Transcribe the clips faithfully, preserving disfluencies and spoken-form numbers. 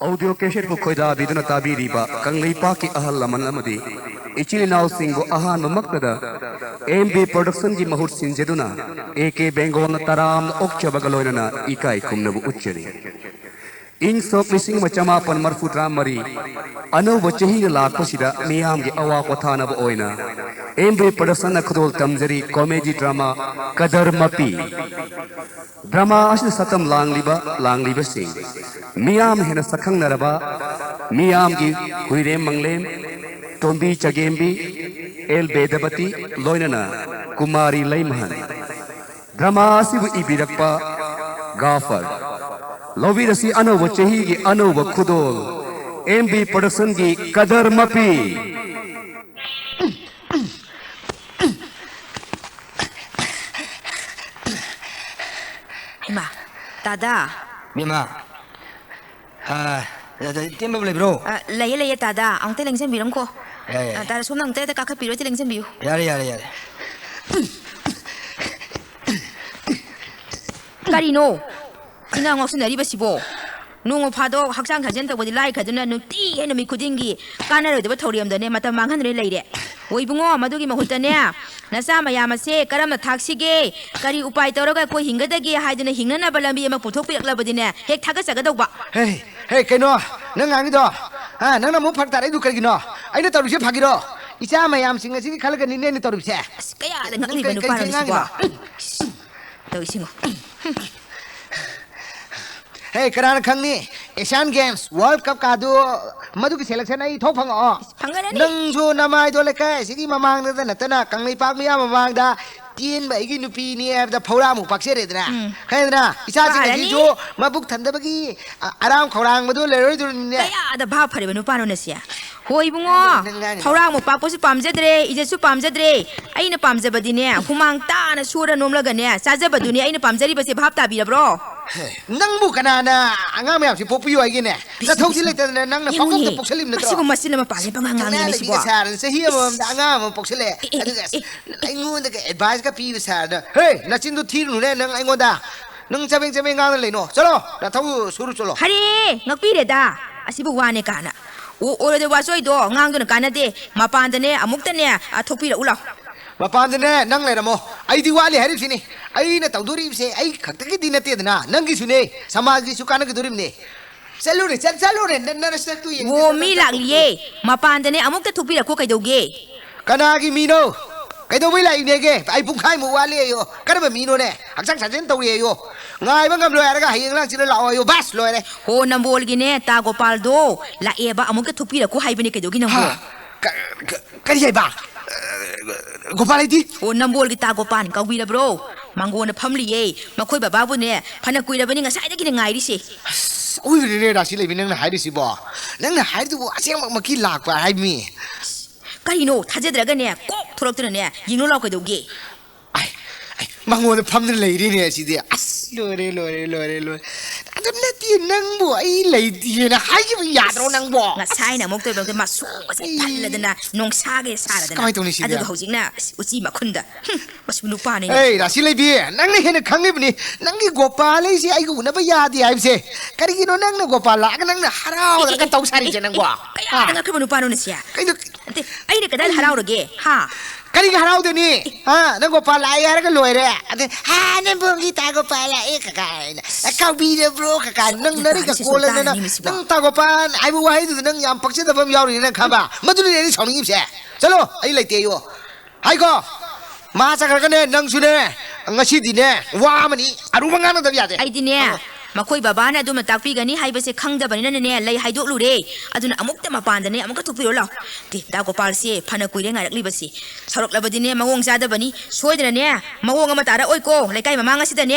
Audio ꯀꯦꯁꯦꯠꯄꯨ ꯈꯣꯏꯗꯥꯕꯤꯗꯨꯅ ꯇꯥꯕꯤꯔꯤꯕ ꯀꯪꯂꯩꯄꯥꯛꯀꯤ ꯑꯍꯜ ꯂꯃꯟ ꯑꯃꯗꯤ ꯏꯆꯤꯜ ꯏꯅꯥꯎꯁꯤꯡꯕꯨ ꯑꯍꯥꯟꯕꯃꯛꯇꯗ ꯑꯦꯝ ꯕꯤ ꯄ꯭ꯔꯣꯗꯛꯁꯟꯒꯤ ꯃꯍꯨꯠ ꯁꯤꯟꯖꯗꯨꯅ ꯑꯦ ꯀꯦ ꯕꯦꯡꯒꯣꯜꯅ ꯇꯔꯥꯝꯅ ꯑꯣꯛꯆꯕꯒ ꯂꯣꯏꯅꯅ ꯏꯀꯥꯏ ꯈꯨꯝꯅꯕ ꯎꯠꯆꯔꯤ꯫ ꯏꯪ ꯁꯣꯛ ꯂꯤꯁꯤꯡ ꯑꯃ ꯆꯃꯥꯄꯟ ꯃꯔꯐꯨꯇꯔꯥ ꯃꯔꯤ ꯑꯅꯧꯕ ꯆꯍꯤꯒ ꯂꯥꯛꯄꯁꯤꯗ ꯃꯤꯌꯥꯝꯒꯤ ꯑꯋꯥ ꯄꯣꯊꯥꯅꯕ ꯑꯣꯏꯅ ꯑꯦꯝ ꯕꯤ ꯄ꯭ꯔꯣꯗꯛꯁꯟꯅ ꯈꯨꯗꯣꯜ ꯇꯝꯖꯔꯤ ꯀꯣꯃꯦꯗꯤ ꯗ꯭ꯔꯃꯥ ꯀꯗꯔ ꯃꯄꯤ꯫ ꯗ꯭ꯔꯃꯥ ꯑꯁꯤꯗ ꯁꯛꯇꯝ ꯂꯥꯡꯂꯤꯕ ꯂꯥꯡꯂꯤꯕꯁꯤꯡ ꯃꯤꯌꯥꯝ ꯍꯦꯟꯅ ꯁꯛꯈꯪꯅꯔꯕ ꯃꯤꯌꯥꯝꯒꯤ ꯍꯨꯏꯔꯦꯝ ꯃꯪꯂꯦꯝ, ꯇꯣꯝꯕꯤ ꯆꯒꯦꯝꯕꯤ, ꯑꯦꯜ ꯕꯦꯗꯕꯇꯤ, ꯂꯣꯏꯅꯅ ꯀꯨꯃꯥꯔꯤ ꯂꯩꯃꯍꯟ꯫ ꯗ꯭ꯔꯃꯥ ꯑꯁꯤꯕꯨ ꯏꯕꯤꯔꯛꯄ ꯒꯥꯐꯔ꯫ ꯂꯧꯕꯤꯔꯁꯤ ꯑꯅꯧꯕ ꯆꯍꯤꯒꯤ ꯑꯅꯧꯕ ꯈꯨꯗꯣꯜ, ꯑꯦꯝ ꯕꯤ ꯄ꯭ꯔꯣꯗꯛꯁꯟꯒꯤ ꯀꯗꯔ ꯃꯄꯤ꯫ ꯏꯃꯥ, ꯇꯥꯗꯥ꯫ ꯕꯦꯝꯃ, ꯑ, ꯇꯦꯟꯕꯕꯨ ꯂꯩꯕ꯭ꯔꯣ? ꯑ, ꯂꯩꯌꯦ, ꯂꯩꯌꯦ, ꯇꯥꯗꯥ꯫ ꯑꯃꯨꯛꯇ ꯂꯦꯡꯁꯟꯕꯤꯔꯝꯈꯣ꯫ ꯌꯥꯏ, ꯌꯥꯏ꯫ ꯑ, ꯇꯥꯗꯥ, ꯁꯣꯝꯅ ꯑꯃꯨꯛꯇ ꯍꯦꯛꯇ ꯀꯥꯈꯠꯄꯤꯔꯣ, ꯍꯦꯛꯇ ꯂꯦꯡꯁꯟꯕꯤꯌꯨ꯫ ꯌꯥꯔꯦ, ꯌꯥꯔꯦ, ꯌꯥꯔꯦ꯫ ꯀꯔꯤꯅꯣ? ꯏꯉꯥꯎ ꯉꯥꯎꯁꯤꯟꯅꯔꯤꯕꯁꯤꯕꯣ? ꯅꯣꯡꯃ ꯐꯥꯗꯣꯛ ꯍꯛꯆꯥꯡ ꯁꯥꯖꯦꯜ ꯇꯧꯕꯗꯤ ꯂꯥꯏꯈ꯭ꯔꯗꯨꯅ ꯅꯨꯡꯇꯤꯒꯤ ꯅꯨꯃꯤꯠ ꯈꯨꯗꯤꯡꯒꯤ ꯀꯥꯟꯅꯔꯣꯏꯗꯕ ꯊꯧꯔꯦꯝꯗꯅꯦ ꯃꯇꯝ ꯃꯥꯡꯍꯟꯗꯨꯅ ꯂꯩꯔꯦ꯫ ꯍꯣ ꯏꯕꯨꯡꯉꯣ, ꯃꯗꯨꯒꯤ ꯃꯍꯨꯠꯇꯅꯦ, ꯅꯆꯥ ꯃꯌꯥꯝ ꯑꯁꯦ ꯀꯔꯝꯅ ꯊꯥꯛꯁꯤꯒꯦ, ꯀꯔꯤ ꯎꯄꯥꯏ ꯇꯧꯔꯒ ꯑꯩꯈꯣꯏ ꯍꯤꯡꯒꯗꯒꯦ ꯍꯥꯏꯗꯨꯅ ꯍꯤꯡꯅꯅꯕ ꯂꯝꯕꯤ ꯑꯃ ꯄꯨꯊꯣꯛꯄꯤꯔꯛꯂꯕꯗꯤꯅꯦ, ꯍꯦꯛ ꯊꯥꯒꯠꯆꯒꯗꯧꯕ꯫ ꯍꯦ, ꯍꯦ, ꯀꯩꯅꯣ? ꯅꯪ ꯉꯥꯡꯉꯤꯗꯣ? ꯍꯥ, ꯅꯪꯅ ꯑꯃꯨꯛ ꯐꯔꯛ ꯇꯥꯔꯛꯏꯗꯨ ꯀꯔꯤꯒꯤꯅꯣ? ꯑꯩꯅ ꯇꯧꯔꯤꯁꯦ ꯐꯒꯤꯔꯣ? ꯏꯆꯥ ꯃꯌꯥꯝꯁꯤꯡ ꯑꯁꯤꯒꯤ ꯈꯜꯂꯒꯅꯤꯅꯦ ꯑꯩꯅ ꯇꯧꯔꯤꯕꯁꯦ꯫ ꯑꯁ, ꯀꯌꯥꯗ ꯅꯪ ꯉꯛꯂꯤꯕ ꯀꯔꯤ, ꯀꯔꯤ, ꯀꯔꯤ ꯅꯨꯄꯥꯅꯣꯅꯦ ꯁꯤꯕꯣ? ꯉꯥꯡꯉꯤꯅꯣ? ꯏꯁ, ꯇꯧꯏꯁꯤꯉꯣ꯫ ꯍꯦ, ꯀꯅꯥꯅ ꯈꯪꯅꯤ? Asian Games, World Cup ꯀꯥꯗꯨ, ꯃꯗꯨꯒꯤ selection ꯑꯩ ꯊꯣꯛ ꯐꯪꯉꯛꯑꯣ꯫ ꯐꯪꯒꯅꯤ꯫ ꯅꯪꯁꯨ ꯅꯃꯥꯏꯗꯣ ꯂꯩꯀꯥꯏ ꯑꯁꯤꯒꯤ ꯃꯃꯥꯡꯗꯗ ꯅꯠꯇꯅ ꯀꯪꯂꯩꯄꯥꯛ ꯃꯤꯌꯥꯝ ꯃꯃꯥꯡꯗ ꯇꯦꯟꯕ ꯑꯩꯒꯤ ꯅꯨꯄꯤꯅꯤ ꯍꯥꯏꯕꯗ ꯐꯧꯔꯥꯃꯨꯛ ꯄꯥꯛꯆꯔꯦꯗꯅ꯫ ꯎꯝ꯫ ꯈꯪꯉꯦꯗꯅ? ꯄꯥꯔꯅꯤ꯫ ꯏꯆꯥꯁꯤꯡꯁꯤꯁꯨ ꯃꯕꯨꯛ ꯊꯟꯗꯕꯒꯤ, ꯑ, ꯑꯔꯥꯝ ꯈꯧꯔꯥꯡꯕꯗꯣ ꯂꯩꯔꯣꯏꯗꯣꯔꯤꯅꯤꯅꯦ꯫ ꯀꯌꯥꯗ ꯚꯥꯞ ꯐꯔꯤꯕ ꯅꯨꯄꯥꯅꯣꯅꯦ ꯁꯤ? ꯍꯣ ꯏꯕꯨꯡꯉꯣ, ꯅꯪ ꯉꯥꯡꯉꯤꯗꯣ꯫ ꯐꯧꯔꯥꯃꯨꯛ ꯄꯥꯛꯄꯁꯨ ꯄꯥꯝꯖꯗ꯭ꯔꯦ, ꯏꯖꯠꯁꯨ ꯄꯥꯝꯖꯗ꯭ꯔꯦ꯫ ꯑꯩꯅ ꯄꯥꯝꯖꯕꯗꯤꯅꯦ, ꯍꯨꯃꯥꯡ ꯇꯥꯅ ꯁꯨꯔ ꯅꯣꯝꯂꯒꯅꯦ, ꯆꯥꯖꯕꯗꯨꯅꯦ ꯑꯩꯅ ꯄꯥꯝꯖꯔꯤꯕꯁꯦ, ꯚꯥꯞ ꯇꯥꯕꯤꯔꯕ꯭ꯔꯣ? ꯍꯦ, ꯅꯪꯕꯨ ꯀꯅꯥꯅ ꯑꯉꯥꯡ ꯃꯌꯥꯝꯁꯤ ꯄꯣꯛꯄꯤꯌꯨ ꯍꯥꯏꯒꯦꯅꯦ? ꯅꯊꯧꯁꯤ ꯂꯩꯇꯗꯅ ꯅꯪꯅ ꯄꯪꯄꯣꯛꯇ ꯄꯣꯛꯁꯜꯂꯤꯕ ꯅꯠꯇ꯭ꯔꯣ? ꯃꯁꯤꯒꯨꯝꯕ ꯃꯆꯤꯟ ꯑꯃ ꯄꯥꯜꯂꯦ, ꯄꯉꯥꯡ ꯉꯥꯡꯉꯤꯅꯦ ꯃꯁꯤꯕꯣ꯫ ꯁꯥꯔꯗꯅ ꯆꯍꯤ ꯑꯃꯃꯝꯗ ꯑꯉꯥꯡ ꯑꯃ ꯄꯣꯛꯁꯜꯂꯛꯑꯦ꯫ ꯑꯦ, ꯑꯦ, ꯑꯗꯨꯒ ꯑꯁ, ꯑꯦ, ꯑꯩꯉꯣꯟꯗꯒ adviceꯀ ꯄꯤꯕ ꯁꯥꯔꯗꯅ, ꯍꯦ, ꯅꯆꯤꯟꯗꯣ ꯊꯤꯔꯨꯅꯨꯅꯦ ꯅꯪ ꯑꯩꯉꯣꯟꯗ꯫ ꯅꯪ ꯆꯕꯦꯡ ꯆꯕꯦꯡ ꯉꯥꯡꯅ ꯂꯩꯅꯣ? ꯆꯠꯂꯣ, ꯅꯊꯧ ꯁꯨꯔꯨ ꯆꯠꯂꯣ꯫ ꯍꯔꯦ, ꯉꯛꯄꯤꯔꯦꯗ꯫ ꯑꯁꯤꯕꯨ ꯋꯥꯅꯦ ꯀꯥꯅ꯫ ꯑꯣ, ꯑꯣꯏꯔꯣꯏꯗ ꯋꯥꯆꯣꯏꯗꯣ ꯉꯥꯡꯗꯨꯅ ꯀꯥꯟꯅꯗꯦ꯫ ꯃꯄꯥꯟꯗꯅꯦ ꯑꯃꯨꯛꯇꯅꯦ, ꯑ, ꯊꯣꯛꯄꯤꯔꯛꯎ ꯂꯥꯎ꯫ ꯃꯄꯥꯟꯗꯅꯦ ꯅꯪ ꯂꯩꯔꯝꯃꯣ꯫ ꯑꯩꯗꯤ ꯋꯥꯠꯂꯤ ꯍꯥꯏꯔꯤꯕꯁꯤꯅꯤ꯫ ꯑꯩꯅ ꯇꯧꯗꯣꯔꯤꯕꯁꯦ ꯑꯩ ꯈꯛꯇꯒꯤꯗꯤ ꯅꯠꯇꯦꯗꯅ, ꯅꯪꯒꯤꯁꯨꯅꯦ, ꯁꯃꯥꯖꯒꯤꯁꯨ ꯀꯥꯟꯅꯒꯗꯣꯔꯤꯕꯅꯦ꯫ ꯆꯠꯂꯨꯅꯦ, ꯆꯠ-, ꯆꯠꯂꯨꯅꯦ, ꯅ-, ꯅ-, ꯅꯁꯛꯇꯨ ꯌꯦꯡꯒꯦ, ꯋꯣ, ꯆꯠꯂꯣ, ꯃꯤ ꯆꯠꯂꯣ꯫ ꯂꯥꯛꯂꯤꯌꯦ꯫ ꯃꯄꯥꯟꯗꯅꯦ ꯑꯃꯨꯛꯇ ꯊꯣꯛꯄꯤꯔꯛꯈꯣ ꯀꯩꯗꯧꯒꯦ? ꯀꯅꯥꯒꯤ ꯃꯤꯅꯣ? ꯀꯩꯗꯧꯕꯩ ꯂꯥꯛꯏꯅꯦꯒꯦ? ꯑꯩ ꯄꯨꯡꯈꯥꯏꯃꯨꯛ ꯋꯥꯠꯂꯤ ꯑꯌꯣ꯫ ꯀꯔꯝꯕ ꯃꯤꯅꯣꯅꯦ? ꯍꯛꯆꯥꯡ ꯁꯥꯖꯦꯜ ꯇꯧꯔꯤ ꯑꯌꯣ꯫ ꯉꯥꯏꯕ ꯉꯝꯂꯣꯏ ꯍꯥꯏꯔꯒ ꯍꯌꯦꯡ ꯂꯥꯡꯁꯤꯗ ꯂꯥꯛꯑꯣ ꯑꯌꯣ꯫ ꯕꯥꯁ, ꯂꯣꯏꯔꯦ꯫ ꯍꯣ, ꯅꯝꯕꯣꯜꯒꯤꯅꯦ, ꯇꯥ ꯒꯣꯄꯥꯜꯗꯣ ꯂꯥꯛꯑꯦꯕ, ꯑꯃꯨꯛꯇ ꯊꯣꯛꯄꯤꯔꯛꯈꯣ ꯍꯥꯏꯕꯅꯦ, ꯀꯩꯗꯧꯒꯦ ꯅꯪꯕꯣ? ꯍꯥ? ꯀ-, ꯀ-, ꯀꯔꯤ ꯍꯥꯏꯕ? ꯑ, ꯒꯣꯄꯥꯜ ꯍꯥꯏꯗꯤ? ꯑꯣ, ꯅꯝꯕꯣꯜꯒꯤ ꯇꯥ ꯒꯣꯄꯥꯜ ꯀꯧꯕꯤꯔꯕ꯭ꯔꯣ? ꯃꯥꯡꯒꯣꯟꯗ ꯐꯝꯂꯤꯌꯦ꯫ ꯃꯈꯣꯏ ꯕꯕꯥꯕꯨꯅꯦ ꯐꯅ ꯀꯨꯏꯔꯕꯅꯤ ꯉꯁꯥꯏꯗꯒꯤꯅꯦ ꯉꯥꯏꯔꯤꯁꯦ꯫ ꯑꯁ, ꯑꯣꯏꯕꯅꯤꯅꯦ ꯔꯥꯁꯤ ꯂꯩꯕꯤ ꯅꯪꯅ ꯍꯥꯏꯔꯤꯁꯤꯕꯣ꯫ ꯅꯪꯅ ꯍꯥꯏꯔꯤꯗꯨꯕꯨ ꯑꯁꯦꯡꯕꯃꯛꯀꯤ ꯂꯥꯛꯄ ꯍꯥꯏꯕꯅꯤ꯫ ꯀꯔꯤꯅꯣ? ꯊꯥꯖꯗ꯭ꯔꯒꯅꯦ ꯀꯣꯛ ꯊꯣꯛꯂꯛꯇꯨꯅꯅꯦ ꯌꯦꯡꯉꯨ ꯂꯥꯎ ꯀꯩꯗꯧꯒꯦ? ꯑꯩ, ꯑꯩ, ꯃꯉꯣꯟꯗ ꯐꯝꯗꯨꯅ ꯂꯩꯔꯤꯅꯦ ꯁꯤꯗꯤ꯫ ꯑꯁ, ꯂꯣꯏꯔꯦ, ꯂꯣꯏꯔꯦ, ꯂꯣꯏꯔꯦ, ꯂꯣꯏꯔꯦ꯫ ꯑꯗꯨ ꯅꯠꯇꯦ, ꯅꯪꯕꯨ ꯑꯩ ꯂꯩꯇꯦꯅ ꯍꯥꯏꯈꯤꯕ ꯌꯥꯗ꯭ꯔꯣ ꯅꯪꯕꯣ? ꯉꯁꯥꯏꯅ ꯑꯃꯨꯛ ꯇꯣꯏꯕ ꯃꯁꯨ ꯃꯁꯦ ꯑꯩ ꯇꯜꯂꯗꯅ ꯅꯣꯡꯁꯥꯒꯦ ꯁꯥꯔꯗꯅ꯫ ꯀꯃꯥꯏꯅ ꯇꯧꯅꯤ ꯁꯤꯗꯤ? ꯑꯗꯨꯒ ꯍꯧꯖꯤꯛꯅ ꯑꯁ, ꯎꯆꯤ ꯃꯈꯨꯟꯗ꯫ ꯍꯨꯝ, ꯃꯁꯤ ꯅꯨꯄꯥꯅꯤꯅꯦ꯫ ꯑꯩ ꯔꯥꯁꯤ ꯂꯩꯕꯤ, ꯅꯪꯅ ꯍꯦꯟꯅ ꯈꯪꯉꯤꯕꯅꯤ꯫ ꯅꯪꯒꯤ ꯒꯣꯄꯥꯜ ꯍꯥꯏꯁꯦ ꯑꯩꯒ ꯎꯅꯕ ꯌꯥꯗꯦ ꯍꯥꯏꯕꯁꯦ꯫ ꯀꯔꯤꯒꯤꯅꯣ ꯅꯪꯅ ꯒꯣꯄꯥꯜ ꯂꯥꯛꯑꯒ ꯅꯪꯅ ꯍꯔꯥꯎꯗꯅꯒ ꯇꯧ ꯁꯥꯔꯤꯁꯦ ꯅꯪꯕꯣ? ꯀꯌꯥꯗ ꯍꯥ? ꯉꯛꯈ꯭ꯔꯕ ꯅꯨꯄꯥꯅꯣꯅꯦ ꯁꯤ? ꯀꯩꯅꯣ? ꯅꯠꯇꯦ, ꯑꯩꯅ ꯀꯗꯥꯏꯗ ꯍꯔꯥꯎꯔꯒꯦ? ꯍꯥ? ꯀꯔꯤꯒꯤ ꯍꯔꯥꯎꯗꯣꯏꯅꯤ? ꯍꯥ? ꯅꯪ ꯒꯣꯄꯥꯜ ꯂꯥꯛꯑꯦ ꯍꯥꯏꯔꯒ ꯂꯣꯏꯔꯦ꯫ ꯑꯗꯩ, "ꯍꯥ, ꯅꯪꯕꯣꯒꯤ ꯇꯥ ꯒꯣꯄꯥꯜ ꯂꯥꯛꯑꯦ ꯀꯀꯥ" ꯍꯥꯏꯅ꯫ "ꯑ, ꯀꯥꯎꯕꯤꯔꯕ꯭ꯔꯣ ꯀꯀꯥ?" ꯅꯪ ꯅꯔꯩꯒ ꯀꯣꯜꯂꯗꯅ ꯅꯪ ꯇꯥ ꯒꯣꯄꯥꯜ ꯍꯥꯏꯕ ꯋꯥꯍꯩꯗꯨꯗ ꯅꯪ ꯌꯥꯝ ꯄꯛꯆꯗꯕ ꯑꯃ ꯌꯥꯎꯔꯤꯅꯦ ꯅꯪ ꯈꯪꯕ? ꯃꯗꯨꯅꯅꯦ ꯑꯩꯅ ꯁꯥꯎꯅꯤꯡꯉꯤꯕꯁꯦ꯫ ꯆꯠꯂꯣ, ꯑꯩ ꯂꯩꯇꯦ ꯑꯌꯣ꯫ ꯍꯥꯏꯀꯣ? ꯃꯥ ꯆꯠꯈ꯭ꯔꯒꯅꯦ, ꯅꯪꯁꯨꯅꯦ, ꯉꯁꯤꯗꯤꯅꯦ, ꯋꯥ ꯑꯃꯅꯤ ꯑꯔꯨꯕ ꯉꯥꯡꯅꯗꯕ ꯌꯥꯗꯦ꯫ ꯑꯩꯗꯤꯅꯦ, ꯑꯥ꯫ ꯃꯈꯣꯏ ꯕꯕꯥꯅ ꯑꯗꯨꯝꯅ ꯇꯥꯛꯄꯤꯒꯅꯤ ꯍꯥꯏꯕꯁꯦ ꯈꯪꯗꯕꯅꯤꯅꯅꯦ, ꯂꯩ ꯍꯥꯏꯗꯣꯛꯂꯨꯔꯦ꯫ ꯑꯗꯨꯅ ꯑꯃꯨꯛꯇ ꯃꯄꯥꯟꯗꯅꯦ, ꯑꯃꯨꯛꯀ ꯊꯣꯛꯄꯤꯔꯣ ꯂꯥꯎ꯫ ꯇꯦ, ꯇꯥ ꯒꯣꯄꯥꯜꯁꯦ ꯐꯅ ꯀꯨꯏꯔꯦ ꯉꯥꯏꯔꯛꯂꯤꯕꯁꯦ꯫ ꯁꯥꯎꯔꯛꯂꯕꯗꯤꯅꯦ, ꯃꯑꯣꯡ ꯆꯥꯗꯕꯅꯤ꯫ ꯁꯣꯏꯗꯅꯅꯦ, ꯃꯑꯣꯡ ꯑꯃ ꯇꯥꯔꯛꯑꯣꯏꯀꯣ, ꯂꯩꯀꯥꯏ ꯃꯃꯥꯡ ꯑꯁꯤꯗꯅꯦ꯫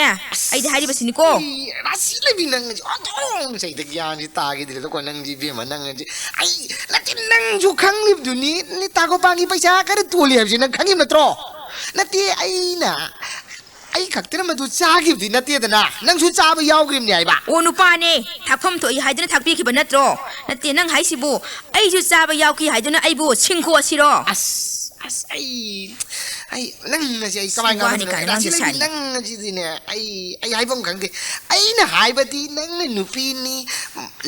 ꯑꯩꯗꯤ ꯍꯥꯏꯔꯤꯕꯁꯤꯅꯤꯀꯣ꯫ ꯑꯩ ꯔꯥꯁꯤ ꯂꯩꯕꯤ ꯅꯪ ꯑꯣꯟꯊꯣꯛꯅ ꯆꯩꯗ ꯒ꯭ꯌꯥꯟꯁꯤ ꯇꯥꯈꯤꯗ꯭ꯔꯦꯗꯀꯣ ꯅꯪꯁꯤ ꯏꯕꯦꯝꯃ, ꯅꯪ ꯑꯁꯤ꯫ ꯑꯩ ꯅꯠꯇꯦ, ꯅꯪꯁꯨ ꯈꯪꯂꯤꯕꯗꯨꯅꯤ, ꯅꯤꯇꯥ ꯒꯣꯄꯥꯜꯒꯤ ꯄꯩꯁꯥ ꯈꯔ ꯇꯣꯜꯂꯤ ꯍꯥꯏꯕꯁꯤ ꯅꯪ ꯈꯪꯉꯤꯕ ꯅꯠꯇ꯭ꯔꯣ? ꯅꯠꯇꯦ, ꯑꯩꯅ, ꯑꯩ ꯈꯛꯇꯅ ꯃꯗꯨ ꯆꯥꯈꯤꯕꯗꯤ ꯅꯠꯇꯦꯗꯅ, ꯅꯪꯁꯨ ꯆꯥꯕ ꯌꯥꯎꯈ꯭ꯔꯤꯕꯅꯤ ꯍꯥꯏꯕ꯫ ꯑꯣ, ꯅꯨꯄꯥꯅꯦ, ꯊꯥꯛꯐꯝ ꯊꯣꯛꯏ ꯍꯥꯏꯗꯨꯅ ꯊꯥꯛꯄꯤꯈꯤꯕ ꯅꯠꯇ꯭ꯔꯣ? ꯅꯠꯇꯦ, ꯅꯪ ꯍꯥꯏꯁꯤꯕꯨ ꯑꯩꯁꯨ ꯆꯥꯕ ꯌꯥꯎꯈꯤ ꯍꯥꯏꯗꯨꯅ ꯑꯩꯕꯨ ꯁꯤꯡꯈꯣꯛꯑꯁꯤꯔꯣ? ꯑꯁ, ꯑꯁ, ꯑꯩ, ꯑꯩ, ꯅꯪ ꯑꯁꯤ ꯑꯩ ꯀꯃꯥꯏꯅ ꯋꯥꯅꯤ ꯉꯥꯡꯗꯣꯏꯅꯣ? ꯀꯥꯏꯅ ꯉꯥꯡꯗ ꯁꯥꯅꯤ꯫ ꯅꯪ ꯑꯁꯤꯗꯤꯅꯦ, ꯑꯩ, ꯑꯩ ꯍꯥꯏꯐꯝ ꯈꯪꯗꯦ꯫ ꯑꯩꯅ ꯍꯥꯏꯕꯗꯤ ꯅꯪꯅ ꯅꯨꯄꯤꯅꯤ,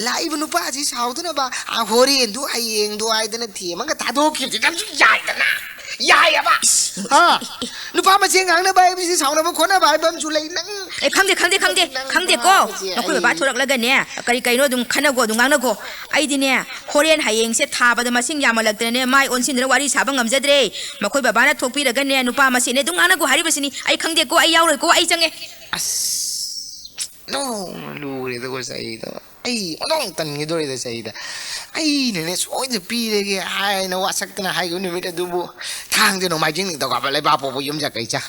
ꯂꯥꯛꯏꯕ ꯅꯨꯄꯥ ꯑꯁꯤ ꯁꯥꯎꯗꯅꯕ, ꯑꯥ, ꯍꯣꯔꯦꯟꯗꯨ ꯍꯌꯦꯡꯗꯨ ꯍꯥꯏꯗꯅ ꯊꯦꯝꯃꯒ ꯊꯥꯗꯣꯛꯈꯤꯕꯗꯤ ꯅꯪꯁꯨ ꯌꯥꯏꯗꯅ꯫ ꯌꯥꯏꯑꯕ꯫ ꯍꯥ? ꯅꯨꯄꯥ ꯃꯁꯦꯟ ꯉꯥꯡꯅꯕ ꯍꯥꯏꯕꯁꯤ ꯁꯥꯎꯅꯕ ꯈꯣꯠꯅꯕ ꯍꯥꯏꯕ ꯑꯃꯁꯨ ꯂꯩ꯫ ꯅꯪ ꯑꯦ, ꯈꯪꯗꯦ, ꯈꯪꯗꯦ, ꯈꯪꯗꯦ, ꯅꯪ ꯈꯪꯗꯦꯀꯣ꯫ ꯅꯨꯄꯥ ꯑꯁꯤ ꯅꯈꯣꯏ ꯕꯕꯥ ꯑꯩ ꯊꯣꯔꯛꯂꯒꯅꯦ, ꯀꯔꯤ ꯀꯩꯅꯣ ꯑꯗꯨꯝ ꯈꯟꯅꯒꯣ, ꯑꯗꯨꯝ ꯉꯥꯡꯅꯒꯣ꯫ ꯑꯩꯗꯤꯅꯦ, ꯍꯣꯔꯦꯟ ꯍꯌꯦꯡꯁꯦ ꯊꯥꯕꯗ ꯃꯁꯤꯡ ꯌꯥꯝꯃꯜꯂꯛꯇꯅꯅꯦ, ꯃꯥꯏ ꯑꯣꯟꯁꯤꯟꯗꯅ ꯋꯥꯔꯤ ꯁꯥꯕ ꯉꯝꯖꯗ꯭ꯔꯦ꯫ ꯃꯈꯣꯏ ꯕꯕꯥꯅ ꯊꯣꯛꯄꯤꯔꯒꯅꯦ, ꯅꯨꯄꯥ ꯃꯁꯦꯟꯅꯦ ꯑꯗꯨꯝ ꯉꯥꯡꯅꯒꯣ ꯍꯥꯏꯔꯤꯕꯁꯤꯅꯤ꯫ ꯑꯩ ꯈꯪꯗꯦꯀꯣ, ꯑꯩ ꯌꯥꯎꯔꯣꯏꯀꯣ, ꯑꯩ ꯆꯪꯉꯦ꯫ ꯑꯁ, ꯅꯣꯡ ꯂꯨꯔꯦꯗꯀꯣ ꯆꯍꯤꯗꯣ꯫ ꯑꯩ ꯑꯣꯟꯊꯣꯛ ꯇꯟꯒꯗꯧꯔꯦꯗ ꯆꯍꯤꯗ꯫ ꯑꯩꯅꯅꯦ ꯁꯣꯏꯗꯅ ꯄꯤꯔꯒꯦ ꯍꯥꯏꯅ ꯋꯥꯁꯛꯇꯅ ꯍꯥꯏꯈꯤꯕ ꯅꯨꯃꯤꯠ ꯑꯗꯨꯕꯨ ꯊꯥꯡꯖ ꯅꯣꯡꯃꯥꯏꯖꯤꯡ ꯅꯤꯡꯊꯧꯀꯥꯕ ꯂꯩꯕꯥꯛ ꯄꯣꯛꯄ ꯌꯨꯝꯁꯀꯩꯁ꯫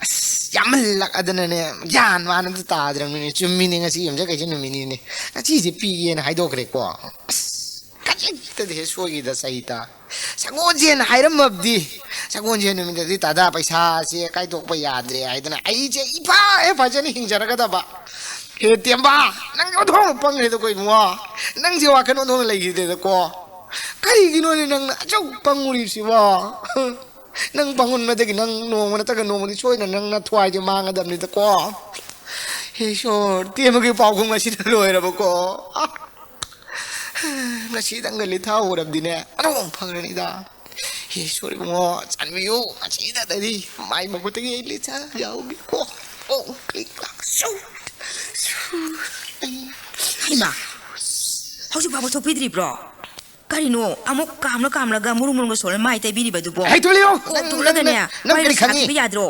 ꯑꯁ, ꯌꯥꯝꯃꯜꯂꯛꯑꯗꯅꯅꯦ, ꯒ꯭ꯌꯥꯟ ꯃꯥꯟ ꯑꯝꯇ ꯇꯥꯗ꯭ꯔꯕꯅꯤꯅꯦ꯫ ꯆꯨꯝꯃꯤꯅꯦ, ꯉꯁꯤ ꯌꯨꯝꯁꯀꯩꯁ ꯅꯨꯃꯤꯠꯅꯤꯅꯦ꯫ ꯉꯁꯤꯁꯦ ꯄꯤꯒꯦꯅ ꯍꯥꯏꯗꯣꯛꯈ꯭ꯔꯦꯀꯣ꯫ ꯑꯁ, ꯈꯖꯤꯛꯇꯗꯤ ꯍꯦꯛ ꯁꯣꯏꯈꯤꯗ ꯆꯍꯤꯗ꯫ ꯁꯒꯣꯜꯁꯦꯟ ꯍꯥꯏꯔꯝꯃꯕꯗꯤ, ꯁꯒꯣꯜꯁꯦꯟ ꯅꯨꯃꯤꯠꯇꯗꯤ ꯇꯥꯗ ꯄꯩꯁꯥꯁꯦ ꯀꯥꯏꯗꯣꯛꯄ ꯌꯥꯗ꯭ꯔꯦ ꯍꯥꯏꯗꯅ ꯑꯩꯁꯦ ꯏꯐ ꯍꯦꯛ ꯐꯖꯅ ꯍꯤꯡꯖꯔꯒꯗꯕ꯫ ꯍꯦ ꯇꯦꯝꯕꯥ, ꯅꯪꯁꯦ ꯑꯣꯟꯊꯣꯛꯅ ꯄꯪꯈ꯭ꯔꯦꯗꯀꯣ ꯏꯕꯨꯡꯉꯣ꯫ ꯅꯪꯁꯦ ꯋꯥꯈꯜ ꯑꯣꯟꯊꯣꯛꯅ ꯂꯩꯈꯤꯗꯦꯗꯀꯣ꯫ ꯀꯔꯤꯒꯤꯅꯣꯅꯦ ꯅꯪꯅ ꯑꯁꯨꯛ ꯄꯪꯉꯨꯔꯤꯕꯁꯤꯕꯣ? ꯅꯪ ꯄꯪꯃꯟꯕꯗꯒꯤ ꯅꯪ ꯅꯣꯡꯃ ꯅꯠꯇ꯭ꯔꯒ ꯅꯣꯡꯃꯗꯤ ꯁꯣꯏꯗꯅ ꯅꯪ ꯅꯊ꯭ꯋꯥꯏꯁꯦ ꯃꯥꯡꯒꯗꯕꯅꯤꯗꯀꯣ꯫ ꯍꯦ ꯏꯁꯣꯔ, ꯇꯦꯝꯕꯒꯤ ꯄꯥꯎꯈꯨꯝ ꯑꯁꯤꯅ ꯂꯣꯏꯔꯕꯀꯣ꯫ ꯉꯁꯤꯗꯪꯒ ꯂꯤꯊꯥꯍꯧꯔꯕꯗꯤꯅꯦ, ꯑꯗꯨꯝ ꯐꯪꯒꯅꯤꯗ꯫ ꯍꯦ ꯏꯁꯣꯔ ꯏꯕꯨꯡꯉꯣ, ꯆꯥꯟꯕꯤꯌꯨ, ꯉꯁꯤꯗꯗꯤ ꯃꯥꯏ ꯃꯈꯨꯠꯇꯒꯤ ꯑꯩ ꯂꯤꯊꯥ ꯌꯥꯍꯧꯒꯦꯀꯣ꯫ ꯑꯣ, ꯀ꯭ꯂꯤꯛ ꯀ꯭ꯂꯥꯛ, ꯁꯨ, ꯁꯨ, ꯑꯩ ꯍꯩꯃꯥ, ꯍꯧꯖꯤꯛ ꯐꯥꯎꯕ ꯊꯣꯛꯄꯤꯗ꯭ꯔꯤꯕ꯭ꯔꯣ? ꯀꯔꯤꯅꯣ, ꯑꯃꯨꯛ ꯀꯥꯝꯂ ꯀꯥꯝꯂꯒ ꯃꯨꯔꯨꯝ ꯃꯨꯔꯨꯝꯒ ꯁꯣꯜꯂ ꯃꯥꯏ ꯇꯩꯕꯤꯔꯤꯕꯗꯨꯕꯣ? ꯍꯩ, ꯇꯨꯃꯤꯟ ꯂꯩꯌꯨ! ꯀꯣꯛ ꯅꯪ, ꯇꯨꯝꯂꯒꯅꯦ, ꯅꯪ, ꯅꯪ ꯃꯥꯏ ꯀꯔꯤ ꯈꯪꯉꯤ? ꯁꯥꯕꯤꯕ ꯌꯥꯗ꯭ꯔꯣ?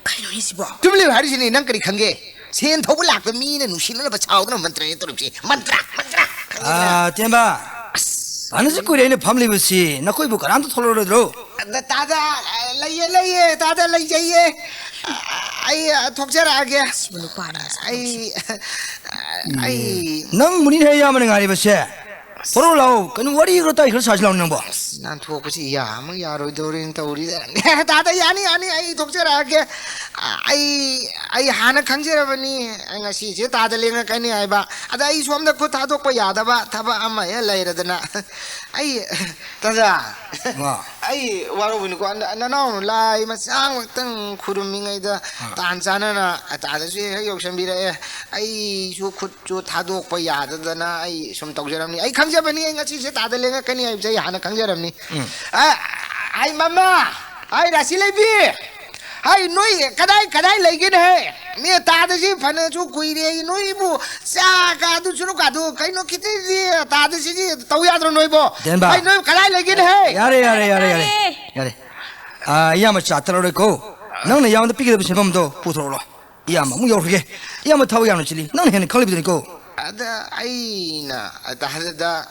ꯀꯔꯤꯅꯣꯅꯦ ꯁꯤꯕꯣ? ꯇꯨꯃꯤꯟ ꯂꯩꯌꯨ ꯍꯥꯏꯔꯤꯁꯤꯅꯤ, ꯅꯪ ꯀꯔꯤ ꯈꯪꯒꯦ? ꯁꯦꯟ ꯊꯧꯕ ꯂꯥꯛꯄ ꯃꯤꯅ ꯅꯨꯡꯁꯤꯅꯅꯕ ꯁꯥꯎꯗꯅ ꯃꯟꯇ꯭ꯔꯅꯦ ꯇꯧꯔꯤꯕꯁꯤ꯫ ꯃꯟꯇ꯭ꯔ, ꯃꯟꯇ꯭ꯔ꯫ ꯈꯪꯉꯤꯗꯅ? ꯑꯥ, ꯇꯦꯝꯕꯥ, ꯑꯁ꯫ ꯇꯥꯅꯁꯨ ꯀꯨꯏꯔꯦ ꯑꯩꯅ ꯐꯝꯂꯤꯕꯁꯤ, ꯅꯈꯣꯏꯕꯨ ꯀꯅꯥꯝꯇ ꯊꯣꯛꯂꯛꯂꯣꯏꯗ꯭ꯔꯣ? ꯑꯗ ꯇꯥꯗ, ꯑ, ꯂꯩꯌꯦ, ꯂꯩꯌꯦ, ꯇꯥꯗ ꯂꯩꯖꯩꯌꯦ꯫ ꯑ, ꯑꯩ, ꯑ, ꯊꯣꯛꯆꯔꯛꯑꯒꯦ꯫ ꯁꯤꯕꯨ ꯅꯨꯄꯥꯅꯤ ꯃꯁꯛ ꯑꯩ, ꯇꯧꯁꯤ꯫ ꯑ, ꯑꯩ ꯅꯪ ꯃꯨꯅꯤꯟ ꯍꯦꯛ ꯏꯌꯥꯝꯕꯅ ꯉꯥꯏꯔꯤꯕꯁꯦ? ꯊꯣꯔꯛꯑꯣ ꯂꯥꯛꯑꯣ, ꯀꯩꯅꯣ ꯋꯥꯔꯤ ꯋꯥꯇꯥꯏ ꯈꯔ ꯁꯥꯁꯤ ꯂꯥꯛꯑꯣ ꯅꯪꯕꯣ꯫ ꯑꯁ, ꯅꯥꯟꯊꯣꯛꯄꯁꯤ ꯌꯥ ꯑꯃ ꯌꯥꯔꯣꯏꯗꯧꯔꯦꯅ ꯇꯧꯔꯤꯁꯦ꯫ ꯇꯥꯗ, ꯌꯥꯅꯤ, ꯌꯥꯅꯤ, ꯑꯩ ꯊꯣꯛꯆꯔꯛꯑꯒꯦ꯫ ꯑꯩ, ꯑꯩ ꯍꯥꯟꯅ ꯈꯪꯖꯔꯕꯅꯤ, ꯉꯁꯤꯁꯦ ꯇꯥꯗ ꯂꯦꯡꯉꯛꯀꯅꯤ ꯍꯥꯏꯕ꯫ ꯑꯗ ꯑꯩ ꯁꯣꯝꯗ ꯈꯨꯠ ꯊꯥꯗꯣꯛꯄ ꯌꯥꯗꯕ ꯊꯕꯛ ꯑꯃ ꯍꯦꯛ ꯂꯩꯔꯗꯅ꯫ ꯑꯩ, ꯇꯥꯗ, ꯋꯥ꯫ ꯑꯩ ꯋꯥꯔꯧꯕꯅꯤꯀꯣ, ꯅ-, ꯅꯅꯥꯎꯅ ꯂꯥꯏ ꯃꯆꯥ ꯑꯃꯈꯛꯇꯪ ꯈꯨꯔꯨꯝꯃꯤꯉꯩꯗ ꯑꯥ꯫ ꯇꯥꯟ ꯆꯥꯅꯅ ꯇꯥꯗꯁꯨ ꯍꯦꯛ ꯌꯧꯁꯟꯕꯤꯔꯛꯑꯦ꯫ ꯑꯩꯁꯨ ꯈꯨꯠꯁꯨ ꯊꯥꯗꯣꯛꯄ ꯌꯥꯗꯗꯅ ꯑꯩ ꯁꯨꯝ ꯇꯧꯖꯔꯝꯅꯤ꯫ ꯑꯩ ꯈꯪꯖꯕꯅꯤ, ꯑꯩ ꯉꯁꯤꯁꯦ ꯇꯥꯗ ꯂꯦꯡꯉꯛꯀꯅꯤ ꯍꯥꯏꯕꯁꯦ ꯑꯩ ꯍꯥꯟꯅ ꯈꯪꯖꯔꯝꯅꯤ꯫ ꯎꯝ꯫ ꯑ, ꯑꯩ ꯃꯃꯥ, ꯑꯩ ꯔꯥꯁꯤ ꯂꯩꯕꯤ, ꯑꯩ ꯅꯣꯏ ꯀꯗꯥꯏ, ꯀꯗꯥꯏ ꯂꯩꯒꯦꯅꯦ? ꯃꯤ ꯇꯥꯗꯁꯤ ꯐꯅꯁꯨ ꯀꯨꯏꯔꯦ, ꯑꯩ ꯅꯣꯏꯕꯨ ꯆꯥ ꯀꯥꯗꯨ ꯆꯨꯔꯨꯞ ꯀꯥꯗꯨ ꯀꯩꯅꯣ ꯈꯤꯇꯪꯗꯤ ꯇꯥꯗꯁꯤꯒꯤ ꯇꯧ ꯌꯥꯗ꯭ꯔꯣ ꯅꯣꯏꯕꯣ? ꯇꯦꯟꯕ꯫ ꯑꯩ ꯅꯣꯏ ꯀꯗꯥꯏ ꯂꯩꯒꯦꯅꯦ? ꯌꯥꯔꯦ, ꯌꯥꯔꯦ, ꯌꯥꯔꯦ, ꯌꯥꯔꯦ꯫ ꯌꯥꯔꯦ꯫ ꯌꯥꯔꯦ꯫ ꯑꯥ, ꯏꯌꯥꯝꯕ ꯆꯥ ꯇꯔꯥꯔꯣꯏꯀꯣ꯫ ꯅꯪꯅ ꯏꯌꯥꯝꯕꯗ ꯄꯤꯒꯗꯕ ꯁꯦꯟꯐꯝꯗꯣ ꯄꯨꯊꯣꯔꯛꯂꯣ꯫ ꯏꯌꯥꯝꯕ ꯑꯃꯨꯛ ꯌꯧꯔꯒꯦ꯫ ꯏꯌꯥꯝꯕ ꯊꯕꯛ ꯌꯥꯝꯅ ꯆꯤꯜꯂꯤ꯫ ꯅꯪꯅ ꯍꯦꯟꯅ ꯈꯪꯂꯤꯕꯗꯨꯅꯤꯀꯣ꯫ ꯑꯗ ꯑꯩꯅ ꯇꯥꯗ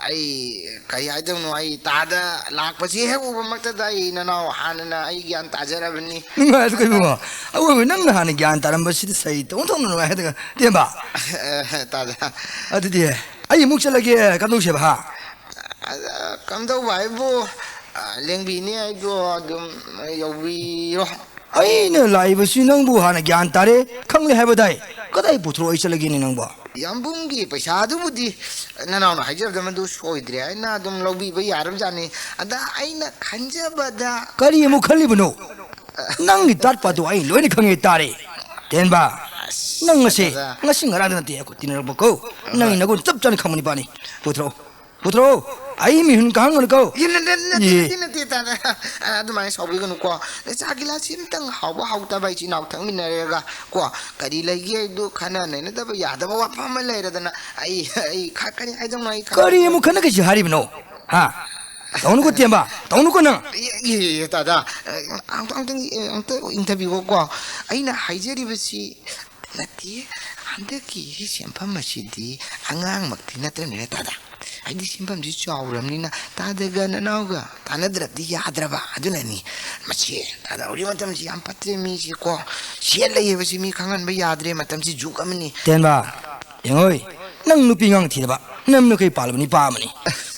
ꯑꯩ ꯀꯔꯤ ꯍꯥꯏꯗꯧꯅꯣ? ꯑꯩ ꯇꯥꯗ ꯂꯥꯛꯄꯁꯤ ꯍꯦꯛ ꯎꯕꯃꯛꯇꯗ ꯑꯩ ꯅꯅꯥꯎ ꯍꯥꯟꯅꯅ ꯑꯩ ꯒ꯭ꯌꯥꯟ ꯇꯥꯖꯔꯕꯅꯤ꯫ ꯅꯨꯡꯉꯥꯏꯔꯦ ꯏꯕꯨꯡꯉꯣ꯫ ꯑꯋꯣꯏꯕ ꯅꯪꯅ ꯍꯥꯟꯅ ꯒ꯭ꯌꯥꯟ ꯇꯥꯔꯝꯕꯁꯤꯗ ꯁꯩ ꯇꯧ ꯊꯣꯛꯅ ꯅꯨꯡꯉꯥꯏ ꯍꯥꯏꯗꯅ꯫ ꯇꯦꯝꯕ꯫ ꯇꯥꯗ꯫ ꯑꯗꯨꯗꯤ ꯑꯩ ꯑꯃꯨꯛ ꯆꯠꯂꯒꯦ, ꯀꯝꯗꯧꯁꯦꯕ, ꯍꯥ? ꯑꯗ ꯀꯝꯗꯧꯕ ꯍꯥꯏꯕꯨ, ꯑ, ꯂꯦꯡꯕꯤꯅꯤ ꯍꯥꯏꯗꯣ ꯑꯗꯨꯝ ꯌꯧꯕꯤꯔꯣ꯫ ꯑꯩꯅ ꯂꯥꯛꯏꯕꯁꯤ ꯅꯪꯕꯨ ꯍꯥꯟꯅ ꯒ꯭ꯌꯥꯟ ꯇꯥꯔꯦ, ꯈꯪꯂꯦ ꯍꯥꯏꯕꯗꯥꯏ? ꯀꯗꯥꯏ ꯄꯨꯊꯣꯔꯛꯑꯣ ꯑꯩ ꯆꯠꯂꯒꯦꯅꯦ ꯅꯪꯕꯣ? ꯌꯥꯝꯕꯨꯡꯒꯤ ꯄꯩꯁꯥꯗꯨꯕꯨꯗꯤ ꯅꯅꯥꯎꯅ ꯍꯥꯏꯖꯕꯗ ꯃꯗꯨ ꯁꯣꯏꯗ꯭ꯔꯦ ꯍꯥꯏꯅ ꯑꯗꯨꯝ ꯂꯧꯕꯤꯕ ꯌꯥꯔꯕꯖꯥꯠꯅꯤ꯫ ꯑꯗ ꯑꯩꯅ ꯈꯟꯖꯕꯗ ꯀꯔꯤ ꯑꯃꯨꯛ ꯈꯜꯂꯤꯕꯅꯣ? ꯅꯪꯒꯤ ꯇꯥꯠ ꯄꯥꯗꯣ ꯑꯩ ꯂꯣꯏꯅ ꯈꯪꯉꯦ, ꯇꯥꯔꯦ꯫ ꯇꯦꯟꯕ, ꯑꯁ, ꯅꯪ ꯑꯁꯦ ꯇꯥꯗ꯫ ꯉꯁꯤ ꯉꯔꯥꯡꯗ ꯅꯠꯇꯦ ꯑꯩꯈꯣꯏ ꯇꯤꯟꯅꯔꯛꯄꯀꯣ꯫ ꯅꯪꯒꯤ ꯍꯣꯏ꯫ ꯅꯒꯨꯟ ꯆꯞ ꯆꯥꯅ ꯈꯪꯕꯅꯤ ꯄꯥꯅꯤ꯫ ꯄꯨꯊꯣꯔꯛꯑꯣ꯫ ꯄꯨꯊꯣꯔꯛꯑꯣ꯫ ꯑꯩ ꯃꯤꯍꯨꯟ ꯀꯥꯍꯟꯒꯅꯨꯀꯣ꯫ ꯏ, ꯅ-, ꯅ-, ꯅꯠꯇꯦ, ꯌꯦ꯫ ꯅꯠꯇꯦ, ꯅꯠꯇꯦ, ꯇꯥꯗ꯫ ꯑ, ꯑꯗꯨꯃꯥꯏꯅ ꯁꯥꯎꯕꯤꯒꯅꯨꯀꯣ꯫ ꯆꯥ ꯒꯤꯂꯥꯁꯁꯤ ꯑꯝꯇꯪ ꯍꯥꯎꯕ ꯍꯥꯎꯇꯕ ꯏꯆꯤꯟ ꯏꯅꯥꯎ ꯊꯛꯃꯤꯟꯅꯔꯦꯒ ꯀꯣ, ꯀꯔꯤ ꯂꯩꯒꯦ ꯍꯥꯏꯗꯨ ꯈꯟꯅ ꯅꯩꯅꯗꯕ ꯌꯥꯗꯕ ꯋꯥꯐꯝ ꯑꯃ ꯂꯩꯔꯗꯅ ꯑꯩ, ꯑꯩ ꯈ-, ꯀꯔꯤ ꯍꯥꯏꯗꯧꯅꯣ ꯑꯩ ꯈꯪꯗ꯭ꯔꯦ꯫ ꯀꯔꯤ ꯑꯃꯨꯛ ꯈꯟꯅꯒꯦꯁꯤ ꯍꯥꯏꯔꯤꯕꯅꯣ? ꯍꯥ? ꯇꯧꯅꯨꯀꯣ ꯇꯦꯝꯕ, ꯇꯧꯅꯨꯀꯣ ꯅꯪ꯫ ꯏ, ꯏ, ꯏ, ꯇꯥꯗ, ꯑ, ꯑꯝꯇ, ꯑꯝꯇꯪ, ꯑ, ꯑꯝꯇ ꯏꯪꯊꯕꯤꯈꯣꯀꯣ꯫ ꯑꯩꯅ ꯍꯥꯏꯖꯔꯤꯕꯁꯤ ꯅꯠꯇꯦ, ꯍꯟꯗꯛꯀꯤ ꯁꯦꯟꯐꯝ ꯑꯁꯤꯗꯤ ꯑꯉꯥꯡꯃꯛꯇꯤ ꯅꯠꯇꯕꯅꯤꯅ ꯇꯥꯗ꯫ ꯍꯥꯏꯗꯤ ꯁꯦꯟꯐꯝꯁꯤ ꯆꯥꯎꯔꯕꯅꯤꯅ ꯇꯥꯗꯒ ꯅꯅꯥꯎꯒ ꯇꯥꯟꯅꯗ꯭ꯔꯕꯗꯤ ꯌꯥꯗ꯭ꯔꯕ ꯑꯗꯨꯅꯅꯤ꯫ ꯃꯁꯤ ꯇꯥꯗ ꯍꯧꯖꯤꯛ ꯃꯇꯝꯁꯤ ꯌꯥꯝ ꯐꯠꯇ꯭ꯔꯦ, ꯃꯤꯁꯤ ꯀꯣ ꯁꯦꯜ ꯂꯩ ꯍꯥꯏꯕꯁꯤ ꯃꯤ ꯈꯪꯍꯟꯕ ꯌꯥꯗ꯭ꯔꯦ, ꯃꯇꯝꯁꯤ ꯖꯨꯛ ꯑꯃꯅꯤ꯫ ꯇꯦꯟꯕ, ꯌꯦꯡꯉꯣꯏ, ꯅꯪ ꯅꯨꯄꯤ ꯑꯉꯥꯡ ꯊꯤꯔꯕ? ꯅꯪꯅ ꯀꯩ ꯄꯥꯜꯂꯕ ꯅꯤꯄꯥ ꯑꯃꯅꯤ?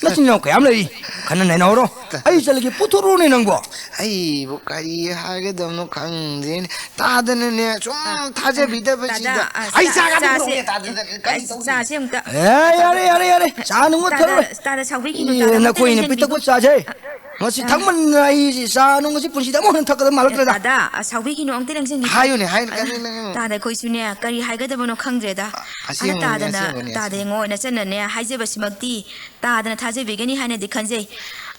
ꯅꯆꯤꯟ ꯅꯅꯥꯎ ꯀꯌꯥꯝ ꯂꯩꯔꯤ? ꯈꯟꯅ ꯅꯩꯅꯍꯧꯔꯣ꯫ ꯑꯩ ꯆꯠꯂꯒꯦ, ꯄꯨꯊꯣꯔꯛꯎꯅꯦ ꯅꯪꯕꯣ꯫ ꯑꯩꯕꯨ ꯀꯔꯤ ꯍꯥꯏꯒꯗꯕꯅꯣ ꯈꯪꯗꯦꯅꯦ꯫ ꯇꯥꯗꯅꯅꯦ ꯁꯨꯝ ꯊꯥꯖꯕꯤꯗꯕꯁꯤꯗ꯫ ꯇꯥꯗ, ꯑ, ꯑꯩ ꯆꯥ-, ꯆꯥꯒ ꯆꯥꯁꯦ꯫ ꯄꯨꯊꯣꯛꯑꯣꯅꯦ ꯇꯥꯗꯅ꯫ ꯀꯔꯤ ꯑ, ꯇꯧꯅꯤ? ꯆꯥꯁꯦ ꯑꯃꯨꯛꯇ꯫ ꯑꯦ, ꯌꯥꯔꯦ, ꯌꯥꯔꯦ, ꯌꯥꯔꯦ꯫ ꯆꯥ ꯅꯨꯡꯒ ꯇꯥꯗ, ꯊꯛꯑꯔꯣꯏ꯫ ꯇꯥꯗ, ꯁꯧꯒ꯭ꯔꯤ ꯀꯤꯂꯣ ꯑꯦ, ꯇꯥꯗ ꯑꯃꯇ ꯅꯈꯣꯏꯅ ꯂꯦꯡꯁꯤꯟꯕꯤꯈꯣ꯫ ꯄꯤꯊꯛꯄ ꯆꯥꯁꯦ꯫ ꯃꯁꯤ ꯊꯛꯃꯟꯗꯅ ꯑꯩꯁꯤ ꯆꯥ ꯅꯨꯡ ꯑꯁꯤ ꯄꯨꯟꯁꯤꯗ ꯑꯃꯨꯛ ꯍꯟꯅ ꯊꯛꯀꯗꯕ ꯃꯥꯜꯂꯛꯇ꯭ꯔꯦꯗ꯫ ꯇꯥꯗ, ꯑ, ꯁꯧꯒ꯭ꯔꯤ ꯀꯤꯂꯣ ꯑꯃꯇ ꯂꯦꯡꯁꯤꯟꯕꯤꯈꯣ꯫ ꯍꯥꯏꯌꯨꯅꯦ, ꯍꯥꯏꯌꯨꯅꯦ, ꯑ, ꯀꯔꯤ ꯅꯪ? ꯇꯥꯗ, ꯑꯩꯈꯣꯏꯁꯨꯅꯦ, ꯀꯔꯤ ꯍꯥꯏꯒꯗꯕꯅꯣ ꯈꯪꯗ꯭ꯔꯦꯗ꯫ ꯑꯗ ꯑꯁꯦꯡꯕꯅꯤ, ꯇꯥꯗꯅ, ꯑꯁꯦꯡꯕꯅꯤ, ꯇꯥꯗ ꯑꯁꯦꯡꯕꯅꯤ꯫ ꯌꯦꯡꯉꯣ, ꯅꯆꯟꯅꯅꯦ ꯍꯥꯏꯖꯕꯁꯤꯃꯛꯇꯤ ꯇꯥꯗꯅ ꯊꯥꯖꯕꯤꯒꯅꯤ ꯍꯥꯏꯅꯗꯤ ꯈꯟꯖꯩ꯫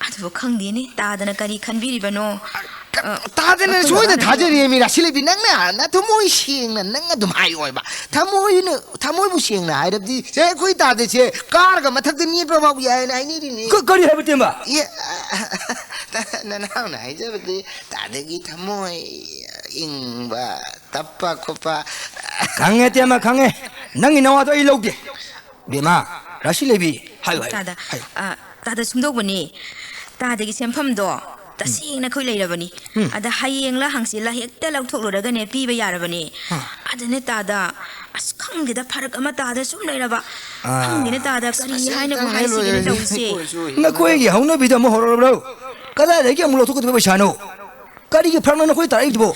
ꯑꯗꯨꯕꯨ ꯈꯪꯗꯦꯅꯦ, ꯇꯥꯗꯅ ꯀꯔꯤ ꯈꯟꯕꯤꯔꯤꯕꯅꯣ? ꯑ, ꯇꯥꯗꯅ ꯑꯩꯈꯣꯏ ꯁꯣꯏꯗꯅ ꯕꯕꯥꯅꯁꯨ ꯊꯥꯖꯔꯤꯃꯤ, ꯔꯥꯁꯤ ꯂꯩꯕꯤ꯫ ꯅꯪꯅ ꯅꯊꯃꯣꯏ ꯁꯦꯡꯅ ꯅꯪ ꯑꯗꯨꯝ ꯍꯥꯏꯌꯣ ꯍꯥꯏꯕ꯫ ꯊꯃꯣꯏꯅ, ꯊꯃꯣꯏꯕꯨ ꯁꯦꯡꯅ ꯍꯥꯏꯔꯕꯗꯤ, ꯁꯦ, ꯑꯩꯈꯣꯏ ꯇꯥꯗꯁꯦ ꯀꯥꯔꯒ ꯃꯊꯛꯇ ꯅꯦꯠꯄ ꯐꯥꯎ ꯌꯥꯏꯅ ꯍꯥꯏꯅꯔꯤꯅꯤ꯫ ꯀ-, ꯀꯔꯤ ꯍꯥꯏꯕ, ꯇꯦꯝꯕ? ꯑꯦ, ꯅꯅꯥꯎꯅ ꯍꯥꯏꯖꯕꯗꯤ ꯇꯥꯗꯒꯤ ꯊꯃꯣꯏ ꯏꯪꯕ, ꯇꯞꯄ ꯈꯣꯠꯄ꯫ ꯈꯪꯉꯦ, ꯇꯦꯝꯃ, ꯈꯪꯉꯦ꯫ ꯅꯪꯒꯤ ꯅꯋꯥꯗꯣ ꯑꯩ ꯂꯧꯗꯦ꯫ ꯕꯦꯝꯃ, ꯔꯥꯁꯤ ꯂꯩꯕꯤ, ꯍꯥꯏꯌꯨ, ꯍꯥꯏꯌꯨ, ꯇꯥꯗ, ꯍꯥꯏꯌꯨ꯫ ꯑ, ꯇꯥꯗ, ꯁꯨꯝꯗꯧꯕꯅꯤ꯫ ꯇꯥꯗꯒꯤ ꯁꯦꯟꯐꯝꯗꯣ ꯇꯁꯦꯡꯅ ꯑꯩꯈꯣꯏ ꯂꯩꯔꯕꯅꯤ꯫ ꯑꯗ ꯍꯌꯦꯡꯂ ꯍꯪꯆꯤꯠꯂ ꯍꯦꯛꯇ ꯂꯧꯊꯣꯛꯂꯨꯔꯒꯅꯦ ꯄꯤꯕ ꯌꯥꯔꯕꯅꯤ꯫ ꯑꯗꯅꯦ ꯇꯥꯗ, ꯑꯁ, ꯈꯪꯗꯦꯗ, ꯐꯔꯛ ꯑꯃ ꯇꯥꯗ ꯁꯨꯝ ꯂꯩꯔꯕ꯫ ꯈꯪꯗꯦꯅꯦ ꯇꯥꯗ, ꯀꯔꯤ ꯍꯥꯏꯅꯕꯨ ꯍꯥꯏꯁꯤꯒꯦꯅꯦ ꯇꯧꯔꯤꯁꯦ꯫ ꯅꯈꯣꯏꯒꯤ ꯍꯧꯅꯕꯤꯗ ꯑꯃꯨꯛ ꯍꯧꯔꯛꯂꯕ꯭ꯔꯣ? ꯀꯗꯥꯏꯗꯒꯤ ꯑꯃꯨꯛ ꯂꯧꯊꯣꯛꯀꯗꯕ ꯄꯩꯁꯥꯅꯣ? ꯀꯔꯤꯒꯤ ꯐꯔꯛꯅꯣ ꯅꯈꯣꯏ ꯇꯥꯔꯛꯏꯗꯨꯕꯣ?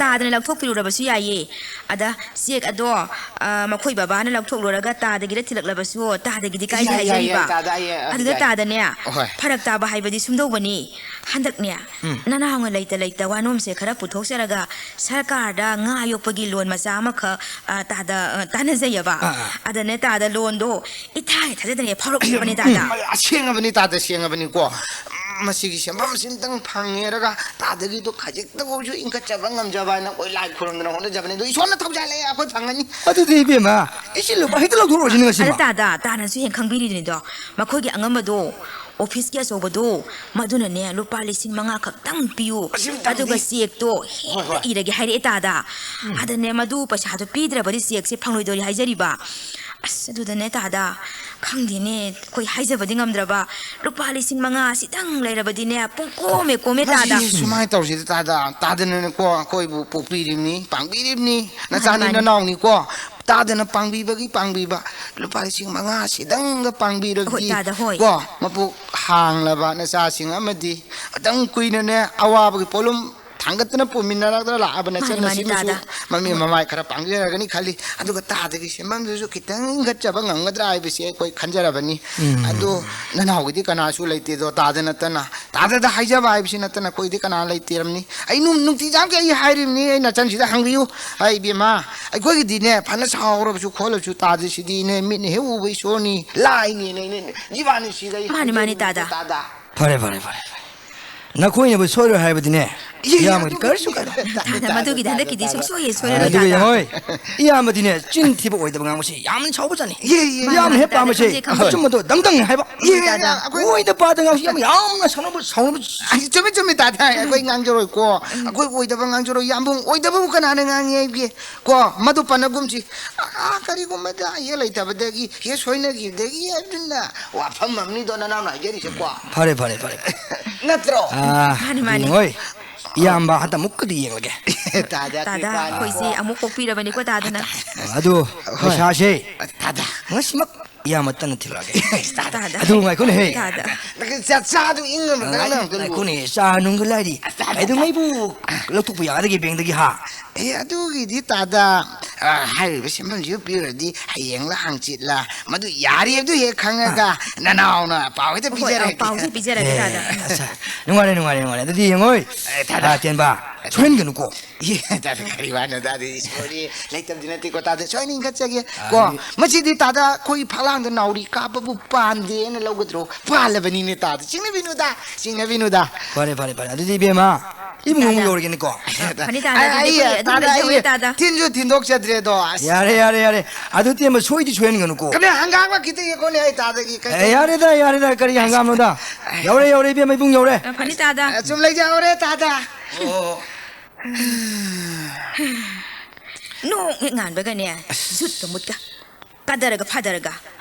ꯇꯥꯗꯅ ꯂꯧꯊꯣꯛꯄꯤꯔꯨꯔꯕꯁꯨ ꯌꯥꯏꯌꯦ꯫ ꯑꯗ ꯆꯦꯛ ꯑꯗꯣ, ꯑ, ꯃꯈꯣꯏ ꯕꯕꯥꯅ ꯂꯧꯊꯣꯛꯂꯨꯔꯒ ꯇꯥꯗꯒꯤꯗ ꯊꯤꯜꯂꯛꯂꯕꯁꯨ ꯇꯥꯗꯒꯤꯗꯤ ꯀꯥꯏꯗꯦ ꯌꯥꯏ, ꯌꯥꯏ, ꯌꯥꯏ, ꯍꯥꯏꯖꯔꯤꯕ꯫ ꯇꯥꯗ, ꯑꯩ, ꯑ, ꯑꯗꯨꯗ ꯌꯥꯏ꯫ ꯇꯥꯗꯅꯦ, ꯍꯣꯏ꯫ ꯐꯔꯛ ꯇꯥꯕ ꯍꯥꯏꯕꯗꯤ ꯁꯨꯝꯗꯧꯕꯅꯤ꯫ ꯍꯟꯗꯛꯅꯦ, ꯅꯅꯥꯎꯅ ꯂꯩꯇ ꯂꯩꯇ ꯋꯥꯅꯣꯝꯁꯦ ꯈꯔ ꯄꯨꯊꯣꯛꯆꯔꯒ ꯁꯔꯀꯥꯔꯗ ꯉꯥ ꯌꯣꯛꯄꯒꯤ ꯂꯣꯟ ꯃꯆꯥ ꯑꯃꯈꯛ, ꯑ, ꯇꯥꯗ, ꯑ, ꯇꯥꯟꯅꯖꯩꯌꯦꯕ꯫ ꯑꯥ, ꯑꯥ꯫ ꯑꯗꯅꯦ ꯇꯥꯗ ꯂꯣꯟꯗꯣ ꯏꯊꯥ ꯊꯥꯖꯗꯅ ꯐꯥꯎꯔꯛꯄꯅꯦ ꯇꯥꯗ꯫ ꯃ-, ꯑꯁꯦꯡꯉꯕꯅꯤ ꯇꯥꯗ, ꯁꯦꯡꯉꯕꯅꯤꯀꯣ꯫ ꯎꯝ, ꯃꯁꯤꯒꯤ ꯁꯦꯟꯐꯝ ꯑꯁꯤꯝꯇꯪ ꯐꯪꯉꯦꯔꯒ ꯇꯥꯗꯒꯤꯗꯣ ꯈꯖꯤꯛꯇ ꯑꯣꯏꯔꯁꯨ ꯏꯟꯈꯠꯆꯕ ꯉꯝꯖꯕ ꯍꯥꯏꯅ ꯑꯩꯈꯣꯏ ꯂꯥꯏ ꯈꯨꯔꯨꯝꯗꯅ ꯍꯣꯠꯅꯖꯕꯅꯤ꯫ ꯑꯗꯣ ꯏꯁꯣꯔꯅ ꯊꯧꯖꯥꯜꯂꯛꯑꯦ, ꯑꯩꯈꯣꯏ ꯐꯪꯉꯅꯤ꯫ ꯑꯗꯨꯗꯤ ꯏꯕꯦꯝꯃ, ꯏꯆꯤꯜ ꯂꯨꯄꯥ ꯍꯦꯛꯇ ꯂꯧꯊꯣꯛꯎꯔꯁꯤꯅꯦ ꯑꯗ ꯉꯁꯤꯃ꯫ ꯇꯥꯗ, ꯇꯥꯅꯁꯨ ꯍꯦꯟ ꯈꯪꯕꯤꯔꯤꯗꯨꯅꯤꯗꯣ, ꯃꯈꯣꯏꯒꯤ ꯑꯉꯝꯕꯗꯣ, ꯑꯣꯐꯤꯁꯀꯤ ꯑꯆꯧꯕꯗꯣ, ꯃꯗꯨꯅꯅꯦ ꯂꯨꯄꯥ ꯂꯤꯁꯤꯡ ꯃꯉꯥ ꯈꯛꯇꯪ ꯄꯤꯌꯨ, ꯑꯁꯤꯝꯇꯪꯗꯤ꯫ ꯑꯗꯨꯒ ꯆꯦꯛꯇꯣ ꯍꯦꯛꯇ ꯍꯣꯏ, ꯍꯣꯏ꯫ ꯏꯔꯒꯦ ꯍꯥꯏꯔꯛꯑꯦ ꯇꯥꯗ꯫ ꯑꯗꯅꯦ ꯃꯗꯨ ꯄꯩꯁꯥꯗꯣ ꯄꯤꯗ꯭ꯔꯕꯗꯤ ꯆꯦꯛꯁꯦ ꯐꯪꯂꯣꯏꯗꯧꯔꯤ ꯍꯥꯏꯖꯔꯤꯕ꯫ ꯑꯁ, ꯑꯗꯨꯗꯅꯦ ꯇꯥꯗ, ꯈꯪꯗꯦꯅꯦ, ꯑꯩꯈꯣꯏ ꯍꯥꯏꯖꯕꯗꯤ ꯉꯝꯗ꯭ꯔꯕ, ꯂꯨꯄꯥ ꯂꯤꯁꯤꯡ ꯃꯉꯥ ꯑꯁꯤꯇꯪ ꯂꯩꯔꯕꯗꯤꯅꯦ, ꯄꯨꯡ ꯀꯣꯝꯃꯦ ꯀꯣꯝꯃꯦ ꯇꯥꯗ꯫ ꯃꯁꯤ ꯁꯨꯃꯥꯏꯅ ꯇꯧꯁꯤꯗ ꯇꯥꯗ, ꯇꯥꯗꯅꯅꯦꯀꯣ, ꯑꯩꯈꯣꯏꯕꯨ ꯄꯣꯛꯄꯤꯔꯤꯕꯅꯤ, ꯄꯥꯡꯕꯤꯔꯤꯕꯅꯤ, ꯅꯆꯥꯅꯤ ꯃꯥꯅꯤ꯫ ꯅꯅꯥꯎꯅꯤꯀꯣ꯫ ꯇꯥꯗꯅ ꯄꯥꯡꯕꯤꯕꯒꯤ ꯄꯥꯡꯕꯤꯕ, ꯂꯨꯄꯥ ꯂꯤꯁꯤꯡ ꯃꯉꯥꯁꯤꯗꯪꯒ ꯄꯥꯡꯕꯤꯔꯗꯤ, ꯍꯣꯏ, ꯇꯥꯗ, ꯍꯣꯏ꯫ ꯀꯣ, ꯃꯄꯨ ꯍꯥꯡꯂꯕ ꯅꯆꯥꯁꯤꯡ ꯑꯃꯗꯤ ꯃꯇꯝ ꯀꯨꯏꯅꯅꯦ ꯑꯋꯥꯕꯒꯤ ꯄꯣꯠꯂꯨꯝ ꯊꯥꯡꯒꯠꯇꯅ ꯄꯨꯃꯤꯟꯅꯔꯛꯇꯅ ꯂꯥꯛꯑꯕ ꯃꯥꯅꯤ, ꯃꯥꯅꯤ, ꯅꯆꯟꯅꯁꯤꯕꯨꯁꯨ ꯇꯥꯗ꯫ ꯃꯃꯤ ꯍꯣꯏ꯫ ꯃꯃꯥꯏ ꯈꯔ ꯄꯥꯡꯖꯔꯒꯅꯤ ꯈꯜꯂꯤ꯫ ꯑꯗꯨꯒ ꯇꯥꯗꯒꯤ ꯁꯦꯟꯐꯝꯗꯨꯁꯨ ꯈꯤꯇꯪ ꯍꯦꯟꯒꯠꯆꯕ ꯉꯝꯒꯗ꯭ꯔꯥ ꯍꯥꯏꯕꯁꯤ ꯑꯩꯈꯣꯏ ꯈꯟꯖꯔꯕꯅꯤ꯫ ꯎꯝ꯫ ꯑꯗꯣ ꯅꯅꯥꯎꯒꯤꯗꯤ ꯀꯅꯥꯁꯨ ꯂꯩꯇꯦꯗꯣ, ꯇꯥꯗ ꯅꯠꯇꯅ꯫ ꯇꯥꯗꯗ ꯍꯥꯏꯖꯕ ꯍꯥꯏꯕꯁꯤ ꯅꯠꯇꯅ ꯑꯩꯈꯣꯏꯗꯤ ꯀꯅꯥ ꯂꯩꯇꯦꯔꯝꯅꯤ꯫ ꯑꯩ ꯅꯨꯡ-, ꯅꯨꯡꯇꯤꯖꯥꯝꯒꯤ ꯑꯩ ꯍꯥꯏꯔꯤꯕꯅꯤ, ꯑꯩ ꯅꯆꯟꯁꯤꯗ ꯍꯪꯕꯤꯌꯨ꯫ ꯑꯩ ꯏꯕꯦꯝꯃ, ꯑꯩꯈꯣꯏꯒꯤꯗꯤꯅꯦ ꯐꯅ ꯁꯥꯎꯔꯕꯁꯨ ꯈꯣꯠꯂꯕꯁꯨ ꯇꯥꯗꯁꯤꯗꯤꯅꯦ ꯃꯤꯠꯅ ꯍꯦꯛ ꯎꯕ ꯏꯁꯣꯔꯅꯤ, ꯂꯥꯏꯅꯦꯅ ꯑꯩꯅ ꯖꯤꯕꯥꯅꯤ ꯁꯤꯗ ꯑꯩ ꯃꯥꯅꯤ, ꯃꯥꯅꯤ, ꯍꯥꯏꯖꯔꯤꯕꯅꯤ ꯇꯥꯗ꯫ ꯇꯥꯗ꯫ ꯐꯔꯦ, ꯐꯔꯦ, ꯐꯔꯦ, ꯐꯔꯦ꯫ ꯅꯈꯣꯏꯅꯕꯨ ꯁꯣꯏꯔꯣꯏ ꯍꯥꯏꯕꯗꯤꯅꯦ, ꯌꯦ, ꯏꯌꯥꯝꯕꯗꯤ ꯑꯗꯨꯒꯤꯗꯤ ꯀꯔꯤꯁꯨ ꯀꯥꯏ- ꯇꯥꯗ, ꯃꯗꯨꯒꯤꯗꯤ ꯍꯟꯗꯛꯀꯤꯗꯤ ꯁꯨꯡꯁꯣꯏ ꯍꯦꯛ ꯁꯣꯏꯔꯔꯣꯏ, ꯑꯗꯨꯒ ꯇꯥꯗ꯫ ꯌꯦꯡꯉꯣꯏ, ꯏꯌꯥꯝꯕꯗꯤꯅꯦ ꯆꯤꯟ ꯊꯤꯕ ꯑꯣꯏꯗꯕ ꯉꯥꯡꯕꯁꯤ ꯌꯥꯝꯅ ꯁꯥꯎꯕꯖꯥꯠꯅꯤ꯫ ꯌꯦ, ꯌꯦ, ꯌꯦ꯫ ꯌꯥꯝꯅ ꯍꯦꯛ ꯇꯥꯗ, ꯄꯥꯝꯕꯁꯦ ꯈꯪꯖꯩ, ꯈꯪꯖꯩ꯫ ꯑꯆꯨꯝꯕꯗꯣ ꯗꯪꯗꯪ ꯍꯥꯏꯕ꯫ ꯌꯦ, ꯇꯥꯗ꯫ ꯑꯩꯈꯣꯏ ꯑꯣꯏꯗ ꯄꯥꯗ ꯉꯥꯡꯕꯁꯤ ꯌꯥꯝ, ꯌꯥꯝꯅ ꯁꯥꯎꯅꯕ, ꯁꯥꯎꯅꯕ꯫ ꯑꯩ ꯆꯨꯝꯃꯤ, ꯆꯨꯝꯃꯤ, ꯇꯥꯗ꯫ ꯑꯩꯈꯣꯏ ꯉꯥꯡꯖꯔꯣꯏꯀꯣ꯫ ꯑꯩꯈꯣꯏ ꯑꯣꯏꯗꯕ ꯉꯥꯡꯖꯔꯣꯏ꯫ ꯌꯥꯝꯕꯨꯡ, ꯑꯣꯏꯗꯕꯕꯨ ꯀꯅꯥꯅ ꯉꯥꯡꯉꯤ ꯍꯥꯏꯒꯦ? ꯀꯣ, ꯃꯗꯨ ꯄꯟꯅꯒꯨꯝꯁꯤ꯫ ꯑꯥ, ꯀꯔꯤꯒꯨꯝꯕꯗ ꯍꯦꯛ ꯂꯩꯇꯕꯗꯒꯤ, ꯍꯦꯛ ꯁꯣꯏꯅꯈꯤꯕꯗꯒꯤ ꯑꯗꯨꯅ ꯋꯥꯐꯝ ꯑꯃꯅꯤꯗꯣ ꯅꯅꯥꯎꯅ ꯍꯥꯏꯖꯔꯤꯁꯦꯀꯣ꯫ ꯐꯔꯦ, ꯐꯔꯦ, ꯐꯔꯦ꯫ ꯅꯠꯇ꯭ꯔꯣ? ꯑꯥ, ꯃꯥꯅꯤ, ꯃꯥꯅꯤ꯫ ꯌꯦꯡꯉꯣꯏ, ꯏꯌꯥꯝꯕ ꯍꯟꯗꯛ ꯑꯃꯨꯛꯀꯗꯤ ꯌꯦꯡꯂꯒꯦ꯫ ꯇꯥꯗ, ꯇꯥꯗ, ꯀ꯭ꯔꯤꯄꯥꯅꯤ꯫ ꯑꯩꯈꯣꯏꯁꯤ ꯑꯃꯨꯛ ꯄꯣꯛꯄꯤꯔꯕꯅꯤꯀꯣ, ꯇꯥꯗꯅ꯫ ꯑꯗꯨ ꯄꯩꯁꯥꯁꯦ ꯇꯥꯗ꯫ ꯉꯁꯤꯃꯛ ꯏꯌꯥꯝꯕ ꯇꯟꯅ ꯊꯤꯜꯂꯛꯑꯒꯦ꯫ ꯇꯥꯗ꯫ ꯑꯗꯨ ꯉꯥꯏꯈꯣꯅꯦꯍꯦ꯫ ꯇꯥꯗ꯫ ꯆꯥ-, ꯆꯥꯗꯨ ꯏꯪꯉꯕ꯭ꯔꯥ? ꯅꯪ ꯑꯝꯇ ꯂꯨ-, ꯉꯥꯏꯈꯣꯅꯦ, ꯆꯥ ꯅꯨꯡꯒ ꯂꯥꯏꯔꯤ꯫ ꯀꯩꯗꯧꯉꯩꯕꯨ ꯂꯧꯊꯣꯛꯄ ꯌꯥꯒꯗꯒꯦ ꯕꯦꯡꯗꯒꯤ, ꯍꯥ? ꯑꯦ, ꯑꯗꯨꯒꯤꯗꯤ ꯇꯥꯗ, ꯑ, ꯍꯥꯏꯔꯤꯕ ꯁꯦꯟꯐꯝꯁꯤꯕꯨ ꯄꯤꯔꯨꯔꯗꯤ ꯍꯌꯦꯡꯂ ꯍꯪꯆꯤꯠꯂ ꯃꯗꯨ ꯌꯥꯔꯤ ꯍꯥꯏꯕꯗꯨ ꯍꯦꯛ ꯈꯪꯉꯒ ꯅꯅꯥꯎꯅ ꯄꯥꯎ ꯍꯦꯛꯇ ꯍꯣꯏ, ꯄꯤꯖꯔꯒꯦ꯫ ꯄꯥꯎꯁꯦ ꯄꯤꯖꯔꯒꯦ, ꯑꯦ, ꯇꯥꯗ꯫ ꯑꯠꯆꯥ, ꯅꯨꯡꯉꯥꯏꯔꯦ, ꯅꯨꯡꯉꯥꯏꯔꯦ, ꯅꯨꯡꯉꯥꯏꯔꯦ꯫ ꯑꯗꯨꯗꯤ ꯌꯦꯡꯉꯣꯏ꯫ ꯑꯦ, ꯇꯥꯗ꯫ ꯑꯥ, ꯇꯦꯟꯕ, ꯁꯣꯏꯍꯟꯒꯅꯨꯀꯣ꯫ ꯑꯦ, ꯇꯥꯗ, ꯀꯔꯤ ꯋꯥꯅꯣ ꯇꯥꯗ, ꯏꯁꯣꯔꯤ ꯂꯩꯇꯕꯗꯤ ꯅꯠꯇꯦꯀꯣ ꯇꯥꯗ, ꯁꯣꯏꯅ ꯏꯟꯈꯠꯆꯒꯦ꯫ ꯑꯥ, ꯀꯣ, ꯑꯗꯨꯗꯤ ꯃꯁꯤꯗꯤ ꯇꯥꯗ ꯑꯩꯈꯣꯏꯒꯤ ꯐꯛꯂꯥꯡꯗ ꯅꯥꯎꯔꯤ ꯀꯥꯞꯄꯕꯨ ꯄꯥꯟꯗꯦꯅ ꯂꯧꯒꯗ꯭ꯔꯣ? ꯄꯥꯜꯂꯕꯅꯤꯅꯦ ꯇꯥꯗ, ꯆꯤꯡꯅꯕꯤꯅꯨꯗ, ꯆꯤꯡꯅꯕꯤꯅꯨꯗ꯫ ꯐꯔꯦ, ꯐꯔꯦ, ꯐꯔꯦ꯫ ꯑꯗꯨꯗꯤ ꯏꯕꯦꯝꯃ, ꯏꯕꯨꯡ ꯑꯃꯨꯛ ꯇꯥꯗ꯫ ꯌꯧꯔꯒꯦꯅꯦꯀꯣ꯫ ꯐꯅꯤ ꯇꯥꯗ, ꯑꯗꯨꯗꯤ ꯑꯩ, ꯑꯩꯈꯣꯏ ꯑꯗꯨꯝ ꯇꯥꯗ, ꯂꯩꯖꯍꯧꯔꯦ, ꯑꯩ ꯇꯥꯗ꯫ ꯊꯤꯟꯁꯨ ꯊꯤꯟꯗꯣꯛꯆꯗ꯭ꯔꯦꯗꯣ꯫ ꯑꯁ꯫ ꯌꯥꯔꯦ, ꯌꯥꯔꯦ, ꯌꯥꯔꯦ꯫ ꯑꯗꯨ ꯇꯦꯝꯕ ꯁꯣꯏꯗꯤ ꯁꯣꯏꯍꯟꯒꯅꯨꯀꯣ꯫ ꯀꯩꯅꯣ, ꯍꯪꯒꯥꯝꯒ ꯈꯤꯇ ꯌꯦꯛꯈꯣꯅꯦ ꯑꯩ ꯇꯥꯗꯒꯤ ꯀꯩ-, ꯑꯦ, ꯌꯥꯔꯦꯗ, ꯌꯥꯔꯦꯗ, ꯀꯔꯤ ꯍꯪꯒꯥꯝꯅꯣꯗ? ꯌꯧꯔꯦ, ꯌꯧꯔꯦ, ꯏꯕꯦꯝꯃ, ꯏꯕꯨꯡ ꯌꯧꯔꯦ꯫ ꯑ, ꯐꯅꯤ ꯇꯥꯗ꯫ ꯑ, ꯁꯨꯝ ꯂꯩꯖꯍꯧꯔꯦ ꯇꯥꯗ꯫ ꯑꯣ꯫ ꯅꯣꯡ ꯍꯦꯛ ꯉꯥꯟꯕꯒꯅꯦ, ꯖꯨꯠꯀ ꯃꯨꯠꯀ꯫ ꯀꯗꯔꯒ ꯐꯗꯔꯒ꯫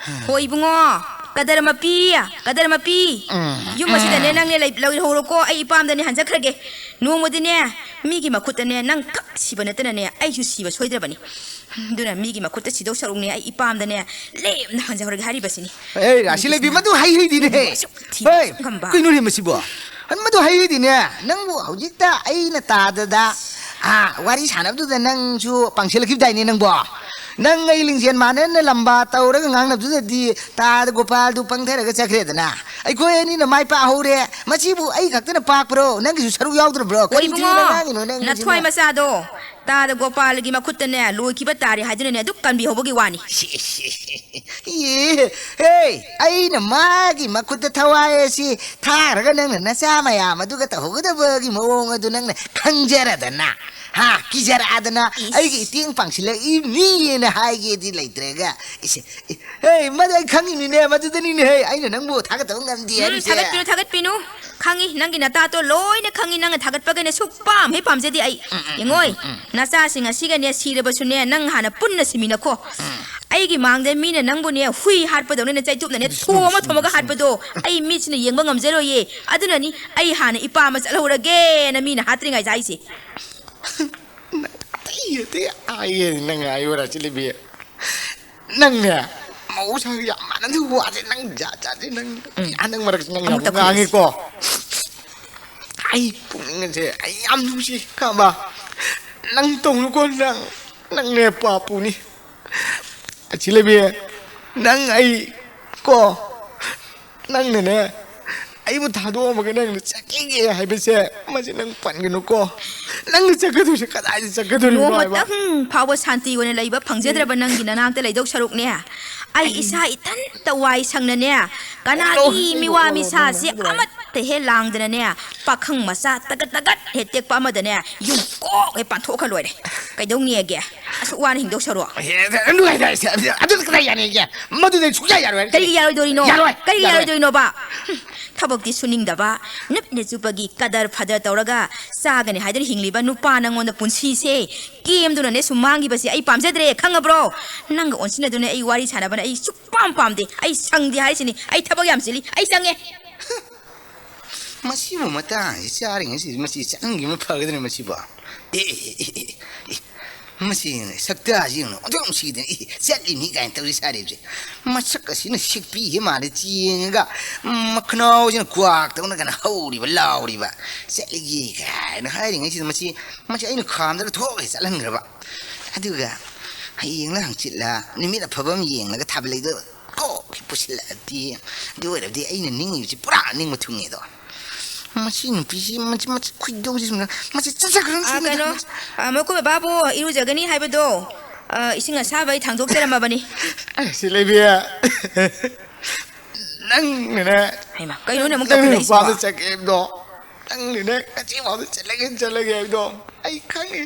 ꯍꯣꯏ ꯏꯕꯨꯡꯉꯣ, ꯀꯗꯔ ꯃꯄꯤ, ꯀꯗꯔ ꯃꯄꯤ꯫ ꯎꯝ꯫ ꯌꯨꯝ ꯑꯁꯤꯗꯅꯦ ꯅꯪꯅꯦ ꯂꯩ-, ꯂꯩꯍꯧꯔꯣꯀꯣ, ꯑꯩ ꯏꯄꯥꯝꯗꯅꯦ ꯍꯟꯖꯈ꯭ꯔꯒꯦ꯫ ꯅꯣꯡꯃꯗꯤꯅꯦ ꯃꯤꯒꯤ ꯃꯈꯨꯠꯇꯅꯦ ꯅꯪ ꯈꯛ ꯁꯤꯕ ꯅꯠꯇꯅꯅꯦ ꯑꯩꯁꯨ ꯁꯤꯕ ꯁꯣꯏꯗ꯭ꯔꯕꯅꯤ꯫ ꯑꯗꯨꯅ ꯃꯤꯒꯤ ꯃꯈꯨꯠꯇ ꯁꯤꯗꯧ ꯁꯔꯨꯛꯅꯦ, ꯑꯩ ꯏꯄꯥꯝꯗꯅꯦ ꯂꯦꯝꯅ ꯍꯟꯖꯍꯧꯔꯒꯦ ꯍꯥꯏꯔꯤꯕꯁꯤꯅꯤ꯫ ꯑꯦ, ꯔꯥꯁꯤ ꯂꯩꯕꯤ, ꯃꯗꯨ ꯍꯩ ꯍꯩꯗꯤꯅꯦꯍꯦ꯫ ꯑꯁꯨꯛ ꯊꯤꯕ ꯍꯣꯏ, ꯉꯝꯕ꯫ ꯀꯩꯅꯣꯅꯦ ꯃꯁꯤꯕꯣ? ꯃꯗꯨ ꯍꯩ ꯍꯩꯗꯤꯅꯦ꯫ ꯅꯪꯕꯨ ꯍꯧꯖꯤꯛꯇ ꯑꯩꯅ ꯇꯥꯗꯗ, ꯑꯥ, ꯋꯥꯔꯤ ꯁꯥꯟꯅꯕꯗꯨꯗ ꯅꯪꯁꯨ ꯄꯥꯡꯁꯤꯜꯂꯛꯈꯤꯕꯗꯥꯏꯅꯦ ꯅꯪꯕꯣ? ꯅꯪ ꯑꯩ ꯂꯤꯡꯖꯦꯜ ꯃꯥꯟꯅꯅ ꯂꯝꯕꯥ ꯇꯧꯔꯒ ꯉꯥꯡꯅꯕꯗꯨꯗꯗꯤ ꯇꯥꯗ ꯒꯣꯄꯥꯜꯗꯨ ꯄꯪꯊꯔꯒ ꯆꯠꯈ꯭ꯔꯦꯗꯅ꯫ ꯑꯩꯈꯣꯏ ꯑꯅꯤꯅ ꯃꯥꯏ ꯄꯥꯛꯍꯧꯔꯦ꯫ ꯃꯁꯤꯕꯨ ꯑꯩ ꯈꯛꯇꯅ ꯄꯥꯛꯄ꯭ꯔꯣ? ꯅꯪꯒꯤꯁꯨ ꯁꯔꯨꯛ ꯌꯥꯎꯗ꯭ꯔꯕ꯭ꯔꯣ? ꯑꯣ, ꯀꯔꯤ ꯏꯕꯨꯡꯉꯣ, ꯆꯤꯟꯗ ꯉꯥꯡꯉꯤꯅꯣ ꯅꯪꯁꯤꯅ? ꯅꯊ꯭ꯋꯥꯏ ꯃꯆꯥꯗꯣ ꯇꯥꯗ ꯒꯣꯄꯥꯜꯒꯤ ꯃꯈꯨꯠꯇꯅꯦ ꯂꯣꯏꯈꯤꯕ ꯇꯥꯔꯦ ꯍꯥꯏꯗꯨꯅꯅꯦ ꯑꯗꯨꯛ ꯀꯟꯕꯤꯍꯧꯕꯒꯤ ꯋꯥꯅꯤ꯫ ꯏꯁ, ꯏꯁ, ꯏꯁ, ꯏꯁ, ꯏ, ꯍꯦ, ꯑꯩꯅ ꯃꯥꯒꯤ ꯃꯈꯨꯠꯇ ꯊꯋꯥꯏ ꯑꯁꯤ ꯊꯥꯔꯒ ꯅꯪꯅ ꯅꯆꯥ ꯃꯌꯥꯝ ꯑꯗꯨꯒ ꯇꯧꯍꯧꯒꯗꯕꯒꯤ ꯃꯑꯣꯡ ꯑꯗꯨ ꯅꯪꯅ ꯈꯪꯖꯔꯗꯅ, ꯍꯥ, ꯀꯤꯖꯔꯛꯑꯗꯅ ꯏꯁ꯫ ꯑꯩꯒꯤ ꯏꯇꯦꯡ ꯄꯥꯡꯁꯤꯜꯂꯛꯏ ꯃꯤꯅ ꯍꯥꯏꯒꯦꯗꯤ ꯂꯩꯇ꯭ꯔꯒ, ꯏꯁ, ꯏ, ꯍꯦ, ꯃꯗꯨ ꯑꯩ ꯈꯪꯉꯤꯅꯤꯅꯦ, ꯃꯗꯨꯗꯅꯤꯅꯦꯍꯦ ꯑꯩꯅ ꯅꯪꯕꯨ ꯊꯥꯒꯠꯇꯕ ꯉꯝꯗꯦ ꯎꯝ, ꯍꯥꯏꯔꯤꯁꯦ꯫ ꯊꯥꯒꯠꯄꯤꯅꯨ, ꯊꯥꯒꯠꯄꯤꯅꯨ꯫ ꯈꯪꯉꯤ, ꯅꯪꯒꯤ ꯅꯇꯥꯇꯣ ꯂꯣꯏꯅ ꯈꯪꯉꯤ, ꯅꯪꯅ ꯊꯥꯒꯠꯄꯒꯅꯦ ꯁꯨꯛ ꯄꯥꯝ ꯍꯦꯛ ꯄꯥꯝꯖꯗꯦ ꯑꯩ꯫ ꯎꯝ, ꯎꯝ, ꯌꯦꯡꯉꯣꯏ, ꯎꯝ, ꯎꯝ, ꯎꯝ꯫ ꯅꯆꯥꯁꯤꯡ ꯑꯁꯤꯒꯅꯦ ꯁꯤꯔꯕꯁꯨꯅꯦ ꯅꯪ ꯍꯥꯟꯅ ꯄꯨꯟꯅ ꯁꯤꯃꯤꯟꯅꯈꯣ꯫ ꯎꯝ꯫ ꯑꯩꯒꯤ ꯃꯥꯡꯗ ꯃꯤꯅ ꯅꯪꯕꯨꯅꯦ ꯍꯨꯏ ꯍꯥꯠꯄꯗꯧꯅꯅꯦ ꯆꯩꯇꯨꯞꯅꯅꯦ ꯎꯝ, ꯊꯣꯝꯃ ꯎꯝ, ꯊꯣꯝꯃꯒ ꯎꯝ, ꯎꯝ꯫ ꯍꯥꯠꯄꯗꯣ ꯑꯩ ꯃꯤꯠꯁꯤꯅ ꯌꯦꯡꯕ ꯉꯝꯖꯔꯣꯏꯌꯦ꯫ ꯑꯗꯨꯅꯅꯤ ꯑꯩ ꯍꯥꯟꯅ ꯏꯄꯥꯝ ꯑꯃ ꯆꯠꯍꯧꯔꯒꯦꯅ ꯃꯤꯅ ꯍꯥꯠꯇ꯭ꯔꯤꯉꯩꯗ ꯍꯥꯏꯁꯦ꯫ ꯑꯇꯩ ꯑꯇꯩ ꯍꯥꯏꯌꯦ ꯅꯪ ꯍꯥꯏꯌꯣꯔꯥ ꯆꯤꯂꯤꯕꯤ? ꯅꯪꯅꯦ, ꯃꯍꯧꯁꯥꯒ ꯌꯥꯝ ꯃꯥꯟꯅꯗꯕ ꯋꯥꯁꯦ ꯅꯪ ꯖꯥꯠ ꯖꯥꯠꯁꯦ ꯅꯪ ꯎꯝ꯫ ꯍꯟꯗꯛ ꯃꯔꯛꯁꯦ ꯅꯪ ꯌꯥꯝ ꯑꯃꯨꯛꯇ ꯉꯥꯡꯉꯤꯀꯣ꯫ ꯑꯩ ꯄꯨꯛꯅꯤꯡ ꯑꯁꯦ ꯑꯩ ꯌꯥꯝ ꯅꯨꯡꯁꯤ ꯈꯪꯉꯕ? ꯅꯪ ꯇꯧꯅꯨꯀꯣ ꯅꯪ, ꯅꯪꯅꯦ ꯄꯥꯞꯄꯨꯅꯤ꯫ ꯑꯁꯤ ꯂꯩꯕꯤ, ꯅꯪ ꯑꯩ ꯀꯣ, ꯅꯪꯅꯅꯦ ꯑꯩꯕꯨ ꯊꯥꯗꯣꯛꯑꯝꯃꯒ ꯅꯪꯅ ꯆꯠꯈꯤꯒꯦ ꯍꯥꯏꯕꯁꯦ, ꯃꯁꯤ ꯅꯪ ꯄꯟꯒꯅꯨꯀꯣ꯫ ꯅꯪꯅ ꯆꯠꯀꯗꯣꯏꯁꯦ ꯀꯗꯥꯏꯗ ꯆꯠꯀꯗꯣꯏꯅꯣ ꯍꯥꯏꯕ? ꯅꯣꯡꯃꯇꯪ ꯐꯥꯎꯕ ꯁꯥꯟꯇꯤ ꯑꯣꯏꯅ ꯂꯩꯕ ꯐꯪꯖꯗ꯭ꯔꯕ ꯅꯪꯒꯤ ꯅꯅꯥꯛꯇ ꯂꯩꯗꯧ ꯁꯔꯨꯛꯅꯦ, ꯑꯩ ꯏꯁꯥ ꯏꯊꯟꯇ ꯋꯥꯏ ꯁꯪꯅꯅꯦ, ꯀꯅꯥꯒꯤ ꯃꯤꯋꯥ ꯃꯤꯁꯥꯁꯦ ꯑꯃꯠꯇ ꯍꯦꯛ ꯂꯥꯡꯗꯅꯅꯦ, ꯄꯥꯈꯪ ꯃꯆꯥ ꯇꯒꯠ ꯇꯒꯠ ꯍꯦꯛ ꯇꯦꯛꯄ ꯑꯃꯗꯅꯦ ꯌꯨꯝ ꯀꯣꯛ ꯍꯦꯛ ꯄꯥꯟꯊꯣꯛꯈ꯭ꯔ ꯂꯣꯏꯔꯦ꯫ ꯀꯩꯗꯧꯅꯦꯒꯦ? ꯑꯁꯨꯛ ꯋꯥꯅ ꯍꯤꯡꯗꯧ ꯁꯔꯨꯛ꯫ ꯑꯦ, ꯑꯗꯨ ꯍꯥꯏꯇꯥꯔꯦ, ꯑꯗꯨꯗ ꯀꯗꯥꯏ ꯌꯥꯅꯤꯒꯦ? ꯃꯗꯨꯗ ꯁꯨꯡꯌꯥ ꯌꯥꯔꯣꯏ꯫ ꯀꯔꯤꯒꯤ ꯌꯥꯔꯣꯏꯗꯣꯔꯤꯅꯣ? ꯌꯥꯔꯣꯏ, ꯀꯔꯤꯒꯤ ꯌꯥꯔꯣꯏ꯫ ꯌꯥꯔꯣꯏꯗꯣꯔꯤꯅꯣꯕ? ꯍꯨꯝ, ꯊꯕꯛꯇꯤ ꯁꯨꯅꯤꯡꯗꯕ, ꯅꯨꯃꯤꯠꯅ ꯆꯨꯞꯄꯒꯤ ꯀꯗꯔ ꯐꯗꯔ ꯇꯧꯔꯒ ꯆꯥꯒꯅꯤ ꯍꯥꯏꯗꯨꯅ ꯍꯤꯡꯂꯤꯕ ꯅꯨꯄꯥ ꯅꯪꯉꯣꯟꯗ ꯄꯨꯟꯁꯤꯁꯦ ꯀꯦꯝꯗꯨꯅꯅꯦ ꯁꯨꯝ ꯃꯥꯡꯈꯤꯕꯁꯦ ꯑꯩ ꯄꯥꯝꯖꯗ꯭ꯔꯦ, ꯈꯪꯉꯕ꯭ꯔꯣ? ꯅꯪꯒ ꯑꯣꯟꯁꯤꯟꯅꯗꯨꯅ ꯑꯩ ꯋꯥꯔꯤ ꯁꯥꯟꯅꯕꯅ ꯑꯩ ꯁꯨꯛꯄꯥꯝ ꯄꯥꯝꯗꯦ꯫ ꯑꯩ ꯁꯪꯗꯦ ꯍꯥꯏꯔꯤꯁꯤꯅꯤ꯫ ꯑꯩ ꯊꯕꯛ ꯌꯥꯝ ꯆꯤꯜꯂꯤ꯫ ꯑꯩ ꯆꯪꯉꯦ꯫ ꯃꯁꯤꯕꯨ ꯃꯇꯥꯡꯁꯤ ꯆꯥꯔꯤꯉꯩꯁꯤꯗ ꯃꯁꯤ ꯆꯪꯈꯤꯕꯅ ꯐꯒꯗ꯭ꯔꯥ ꯃꯁꯤꯕꯣ? ꯑꯦ, ꯑꯦ, ꯑꯦ, ꯑꯦ, ꯑꯦ, ꯑꯦ꯫ ꯃꯁꯤ ꯁꯛꯇꯥꯁꯤ ꯌꯦꯡꯉꯨ, ꯑꯣꯟꯊꯣꯛ ꯅꯨꯡꯁꯤꯗꯅ, ꯏ, ꯆꯠꯂꯤꯅꯤ ꯀꯥꯏꯅ ꯇꯧꯔꯤ ꯁꯥꯔꯤꯕꯁꯦ꯫ ꯃꯁꯛ ꯑꯁꯤꯅ ꯁꯤꯛꯄꯤꯁꯦ ꯃꯥꯜꯂꯦ ꯆꯦꯡꯉꯒ, ꯃꯈꯅꯥꯎꯁꯤꯅ ꯀ꯭ꯋꯥꯛꯇꯧꯅ ꯀꯩꯅꯣ ꯍꯧꯔꯤꯕ, ꯂꯥꯎꯔꯤꯕ꯫ "ꯆꯠꯂꯒꯦ" ꯀꯥꯏꯅ ꯍꯥꯏꯔꯤꯉꯩꯁꯤꯗ ꯃꯁꯤ, ꯃꯁꯤ ꯑꯩꯅ ꯈꯥꯝꯗꯅ ꯊꯣꯛꯑꯒ ꯆꯠꯍꯟꯈ꯭ꯔꯕ꯫ ꯑꯗꯨꯒ ꯍꯌꯦꯡꯂ ꯍꯪꯆꯤꯠꯂ ꯅꯨꯃꯤꯠ ꯑꯐꯕ ꯑꯃ ꯌꯦꯡꯂꯒ ꯊꯥꯕꯜ ꯂꯩꯗꯣ ꯀꯣꯛ ꯄꯨꯁꯤꯜꯂꯛꯑꯗꯤ, ꯑꯗꯨ ꯑꯣꯏꯔꯕꯗꯤ ꯑꯩꯅ ꯅꯤꯡꯉꯤꯕꯁꯤ ꯄꯨꯔꯥ ꯅꯤꯡꯕ ꯊꯨꯡꯉꯦꯗꯣ꯫ ꯃꯁꯤ ꯅꯨꯄꯤꯁꯤ, ꯃꯁꯤ, ꯃꯁꯤ ꯈꯣꯏꯗꯧꯁꯤ ꯁꯨꯝ, ꯃꯁꯤ ꯆꯠꯆꯈ꯭ꯔꯅꯤ ꯑꯥ, ꯁꯤꯗ꯫ ꯀꯩꯅꯣ, ꯑꯥ, ꯃꯈꯣꯏ ꯕꯕꯥꯕꯨ ꯏꯔꯨꯖꯒꯅꯤ ꯍꯥꯏꯕꯗꯣ, ꯑꯥ, ꯏꯁꯤꯡ ꯑꯁꯥꯕ ꯑꯩ ꯊꯥꯡꯗꯣꯛꯆꯔꯝꯃꯕꯅꯤ꯫ ꯑꯦ, ꯁꯤ ꯂꯩꯕꯤ꯫ ꯅꯪꯅꯅꯦ, ꯍꯩꯃꯥ, ꯀꯩꯅꯣꯅꯦ ꯑꯃꯨꯛ ꯅꯪ ꯇꯧꯈꯠꯂꯛꯏꯁꯤꯕꯣ? ꯅꯨꯄꯥꯗꯣ ꯆꯠꯀꯦ ꯍꯥꯏꯕꯗꯣ, ꯅꯪꯅꯅꯦ ꯉꯁꯤ ꯐꯥꯎꯗ ꯆꯠꯂꯒꯦ, ꯆꯠꯂꯒꯦ ꯍꯥꯏꯕꯗꯣ ꯑꯩ ꯈꯪꯉꯤ꯫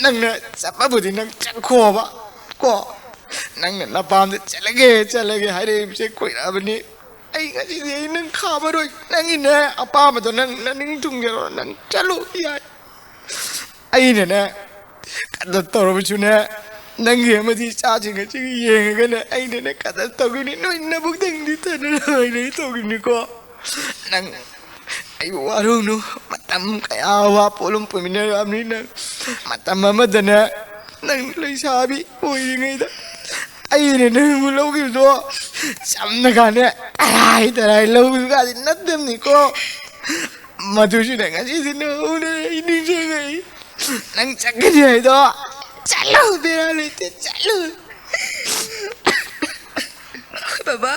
ꯅꯪꯅ ꯆꯠꯄꯕꯨꯗꯤ ꯅꯪ ꯆꯠꯈꯣꯕ, ꯀꯣ? ꯅꯪꯅ ꯅꯄꯥꯝꯗ ꯆꯠꯂꯒꯦ, ꯆꯠꯂꯒꯦ ꯍꯥꯏꯔꯛꯏꯕꯁꯦ ꯀꯨꯏꯔꯛꯑꯕꯅꯤ꯫ ꯑꯩ ꯉꯁꯤꯗꯤ ꯑꯩ ꯅꯪ ꯈꯥꯝꯃꯔꯣꯏ꯫ ꯅꯪꯒꯤꯅꯦ ꯑꯄꯥꯝꯕꯗꯣ ꯅꯪ ꯅꯅꯤꯡ ꯊꯨꯡꯖꯔꯣ, ꯅꯪ ꯆꯠꯂꯣ, ꯌꯥꯏ꯫ ꯑꯩꯅꯅꯦ ꯀꯗꯔ ꯇꯧꯔꯕꯁꯨꯅꯦ, ꯅꯪꯒꯤ ꯑꯃꯗꯤ ꯏꯆꯥꯁꯤꯡ ꯑꯁꯤꯒꯤ ꯌꯦꯡꯉꯒꯅꯦ, ꯑꯩꯅꯅꯦ ꯀꯗꯔ ꯇꯧꯈꯤꯕꯅꯤ꯫ ꯅꯣꯏ ꯅꯕꯨꯛꯇꯪꯗꯤ ꯊꯟꯅꯅꯕ ꯑꯩꯅ ꯇꯧꯈꯤꯕꯅꯤꯀꯣ꯫ ꯅꯪ ꯑꯩꯕꯨ ꯋꯥꯔꯧꯅꯨ꯫ ꯃꯇꯝ ꯀꯌꯥ ꯑꯋꯥ ꯄꯣꯠꯂꯨꯝ ꯄꯨꯃꯤꯟꯅꯔꯛꯑꯕꯅꯤ ꯅꯪ꯫ ꯃꯇꯝ ꯑꯃꯗꯅꯦ, ꯅꯪ ꯂꯩꯁꯥꯕꯤ ꯑꯣꯏꯔꯤꯉꯩꯗ ꯑꯩꯅ ꯅꯪꯕꯨ ꯂꯧꯈꯤꯕꯗꯣ ꯆꯝꯅ ꯀꯥꯟꯗ ꯇꯔꯥꯏ ꯇꯔꯥꯏ ꯂꯧꯈꯤꯕ ꯀꯥꯟꯗꯤ ꯅꯠꯇꯕꯅꯤꯀꯣ꯫ ꯃꯗꯨꯁꯨꯅꯦ ꯉꯁꯤꯗꯤ ꯅꯪ ꯎꯅ ꯑꯩ ꯅꯤꯡꯁꯤꯡꯉꯛꯏ꯫ ꯅꯪ ꯆꯠꯀꯅꯤ ꯍꯥꯏꯗꯣ ꯆꯠꯂꯣ, ꯕꯦꯔꯥ ꯂꯩꯇꯦ, ꯆꯠꯂꯣ꯫ ꯕꯕꯥ,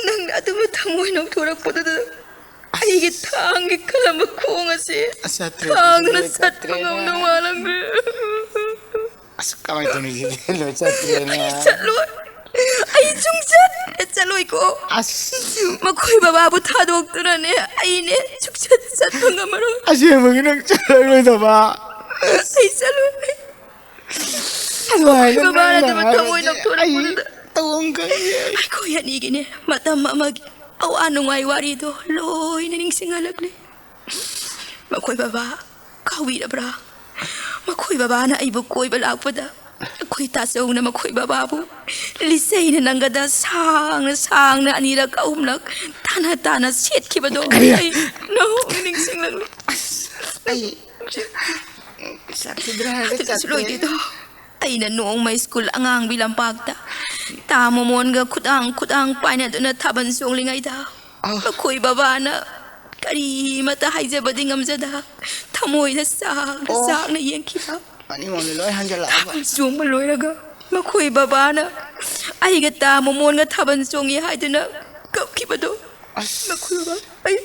ꯅꯪꯅ ꯑꯗꯨꯝꯅ ꯊꯃꯣꯏ ꯅꯧꯊꯣꯔꯛꯄꯗꯨꯗ ꯑꯩꯒꯤ ꯊꯥꯡꯒꯤ ꯈꯜꯂꯝꯕ ꯈꯣꯡ ꯑꯁꯤ ꯑꯁ, ꯆꯠꯇ꯭ꯔꯦ, ꯊꯥꯡꯗꯨꯅ ꯆꯠꯇ꯭ꯔꯦ, ꯆꯠꯄ ꯆꯠꯇ꯭ꯔꯦ꯫ ꯉꯝꯗꯧ ꯃꯥꯜꯂꯝꯗ꯭ꯔꯦ꯫ ꯑꯁ, ꯀꯃꯥꯏꯅ ꯇꯧꯅꯤ ꯁꯤꯗꯤ? ꯂꯣꯏ ꯆꯠꯇ꯭ꯔꯦꯅꯦ꯫ ꯑꯩ ꯆꯠꯂꯣꯏ꯫ ꯑꯩ ꯁꯨꯡꯆꯠ ꯆꯠꯂꯣꯏꯀꯣ꯫ ꯑꯁ꯫ ꯃꯈꯣꯏ ꯕꯕꯥꯕꯨ ꯊꯥꯗꯣꯛꯇꯨꯅꯅꯦ ꯑꯩꯅꯦ ꯁꯨꯡꯆꯠ ꯆꯠꯄ ꯉꯝꯃꯔꯣꯏ꯫ ꯑꯁꯦꯡꯕꯒꯤ ꯅꯪ ꯆꯠꯂꯔꯣꯏꯗꯕ? ꯑꯩ ꯆꯠꯂꯣꯏ꯫ ꯑꯗꯨꯃꯥꯏꯅ ꯃꯈꯣꯏ ꯕꯕꯥꯅ ꯅꯪꯅ ꯑꯗꯨꯝ ꯊꯃꯣꯏ ꯍꯥꯏꯔꯗꯤ ꯅꯧꯊꯣꯔꯛꯄꯗꯨꯗ ꯑꯩ ꯇꯧꯐꯝ ꯈꯪꯗꯦ꯫ ꯑꯩꯈꯣꯏ ꯑꯅꯤꯒꯤꯅꯦ ꯃꯇꯝ ꯑꯃꯒꯤ ꯑꯋꯥ ꯅꯨꯡꯉꯥꯏ ꯋꯥꯔꯤꯗꯣ ꯂꯣꯏꯅ ꯅꯤꯡꯁꯤꯡꯍꯜꯂꯛꯂꯦ꯫ ꯃꯈꯣꯏ ꯕꯕꯥ ꯀꯥꯎꯕꯤꯔꯕ꯭ꯔꯥ? ꯃꯈꯣꯏ ꯕꯕꯥꯅ ꯑꯩꯕꯨ ꯀꯣꯏꯕ ꯂꯥꯛꯄꯗ ꯑꯩꯈꯣꯏ ꯇꯥꯆꯧꯅ ꯃꯈꯣꯏ ꯕꯕꯥꯕꯨ ꯂꯤꯆꯩꯅ ꯅꯪꯒꯗ ꯁꯥꯡꯅ ꯁꯥꯡꯅ ꯑꯅꯤꯔꯛ ꯑꯍꯨꯝꯂꯛ ꯇꯥꯅ ꯇꯥꯅ ꯁꯦꯠꯈꯤꯕꯗꯣ ꯀꯔꯤ? ꯑꯩ ꯅꯧꯅ ꯅꯤꯡꯁꯤꯡꯂꯛꯂꯤ꯫ ꯑꯁ, ꯑꯩ ꯆꯠꯈꯤꯗ꯭ꯔꯥ ꯍꯥꯏꯔꯒ ꯑꯗꯨꯗꯁꯨ ꯆꯠꯇꯦ꯫ ꯂꯣꯏꯗꯦꯗꯣ꯫ ꯑꯩꯅ ꯅꯣꯡꯃ ꯁ꯭ꯀꯨꯜ ꯑꯉꯥꯡꯕꯤ ꯂꯝꯄꯥꯛꯇ ꯇꯥ ꯃꯣꯃꯣꯟꯒ ꯈꯨꯗꯥꯡ ꯈꯨꯗꯥꯡ ꯄꯥꯏꯅꯗꯨꯅ ꯊꯥꯕꯜ ꯆꯣꯡꯂꯤꯉꯩꯗ, ꯑꯥ꯫ ꯃꯈꯣꯏ ꯕꯕꯥꯅ ꯀꯔꯤꯃꯇ ꯍꯥꯏꯖꯕꯗꯤ ꯉꯝꯖꯗ, ꯊꯃꯣꯏꯗ ꯆꯥꯛꯅ ꯑꯣ꯫ ꯆꯥꯛꯅ ꯌꯦꯡꯈꯤꯕ꯫ ꯃꯅꯤꯡꯂꯣꯝꯗ ꯂꯣꯏ ꯍꯟꯖꯜꯂꯛꯑꯕ꯫ ꯊꯥꯕꯜ ꯆꯣꯡꯕ ꯂꯣꯏꯔꯒ ꯃꯈꯣꯏ ꯕꯕꯥꯅ ꯑꯩꯒ ꯇꯥ ꯃꯣꯃꯣꯟꯒ ꯊꯥꯕꯜ ꯆꯣꯡꯉꯤ ꯍꯥꯏꯗꯨꯅ ꯀꯞꯈꯤꯕꯗꯣ꯫ ꯑꯁ꯫ ꯃꯈꯣꯏ ꯕꯕꯥ, ꯑꯩ,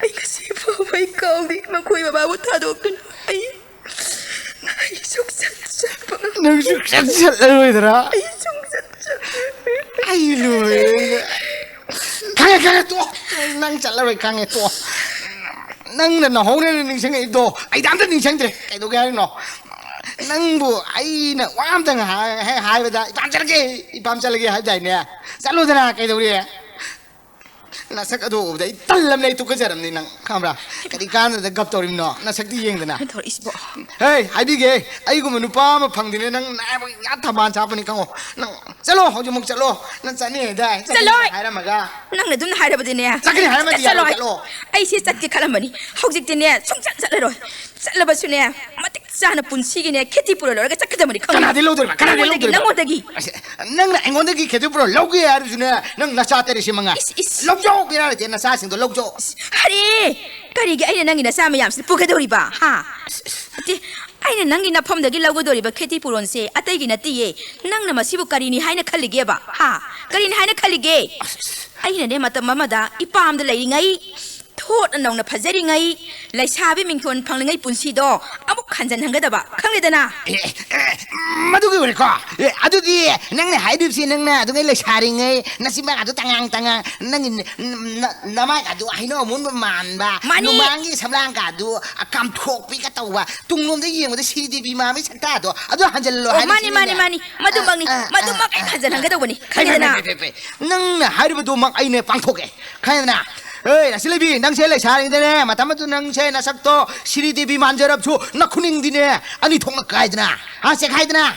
ꯑꯩ ꯉꯁꯤ ꯐꯥꯎꯕ ꯑꯩ ꯀꯥꯎꯗꯦ꯫ ꯃꯈꯣꯏ ꯕꯕꯥꯕꯨ ꯊꯥꯗꯣꯛꯇꯨꯅ ꯑꯩ, ꯑꯩ ꯁꯨꯡꯆꯠ ꯆꯠꯄ ꯉꯝ-, ꯅꯪ ꯁꯨꯡꯆꯠ ꯆꯠꯂꯔꯣꯏꯗ꯭ꯔꯥ? ꯑꯩ ꯁꯨꯡꯆꯠ ꯆꯠꯂꯔꯣꯏ꯫ ꯑꯩ ꯂꯣꯏꯔꯦ꯫ ꯈꯪꯉꯦ, ꯈꯪꯉꯦ, ꯇꯣꯛꯑꯣ꯫ ꯅꯪ ꯆꯠꯂꯔꯣꯏ ꯈꯪꯉꯦ, ꯇꯣꯛꯑꯣ꯫ ꯅꯪꯅ ꯅꯍꯧꯅꯅ ꯅꯤꯡꯁꯤꯡꯉꯛꯏꯗꯣ ꯑꯩꯗ ꯑꯝꯇ ꯅꯤꯡꯁꯤꯡꯗ꯭ꯔꯦ꯫ ꯀꯩꯗꯧꯒꯦ ꯍꯥꯏꯔꯤꯅꯣ? ꯅꯪꯕꯨ ꯑꯩꯅ ꯋꯥ ꯑꯝꯇꯪ ꯍꯥꯏ-, ꯍꯦꯛ ꯍꯥꯏꯕꯗ, "ꯏꯄꯥꯝ ꯆꯠꯂꯒꯦ, ꯏꯄꯥꯝ ꯆꯠꯂꯒꯦ" ꯍꯥꯏꯕꯗꯥꯏꯅꯦ? ꯆꯠꯂꯨꯗꯅ, ꯀꯩꯗꯧꯔꯤ? ꯅꯁꯛ ꯑꯗꯨ ꯎꯕꯗ ꯑꯩ ꯇꯜꯂꯝꯅꯦ, ꯑꯩ ꯇꯨꯀꯠꯆꯔꯝꯅꯤ ꯅꯪ, ꯈꯪꯕ꯭ꯔꯥ? ꯀꯔꯤ ꯀꯥꯟꯗꯗ ꯒꯞ ꯇꯧꯔꯤꯕꯅꯣ? ꯅꯁꯛꯇꯤ ꯌꯦꯡꯗꯅ꯫ ꯀꯩꯅꯣ ꯇꯧꯔꯛꯏꯁꯤꯕꯣ? ꯍꯦ, ꯍꯥꯏꯕꯤꯒꯦ, ꯑꯩꯒꯨꯝꯕ ꯅꯨꯄꯥ ꯑꯃ ꯐꯪꯗꯦꯅꯦ, ꯅꯪ ꯅꯔꯥꯏꯕꯛ ꯌꯥꯝ ꯊꯝꯕꯥꯜ ꯁꯥꯠꯄꯅꯤ ꯈꯪꯉꯣ꯫ ꯅꯪ ꯆꯠꯂꯣ, ꯍꯧꯖꯤꯛꯃꯛ ꯆꯠꯂꯣ, ꯅꯪ ꯆꯠꯅꯤ ꯍꯥꯏꯗꯥꯏ? ꯆꯠꯀꯅꯤ ꯆꯠꯂꯣꯏ! ꯍꯥꯏꯔꯝꯃꯒ꯫ ꯅꯪꯅ ꯑꯗꯨꯝ ꯍꯥꯏꯔꯕꯗꯤꯅꯦ, ꯆꯠꯀꯅꯤ ꯍꯥꯏꯔꯝꯃꯗꯤ ꯌꯥꯔꯣꯏ, ꯆꯠꯂꯣꯏ꯫ ꯆꯠꯂꯣ꯫ ꯑꯩ ꯁꯤ ꯆꯠꯀꯦ ꯈꯜꯂꯝꯕꯅꯤ, ꯍꯧꯖꯤꯛꯇꯤꯅꯦ ꯁꯨꯡꯆꯠ ꯆꯠꯂꯔꯣꯏ꯫ ꯆꯠꯂꯕꯁꯨꯅꯦ, ꯃꯇꯤꯛ ꯆꯥꯅ ꯄꯨꯟꯁꯤꯒꯤꯅꯦ ꯈꯦꯇꯤ ꯄꯨꯔ ꯂꯣꯏꯔꯒ ꯆꯠꯀꯗꯕꯅꯤ, ꯈꯪꯉꯕ? ꯀꯅꯥꯗꯤ ꯂꯧꯗꯣꯔꯤꯕ? ꯀꯅꯥꯗꯤ ꯅꯪꯉꯣꯟꯗꯒꯤ, ꯂꯧꯗꯣꯔꯤꯕ? ꯅꯪꯉꯣꯟꯗꯒꯤ꯫ ꯑꯁ, ꯅꯪꯅ ꯑꯩꯉꯣꯟꯗꯒꯤ ꯈꯦꯇꯤ ꯄꯨꯔ ꯂꯧꯒꯦ ꯍꯥꯏꯔꯁꯨꯅꯦ, ꯅꯪ ꯅꯆꯥ ꯇꯔꯦꯠꯁꯤ ꯃꯉꯥꯏ꯫ ꯏꯁ, ꯏꯁ꯫ ꯂꯧꯖꯧ, ꯕꯦꯔꯥ ꯂꯩꯇꯦ, ꯅꯆꯥꯁꯤꯡꯗꯣ ꯂꯧꯖꯧ꯫ ꯑꯁ, ꯑꯔꯦ! ꯀꯔꯤꯒꯤ ꯑꯩꯅ ꯅꯪꯒꯤ ꯅꯆꯥ ꯃꯌꯥꯝꯁꯤ ꯄꯨꯒꯗꯧꯔꯤꯕ, ꯍꯥ? ꯅꯠꯇꯦ, ꯑꯩꯅ ꯅꯪꯒꯤ ꯅꯐꯝꯗꯒꯤ ꯂꯧꯒꯗꯧꯔꯤꯕ ꯈꯦꯇꯤ ꯄꯨꯔꯣꯟꯁꯦ ꯑꯇꯩꯒꯤ ꯅꯠꯇꯤꯌꯦ꯫ ꯅꯪꯅ ꯃꯁꯤꯕꯨ ꯀꯔꯤꯅꯤ ꯍꯥꯏꯅ ꯈꯜꯂꯤꯒꯦꯕ, ꯍꯥ? ꯀꯔꯤꯅꯤ ꯍꯥꯏꯅ ꯈꯜꯂꯤꯒꯦ? ꯑꯩꯅꯅꯦ, ꯃꯇꯝ ꯑꯃꯗ ꯏꯄꯥꯝꯗ ꯂꯩꯔꯤꯉꯩ, ꯊꯣꯠꯅ ꯅꯧꯅ ꯐꯖꯔꯤꯉꯩ, ꯂꯩꯁꯥꯕꯤ ꯃꯤꯡꯊꯣꯟ ꯐꯪꯂꯤꯉꯩ ꯄꯨꯟꯁꯤꯗꯣ ꯑꯃꯨꯛ ꯍꯟꯖꯟꯍꯟꯒꯗꯕ, ꯈꯪꯂꯦꯗꯅ? ꯑꯦ, ꯑꯦ, ꯃꯗꯨꯒꯤ ꯑꯣꯏꯔꯦꯀꯣ꯫ ꯑꯦ, ꯑꯗꯨꯗꯤ ꯅꯪꯅ ꯍꯥꯏꯗꯣꯏꯕꯁꯤ, ꯅꯪꯅ ꯑꯗꯨꯉꯩ ꯂꯩꯁꯥꯔꯤꯉꯩ ꯅꯆꯤꯟꯕꯥꯛ ꯑꯗꯨ ꯇꯉꯥꯡ ꯇꯉꯥꯡ, ꯅꯪꯒꯤ ꯅ-, ꯅ-, ꯅꯃꯥꯏ ꯑꯗꯨ ꯍꯩꯅꯧ ꯑꯃꯨꯟꯕ ꯃꯥꯟꯕ, ꯃꯥꯅꯤ꯫ ꯅꯨꯃꯥꯡꯒꯤ ꯁꯝꯂꯥꯡ ꯀꯥꯗꯨ ꯀꯥꯝꯊꯣꯛꯄꯤꯒ ꯇꯧꯕ, ꯇꯨꯡꯂꯣꯝꯗ ꯌꯦꯡꯕꯗ ꯁꯤꯔꯤꯗꯦꯕꯤ ꯃꯥꯟꯕꯒꯤ ꯁꯛꯇꯥꯗꯣ ꯑꯗꯨ ꯍꯟꯖꯜꯍꯜꯂꯣ ꯑꯣ, ꯃꯥꯅꯤ, ꯍꯥꯏꯕꯁꯤꯅꯤꯅꯦ꯫ ꯃꯥꯅꯤ, ꯃꯥꯅꯤ꯫ ꯃꯗꯨꯃꯛꯅꯤ, ꯑ, ꯑ, ꯃꯗꯨꯃꯛ ꯑ, ꯑꯩ ꯑ, ꯍꯟꯖꯜꯍꯟꯒꯗꯧꯕꯅꯤ, ꯐꯩ, ꯐꯩ, ꯈꯪꯉꯦꯗꯅ? ꯐꯩ, ꯐꯩ, ꯐꯩ, ꯐꯩ꯫ ꯅꯪꯅ ꯍꯥꯏꯔꯤꯕꯗꯨꯃꯛ ꯑꯩꯅ ꯄꯥꯡꯊꯣꯛꯀꯦ, ꯈꯪꯉꯦꯗꯅ? ꯑꯦ, ꯔꯥꯁꯤ ꯂꯩꯕꯤ, ꯅꯪꯁꯦ ꯂꯩꯁꯥꯔꯤꯉꯩꯗꯅꯦ, ꯃꯇꯝ ꯑꯗꯨ ꯅꯪꯁꯦ ꯅꯁꯛꯇꯣ ꯁꯤꯔꯤꯗꯦꯕꯤ ꯃꯥꯟꯖꯔꯕꯁꯨ ꯅꯈꯨꯅꯤꯡꯗꯤꯅꯦ ꯑꯅꯤ ꯊꯣꯛꯅ ꯀꯥꯏꯗꯅ, ꯍꯥ, ꯆꯦꯈꯥꯏꯗꯅ꯫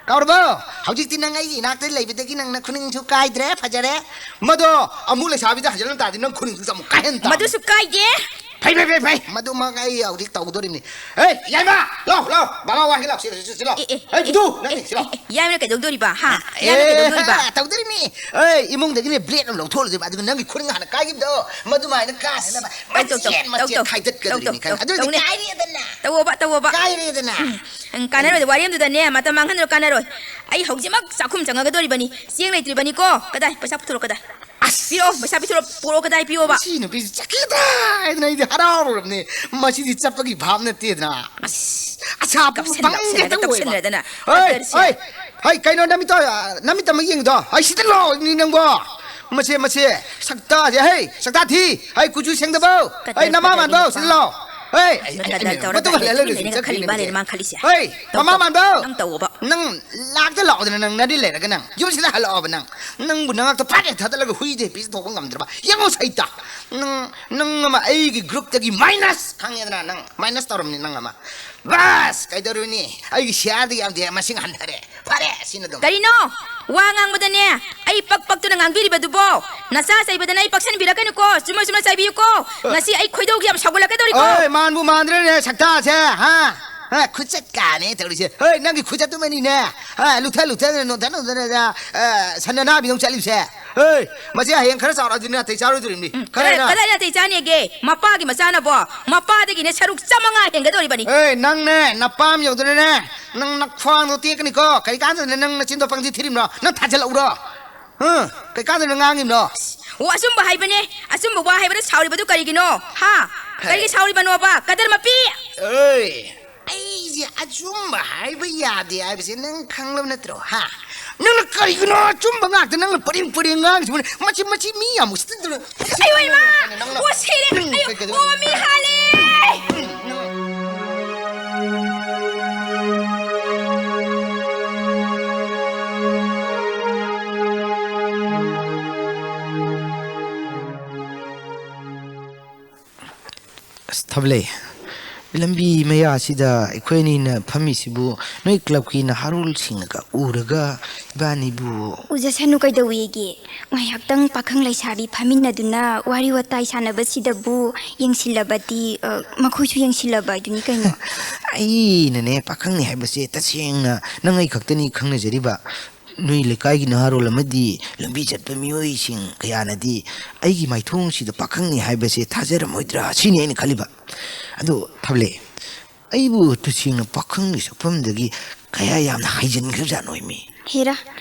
ꯀꯥꯎꯔꯕꯣ? ꯍꯧꯖꯤꯛꯇꯤ ꯅꯪ ꯑꯩꯒꯤ ꯏꯅꯥꯛꯇ ꯂꯩꯕꯗꯒꯤ ꯅꯪ ꯅꯈꯨꯅꯤꯡꯁꯨ ꯀꯥꯏꯗ꯭ꯔꯦ, ꯐꯖꯔꯦ꯫ ꯃꯗꯣ ꯑꯃꯨꯛ ꯂꯩꯁꯥꯕꯤꯗ ꯍꯟꯖꯤꯜꯂꯝ ꯇꯥꯔꯗꯤ ꯅꯪ ꯈꯨꯅꯤꯡꯗꯨꯁꯨ ꯑꯃꯨꯛ ꯀꯥꯏꯍꯟ ꯇꯥꯕꯅꯤ꯫ ꯃꯗꯨꯁꯨ ꯀꯥꯏꯗꯦ꯫ ꯐꯩ, ꯐꯩ, ꯐꯩ, ꯐꯩ꯫ ꯃꯗꯨꯃꯛ ꯑꯩ ꯍꯧꯖꯤꯛ ꯇꯧꯗꯣꯔꯤꯕꯅꯤ꯫ ꯍꯦ, ꯌꯥꯏꯃ, ꯂꯥꯎ, ꯂꯥꯎ꯫ ꯕꯥꯕꯥ ꯋꯥ ꯍꯦꯛ ꯂꯥꯎ, ꯁꯤꯗ, ꯁꯤꯗ, ꯁꯤꯗ ꯂꯥꯎ꯫ ꯑꯦ, ꯑꯦ, ꯍꯦ, ꯑꯦ, ꯕꯨꯗꯨ, ꯑꯦ, ꯅꯪꯅꯤ, ꯁꯤ ꯂꯥꯎ꯫ ꯑꯦ, ꯑꯦ, ꯌꯥꯏꯃꯅ ꯀꯩꯗꯧꯗꯣꯔꯤꯕ, ꯍꯥ? ꯑꯦ, ꯌꯥꯏꯃꯅ ꯀꯩꯗꯧꯗꯣꯔꯤꯕ? ꯇꯧꯗꯣꯔꯤꯃꯤ꯫ ꯑꯦ, ꯏꯃꯨꯡꯗꯒꯤꯅꯦ blade ꯑꯃ ꯂꯧꯊꯣꯛꯍꯜꯂꯁꯦꯕ, ꯑꯗꯨꯒ ꯅꯪꯒꯤ ꯈꯨꯅꯤꯡ ꯍꯥꯟꯅ ꯀꯥꯏꯈꯤꯕꯗꯣ, ꯃꯗꯨꯃꯥꯏꯅ ꯀꯥꯁꯤꯅꯕ꯫ ꯇꯧ, ꯇꯧ, ꯃꯆꯦꯠ ꯇꯧ, ꯃꯆꯦꯠ ꯇꯧ, ꯈꯥꯏꯗꯠꯀꯗꯧꯔꯤꯕꯅꯤ, ꯇꯧ, ꯇꯧ, ꯈꯪꯉꯦ? ꯑꯗꯨꯅꯗꯤ ꯇꯧꯅꯦ꯫ ꯀꯥꯏꯔꯦꯗꯅ꯫ ꯇꯧꯑꯣꯕ, ꯇꯧꯑꯣꯕ꯫ ꯀꯥꯏꯔꯦꯗꯅ꯫ ꯎꯝ, ꯎꯝ, ꯀꯥꯟꯅꯔꯣꯏꯗ, ꯋꯥꯔꯤ ꯑꯃꯗꯨꯗꯅꯦ, ꯃꯇꯝ ꯃꯥꯡꯍꯟꯗ꯭ꯔꯣ, ꯀꯥꯟꯅꯔꯣꯏ꯫ ꯑꯩ ꯍꯧꯖꯤꯛꯃꯛ ꯆꯥꯛꯈꯨꯝ ꯆꯪꯉꯒꯗꯧꯔꯤꯕꯅꯤ꯫ ꯆꯦꯡ ꯂꯩꯇ꯭ꯔꯤꯕꯅꯤꯀꯣ꯫ ꯀꯗꯥꯏ? ꯄꯩꯁꯥ ꯄꯨꯊꯣꯔꯛꯑꯣ, ꯀꯗꯥꯏ? ꯑꯁ! ꯄꯤꯔꯛꯑꯣ, ꯄꯩꯁꯥ ꯄꯤꯊꯣꯔꯛꯑꯣ, ꯄꯨꯔꯛꯑꯣ, ꯀꯗꯥꯏ ꯄꯤꯌꯣꯕ? ꯃꯁꯤ ꯅꯨꯄꯤꯁꯤ ꯆꯠꯈꯤꯗ꯭ꯔꯥ ꯍꯥꯏꯗꯅ ꯑꯩꯗꯤ ꯍꯔꯥꯎꯔꯨꯔꯕꯅꯦ꯫ ꯃꯁꯤꯗꯤ ꯆꯠꯄꯒꯤ ꯚꯥꯞ ꯅꯠꯇꯦꯗꯅ꯫ ꯑꯁ! ꯑꯁꯥ ꯄꯨ ꯀꯞꯁꯟ-, ꯕꯪꯒꯦ ꯀꯞꯁꯟꯅꯗ ꯇꯧꯋꯦꯕ꯫ ꯀꯞꯁꯟꯅꯗꯅ꯫ ꯍꯩ, ꯀꯗꯔꯁꯦ꯫ ꯍꯩ, ꯍꯩ, ꯀꯩꯅꯣ ꯅꯃꯤꯠꯇꯣ, ꯅꯃꯤꯠꯇ ꯑꯃ ꯌꯦꯡꯉꯤꯗꯣ? ꯍꯩ, ꯁꯤꯗ ꯂꯥꯛꯑꯣ ꯅꯪꯕꯣ꯫ ꯃꯁꯦ, ꯃꯁꯦ, ꯁꯛꯇꯥꯁꯦ, ꯍꯩ, ꯁꯛꯇꯥ ꯊꯤ, ꯍꯩ, ꯀꯨꯆꯨ ꯁꯦꯡꯗꯕꯧ, ꯍꯩ, ꯀꯗꯔ, ꯅꯃꯥ ꯀꯗꯔ ꯃꯥꯟꯕꯧ, ꯅꯨꯄꯥ꯫ ꯁꯤꯗ ꯂꯥꯛꯑꯣ꯫ ꯍꯩ, ꯑꯩ, ꯑꯩ, ꯀꯗꯔ ꯑꯩ, ꯇꯧꯔꯒ ꯃꯇꯨꯡ ꯍꯜꯂ ꯇꯨꯃꯤꯟ ꯂꯩꯔꯒ ꯂꯩꯅ ꯈꯜꯂꯤ ꯆꯠꯈ꯭ꯔꯤꯅꯦ ꯃꯥꯜꯂꯦ, ꯃꯁꯤ꯫ ꯃꯥꯅ ꯈꯜꯂꯤꯁꯦ꯫ ꯍꯩ, ꯇꯧ, ꯃꯃꯥ ꯇꯧ, ꯃꯥꯟꯕꯧ꯫ ꯅꯪ ꯇꯧꯑꯣꯕ꯫ ꯅꯪ ꯂꯥꯛꯇ ꯂꯥꯛꯑꯣꯗꯅ ꯅꯪ ꯅꯗꯤ ꯂꯩꯔꯒ ꯅꯪ ꯌꯨꯝꯁꯤꯗ ꯍꯜꯂꯛꯑꯣꯕ ꯅꯪ꯫ ꯅꯪꯕꯨ ꯅꯉꯥꯛꯇ ꯐꯥꯠ ꯍꯦꯛ ꯊꯥꯗꯠꯂꯒ ꯍꯨꯏꯗ ꯍꯦꯛ ꯄꯤꯖꯊꯣꯛꯄ ꯉꯝꯗ꯭ꯔꯕ? ꯌꯦꯡꯉꯣ ꯁꯩꯇ꯫ ꯅꯪ, ꯅꯪ ꯑꯃ ꯑꯩꯒꯤ groupꯇꯒꯤ minus, ꯈꯪꯉꯦꯗꯅ ꯅꯪ? Minus ꯇꯧꯔꯝꯅꯤ ꯅꯪ ꯑꯃ꯫ ꯕꯁ! ꯀꯩꯗꯧꯔꯨꯅꯤ? ꯑꯩꯒꯤ shareꯗꯤ ꯌꯥꯝꯗꯦ, ꯃꯁꯤꯡ ꯍꯟꯊꯔꯦ꯫ ꯐꯔꯦ, ꯁꯤꯅ ꯑꯗꯨꯝ꯫ ꯀꯔꯤꯅꯣ? ꯋꯥ ꯉꯥꯡꯕꯗꯅꯦ, ꯑꯩ ꯄꯛ ꯄꯛꯇꯨꯅ ꯉꯥꯡꯕꯤꯔꯤꯕꯗꯨꯕꯣ? ꯅꯆꯥ ꯆꯩꯕꯗꯅ ꯑꯩ ꯄꯛꯁꯟꯕꯤꯔꯛꯀꯅꯨꯀꯣ, ꯆꯨꯝꯅ ꯆꯨꯝꯅ ꯆꯩꯕꯤꯌꯨꯀꯣ꯫ ꯉꯁꯤ ꯑꯩ ꯈꯣꯏꯗꯧꯁꯦ ꯌꯥꯝ ꯁꯥꯎꯒꯠꯂꯛꯀꯗꯧꯔꯤꯀꯣ꯫ ꯑꯣꯏ, ꯃꯥꯟꯕꯨ ꯃꯥꯟꯗ꯭ꯔꯦꯅꯦ ꯁꯛꯇꯥꯁꯦ, ꯍꯥ? ꯍꯦ, ꯈꯨꯠꯆꯠ ꯀꯥꯅꯦ ꯇꯧꯔꯤꯁꯦ꯫ ꯍꯦ, ꯅꯪꯒꯤ ꯈꯨꯠꯆꯠꯇꯨꯃꯅꯤꯅꯦ꯫ ꯍꯦ, ꯂꯨꯊ ꯂꯨꯊ ꯅꯣꯟꯊ ꯅꯣꯟꯊꯅ, ꯑ, ꯁꯟ ꯑꯅꯥꯕꯤꯗꯧ ꯆꯠꯂꯤꯕꯁꯦ꯫ ꯍꯦ, ꯃꯁꯤ ꯍꯌꯦꯡ ꯈꯔ ꯆꯥꯎꯔꯛꯑꯗꯤ ꯅꯥꯇꯩ ꯆꯥꯔꯣꯏꯗꯣꯔꯤꯕꯅꯤ꯫ ꯎꯝ, ꯈꯔ ꯀꯗꯥꯏ, ꯍꯦꯟꯅ ꯀꯗꯥꯏ ꯅꯥꯇꯩ ꯆꯥꯅꯦꯒꯦ? ꯃꯄꯥꯒꯤ ꯃꯆꯥꯅꯕꯣ, ꯃꯄꯥꯗꯒꯤꯅꯦ ꯁꯔꯨꯛ ꯆꯥꯝꯃꯉꯥ ꯍꯦꯟꯒꯗꯧꯔꯤꯕꯅꯤ꯫ ꯍꯦ, ꯅꯪꯅꯦ, ꯅꯄꯥꯝ ꯌꯧꯗꯅꯅꯦ, ꯅꯪ ꯅꯈ꯭ꯋꯥꯡꯗꯣ ꯇꯦꯛꯀꯅꯤꯀꯣ꯫ ꯀꯔꯤ ꯀꯥꯟꯗꯅ ꯅꯪ ꯅꯆꯤꯟꯗꯣ ꯄꯪꯊꯤ ꯊꯤꯔꯤꯕꯅꯣ? ꯅꯪ ꯊꯥꯖꯤꯜꯂꯛꯎꯔꯣ? ꯍꯥ? ꯀꯩꯀꯥꯟꯗꯅ ꯉꯥꯡꯉꯤꯕꯅꯣ? ꯑꯣ, ꯑꯆꯨꯝꯕ ꯍꯥꯏꯕꯅꯦ꯫ ꯑꯆꯨꯝꯕ ꯋꯥ ꯍꯥꯏꯕꯗ ꯁꯥꯎꯔꯤꯕꯗꯨ ꯀꯔꯤꯒꯤꯅꯣ? ꯍꯥ? ꯀꯔꯤꯒꯤ ꯁꯥꯎꯔꯤꯕꯅꯣꯕ? ꯀꯗꯔ ꯃꯄꯤ! ꯑꯦ, ꯑꯩꯁꯦ ꯑꯆꯨꯝꯕ ꯍꯥꯏꯕ ꯌꯥꯗꯦ ꯍꯥꯏꯕꯁꯦ ꯅꯪ ꯈꯪꯂꯕ ꯅꯠꯇ꯭ꯔꯣ? ꯍꯥ? ꯅꯪꯅ ꯀꯔꯤꯒꯤꯅꯣ ꯑꯆꯨꯝꯕ ꯉꯥꯛꯇ ꯅꯪꯅ ꯄꯔꯦꯡ ꯄꯔꯦꯡ ꯉꯥꯡꯉꯤꯁꯤꯕꯣ? ꯃꯁꯤ, ꯃꯁꯤ ꯃꯤ ꯌꯥꯝ ꯎꯁꯤꯠꯇꯗꯅ꯫ ꯑꯩ ꯑꯣꯏ ꯃꯥ! ꯅꯪꯅ ꯑꯣ, ꯁꯤꯔꯦ! ꯅꯪ ꯑꯩ, ꯀꯩ ꯀꯩꯗꯧꯔꯒꯦ? ꯑꯣ, ꯃꯤ ꯍꯥꯜꯂꯦ! ꯑꯁ, ꯊꯕꯂꯩ, ꯂꯝꯕꯤ ꯃꯌꯥꯁꯤꯗ ꯑꯩꯈꯣꯏ ꯑꯅꯤꯅ ꯐꯝꯃꯤꯁꯤꯕꯨ ꯅꯣꯏ ꯀ꯭ꯂꯕꯀꯤ ꯅꯍꯥꯔꯣꯜꯁꯤꯡꯅꯒ ꯎꯔꯒ ꯏꯕꯥꯅꯤꯕꯨ ꯎꯖꯁꯅꯨ ꯀꯩꯗꯧꯋꯦꯒꯦ? ꯉꯥꯏꯍꯥꯛꯇꯪ ꯄꯥꯈꯪ ꯂꯩꯁꯥꯕꯤ ꯐꯝꯃꯤꯟꯅꯗꯨꯅ ꯋꯥꯔꯤ ꯋꯥꯇꯥꯏ ꯁꯥꯟꯅꯕꯁꯤꯗꯕꯨ ꯌꯦꯡꯁꯤꯜꯂꯕꯗꯤ, ꯑ, ꯃꯈꯣꯏꯁꯨ ꯌꯦꯡꯁꯤꯜꯂꯕ ꯍꯥꯏꯗꯨꯅꯤ ꯀꯩꯅꯣ꯫ ꯑꯩꯅꯅꯦ, ꯄꯥꯈꯪꯅꯤ ꯍꯥꯏꯕꯁꯦ ꯇꯁꯦꯡꯅ ꯅꯪ ꯑꯩ ꯈꯛꯇꯅꯤ ꯈꯪꯅꯖꯔꯤꯕ꯫ ꯅꯣꯏ ꯂꯩꯀꯥꯏꯒꯤ ꯅꯍꯥꯔꯣꯜ ꯑꯃꯗꯤ ꯂꯝꯕꯤ ꯆꯠꯄ ꯃꯤꯑꯣꯏꯁꯤꯡ ꯀꯌꯥꯅꯗꯤ ꯑꯩꯒꯤ ꯃꯥꯏꯊꯣꯡꯁꯤꯗ ꯄꯥꯈꯪꯅꯤ ꯍꯥꯏꯕꯁꯦ ꯊꯥꯖꯔꯝꯃꯣꯏꯗ꯭ꯔꯥ ꯁꯤꯅꯤ ꯑꯩꯅ ꯈꯜꯂꯤꯕ꯫ ꯑꯗꯣ ꯊꯥꯕꯂꯦ, ꯑꯩꯕꯨ ꯇꯁꯦꯡꯅ ꯄꯥꯈꯪꯒꯤ ꯁꯛꯐꯝꯗꯒꯤ ꯀꯌꯥ ꯌꯥꯝꯅ ꯍꯥꯏꯖꯤꯟꯈ꯭ꯔꯖꯥꯠꯅꯣ ꯃꯤ? ꯍꯦꯔꯥ,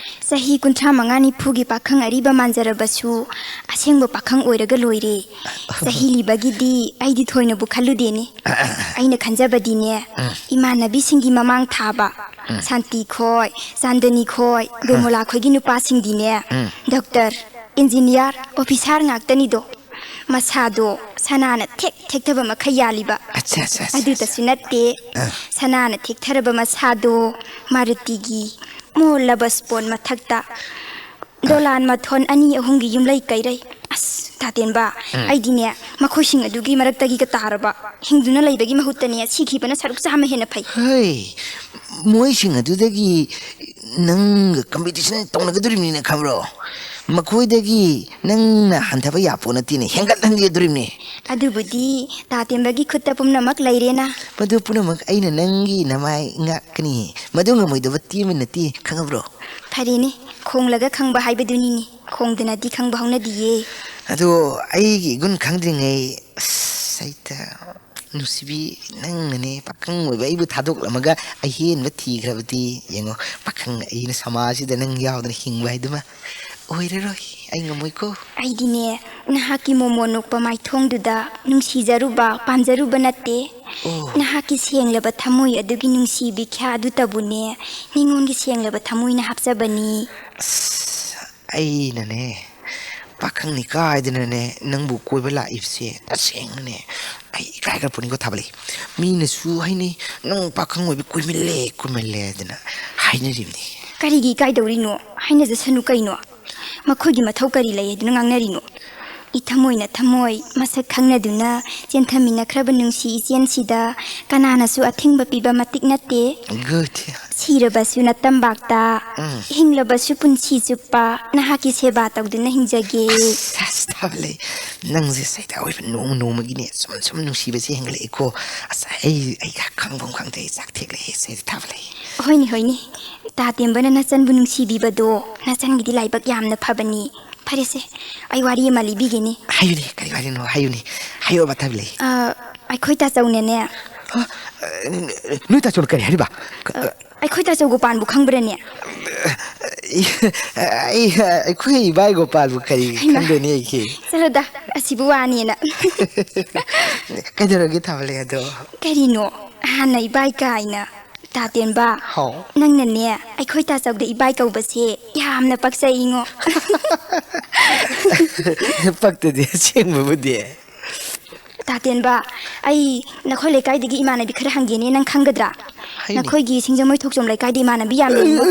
ꯆꯍꯤ ꯀꯨꯟꯊ꯭ꯔꯥ ꯃꯉꯥ ꯅꯤꯐꯨꯒꯤ ꯄꯥꯈꯪ ꯑꯔꯤꯕ ꯃꯥꯟꯖꯔꯕꯁꯨ ꯑꯁꯦꯡꯕ ꯄꯥꯈꯪ ꯑꯣꯏꯔꯒ ꯂꯣꯏꯔꯦ꯫ ꯆꯍꯤ ꯂꯤꯕꯒꯤꯗꯤ ꯑꯩꯗꯤ ꯊꯣꯏꯅꯕꯨ ꯈꯜꯂꯨꯗꯦꯅꯦ꯫ ꯑꯩꯅ ꯈꯟꯖꯕꯗꯤꯅꯦ, ꯎꯝ꯫ ꯏꯃꯥꯟꯅꯕꯤꯁꯤꯡꯒꯤ ꯃꯃꯥꯡ ꯊꯥꯕ, ꯎꯝ꯫ ꯁꯥꯟꯇꯤ ꯈꯣꯏ, ꯆꯥꯟꯗꯅꯤ ꯈꯣꯏ, ꯕꯦꯃꯣꯂꯥ ꯈꯣꯏꯒꯤ ꯅꯨꯄꯥꯁꯤꯡꯗꯤꯅꯦ, ꯎꯝ꯫ ꯗꯣꯛꯇꯔ, ꯏꯟꯖꯤꯅꯤꯌꯥꯔ, ꯑꯣꯐꯤꯁꯥꯔ ꯉꯥꯛꯇꯅꯤꯗꯣ꯫ ꯃꯁꯥꯗꯣ ꯁꯅꯥꯅ ꯊꯦꯛ ꯊꯦꯛꯊꯕ ꯃꯈꯩ ꯌꯥꯜꯂꯤꯕ꯫ ꯑꯠꯆꯥ, ꯑꯠꯆꯥ, ꯑꯠꯆꯥ, ꯑꯗꯨꯇꯁꯨ ꯑꯠꯆꯥ꯫ ꯅꯠꯇꯦ, ꯑꯥ꯫ ꯁꯅꯥꯅ ꯊꯦꯛꯊꯔꯕ ꯃꯁꯥꯗꯣ ꯃꯥꯔꯨꯇꯤꯒꯤ ꯃꯣꯜꯂꯕ ꯁ꯭ꯄꯣꯟ ꯃꯊꯛꯇ ꯗꯣꯂꯥꯟ ꯃꯊꯣꯟ ꯑꯅꯤ ꯑꯍꯨꯝꯒꯤ ꯌꯨꯝꯂꯩ ꯀꯩꯔꯩ꯫ ꯑꯁ, ꯇꯥꯇꯦꯟꯕ, ꯎꯝ꯫ ꯑꯩꯗꯤꯅꯦ, ꯃꯈꯣꯏꯁꯤꯡ ꯑꯗꯨꯒꯤ ꯃꯔꯛꯇꯒꯤꯒ ꯇꯥꯔꯕ꯫ ꯍꯤꯡꯗꯨꯅ ꯂꯩꯕꯒꯤ ꯃꯍꯨꯠꯇꯅꯦ, ꯁꯤꯈꯤꯕꯅ ꯁꯔꯨꯛ ꯆꯥꯝꯃ ꯍꯦꯟꯅ ꯐꯩ꯫ ꯍꯩ, ꯃꯣꯏꯁꯤꯡ ꯑꯗꯨꯗꯒꯤ ꯅꯪꯒ competition ꯇꯧꯅꯒꯗꯣꯔꯤꯕꯅꯤꯅ ꯈꯪꯕ꯭ꯔꯣ? ꯃꯈꯣꯏꯗꯒꯤ ꯅꯪꯅ ꯍꯟꯊꯕ ꯌꯥꯄꯣꯠ ꯅꯠꯇꯦꯅꯦ, ꯍꯦꯟꯒꯠꯍꯟꯒꯗꯣꯔꯤꯕꯅꯤ꯫ ꯑꯗꯨꯕꯨꯗꯤ ꯇꯥꯇꯦꯝꯕꯒꯤ ꯈꯨꯠꯇ ꯄꯨꯝꯅꯃꯛ ꯂꯩꯔꯦꯅ꯫ ꯃꯗꯨ ꯄꯨꯝꯅꯃꯛ ꯑꯩꯅ ꯅꯪꯒꯤ ꯅꯃꯥꯏ ꯉꯥꯛꯀꯅꯤ꯫ ꯃꯗꯨ ꯉꯝꯃꯣꯏꯗꯕ ꯇꯦꯝꯕ ꯅꯠꯇꯦ, ꯈꯪꯉꯕ꯭ꯔꯣ? ꯐꯔꯦꯅꯦ, ꯈꯣꯡꯂꯒ ꯈꯪꯕ ꯍꯥꯏꯕꯗꯨꯅꯤꯅꯦ꯫ ꯈꯣꯡꯗꯅꯗꯤ ꯈꯪꯕ ꯍꯧꯅꯗꯤꯌꯦ꯫ ꯑꯗꯣ ꯑꯩꯒꯤ ꯏꯒꯨꯟ ꯈꯪꯗ꯭ꯔꯤꯉꯩ, ꯑꯁ, ꯍꯦꯛꯇ ꯅꯨꯡꯁꯤꯕꯤ, ꯅꯪꯅꯅꯦ ꯄꯥꯈꯪ ꯑꯣꯏꯕ ꯑꯩꯕꯨ ꯊꯥꯗꯣꯛꯂꯝꯃꯒ ꯑꯍꯦꯟꯕ ꯊꯤꯈ꯭ꯔꯕꯗꯤ ꯌꯦꯡꯉꯣ, ꯄꯥꯈꯪ ꯑꯩꯅ ꯁꯃꯥꯖꯁꯤꯗ ꯅꯪ ꯌꯥꯎꯗꯅ ꯍꯤꯡꯕ ꯍꯥꯏꯗꯨꯃ ꯑꯣꯏꯔꯔꯣꯏ꯫ ꯑꯩ ꯉꯝꯃꯣꯏꯀꯣ꯫ ꯑꯩꯗꯤꯅꯦ, ꯅꯍꯥꯛꯀꯤ ꯃꯣꯃꯣꯟ ꯅꯣꯛꯄ ꯃꯥꯏꯊꯣꯡꯗꯨꯗ ꯅꯨꯡꯁꯤꯖꯔꯨꯕ, ꯄꯥꯝꯖꯔꯨꯕ ꯅꯠꯇꯦ꯫ ꯑꯣ꯫ ꯅꯍꯥꯛꯀꯤ ꯁꯦꯡꯂꯕ ꯊꯃꯣꯏ ꯑꯗꯨꯒꯤ ꯅꯨꯡꯁꯤ ꯕꯤꯈ꯭ꯌꯥ ꯑꯗꯨꯇꯕꯨꯅꯦ, ꯅꯤꯉꯣꯟꯒꯤ ꯁꯦꯡꯂꯕ ꯊꯃꯣꯏꯅ ꯍꯥꯞꯆꯕꯅꯤ꯫ ꯑꯁ, ꯑꯩꯅꯅꯦ, ꯄꯥꯈꯪꯅꯤ ꯀꯥꯏꯗꯅꯅꯦ, ꯅꯪꯕꯨ ꯀꯣꯏꯕ ꯂꯥꯛꯏꯕꯁꯦ ꯇꯁꯦꯡꯅꯅꯦ ꯑꯩ ꯏꯀꯥꯏꯈ꯭ꯔ ꯄꯣꯠꯅꯤꯀꯣ ꯊꯥꯕꯂꯩ꯫ ꯃꯤꯅꯁꯨ ꯍꯥꯏꯅꯩ, "ꯅꯪ ꯄꯥꯈꯪ ꯑꯣꯏꯕꯤ ꯀꯨꯏꯃꯜꯂꯦ, ꯀꯨꯏꯃꯜꯂꯦ" ꯍꯥꯏꯗꯅ ꯍꯥꯏꯅꯔꯤꯕꯅꯤ꯫ ꯀꯔꯤꯒꯤ ꯏꯀꯥꯏꯗꯧꯔꯤꯅꯣ? ꯍꯥꯏꯅꯖꯁꯅꯨ ꯀꯩꯅꯣ꯫ ꯃꯈꯣꯏꯒꯤ ꯃꯊꯧ ꯀꯔꯤ ꯂꯩ ꯍꯥꯏꯗꯨꯅ ꯉꯥꯡꯅꯔꯤꯅꯣ? ꯏꯊꯃꯣꯏꯅ ꯊꯃꯣꯏ ꯃꯁꯛ ꯈꯪꯅꯗꯨꯅ ꯆꯦꯟꯊꯃꯤꯟꯅꯈ꯭ꯔꯕ ꯅꯨꯡꯁꯤ ꯏꯆꯦꯟꯁꯤꯗ ꯀꯅꯥꯅꯁꯨ ꯑꯊꯤꯡꯕ ꯄꯤꯕ ꯃꯇꯤꯛ ꯅꯠꯇꯦ꯫ Good. ꯁꯤꯔꯕꯁꯨ ꯅꯇꯝꯕꯥꯛꯇ, ꯎꯝ꯫ ꯍꯤꯡꯂꯕꯁꯨ ꯄꯨꯟꯁꯤ ꯆꯨꯞꯄ ꯅꯍꯥꯛꯀꯤ ꯁꯦꯕꯥ ꯇꯧꯗꯨꯅ ꯍꯤꯡꯖꯒꯦ꯫ ꯑꯁ, ꯑꯁ, ꯊꯥꯕꯂꯩ, ꯅꯪꯁꯦ ꯁꯩꯗ ꯑꯣꯏꯕ ꯅꯣꯡꯃ ꯅꯣꯡꯃꯒꯤꯅꯦ ꯁꯨꯝ ꯁꯨꯝ ꯅꯨꯡꯁꯤꯕꯁꯦ ꯍꯦꯟꯒꯠꯂꯛꯑꯦꯀꯣ꯫ ꯑꯁ, ꯑꯩ, ꯑꯩ ꯈꯪꯐꯝ ꯈꯪꯗꯦ, ꯑꯩ ꯆꯥꯛ ꯊꯦꯛꯂꯛꯑꯦ ꯁꯩꯗ ꯊꯥꯕꯂꯩ꯫ ꯍꯣꯏꯅꯦ, ꯍꯣꯏꯅꯦ, ꯇꯥ ꯇꯦꯝꯕꯅ ꯅꯆꯟꯕꯨ ꯅꯨꯡꯁꯤꯕꯤꯕꯗꯣ, ꯅꯆꯟꯒꯤꯗꯤ ꯂꯥꯏꯕꯛ ꯌꯥꯝꯅ ꯐꯕꯅꯤ꯫ ꯐꯔꯦꯁꯦ, ꯑꯩ ꯋꯥꯔꯤ ꯑꯃ ꯂꯤꯕꯤꯒꯦꯅꯦ꯫ ꯍꯥꯏꯌꯨꯅꯦ, ꯀꯔꯤ ꯋꯥꯔꯤꯅꯣ? ꯍꯥꯏꯌꯨꯅꯦ, ꯍꯥꯏꯌꯣꯕ, ꯊꯥꯕꯂꯩ꯫ ꯑ, ꯑꯩꯈꯣꯏ ꯇꯥꯆꯧꯅꯅꯦ꯫ ꯍ? ꯑ, ꯅꯣꯏ ꯇꯥꯆꯧꯅ ꯀꯔꯤ ꯍꯥꯏꯔꯤꯕ? ꯀ-, ꯑ, ꯀ-, ꯑꯩꯈꯣꯏ ꯇꯥꯆꯧ ꯒꯣꯄꯥꯟꯕꯨ ꯈꯪꯕ꯭ꯔꯅꯦ? ꯑꯩ, ꯑꯩ, ꯑꯩꯈꯣꯏ ꯏꯕꯥꯏ ꯒꯣꯄꯥꯜꯕꯨ ꯀꯔꯤ ꯍꯩꯃꯥ, ꯈꯪꯗꯣꯏꯅꯤ ꯑꯩꯒꯤ? ꯆꯠꯂꯣꯗ, ꯑꯁꯤꯕꯨ ꯋꯥꯅꯦꯅ꯫ ꯀꯩꯗꯧꯔꯒꯦ ꯊꯥꯕꯂꯩ ꯑꯗꯣ? ꯀꯔꯤꯅꯣ? ꯍꯥꯟꯅ ꯏꯕꯥꯏ ꯀꯥꯏꯅ꯫ ꯇꯥ ꯇꯦꯝꯕ, ꯍꯥꯎ꯫ ꯅꯪꯅꯅꯦ ꯑꯩꯈꯣꯏ ꯇꯥꯆꯧꯗ ꯏꯕꯥꯏ ꯀꯧꯕꯁꯦ ꯌꯥꯝꯅ ꯄꯛꯆꯩꯉꯣ꯫ ꯄꯛꯇꯗꯤ ꯑꯁꯦꯡꯕꯕꯨꯗꯤ꯫ ꯇꯥ ꯇꯦꯝꯕ, ꯑꯩ ꯅꯈꯣꯏ ꯂꯩꯀꯥꯏꯗꯒꯤ ꯏꯃꯥꯟꯅꯕꯤ ꯈꯔ ꯍꯪꯒꯦꯅꯦ, ꯅꯪ ꯈꯪꯒꯗ꯭ꯔꯥ? ꯍꯥꯏꯌꯨꯅꯦ꯫ ꯅꯈꯣꯏꯒꯤ ꯁꯤꯡꯖꯃꯩ ꯊꯣꯛꯆꯣꯝ ꯂꯩꯀꯥꯏꯗ ꯏꯃꯥꯟꯅꯕꯤ ꯌꯥꯝ ꯂꯩꯉꯣ꯫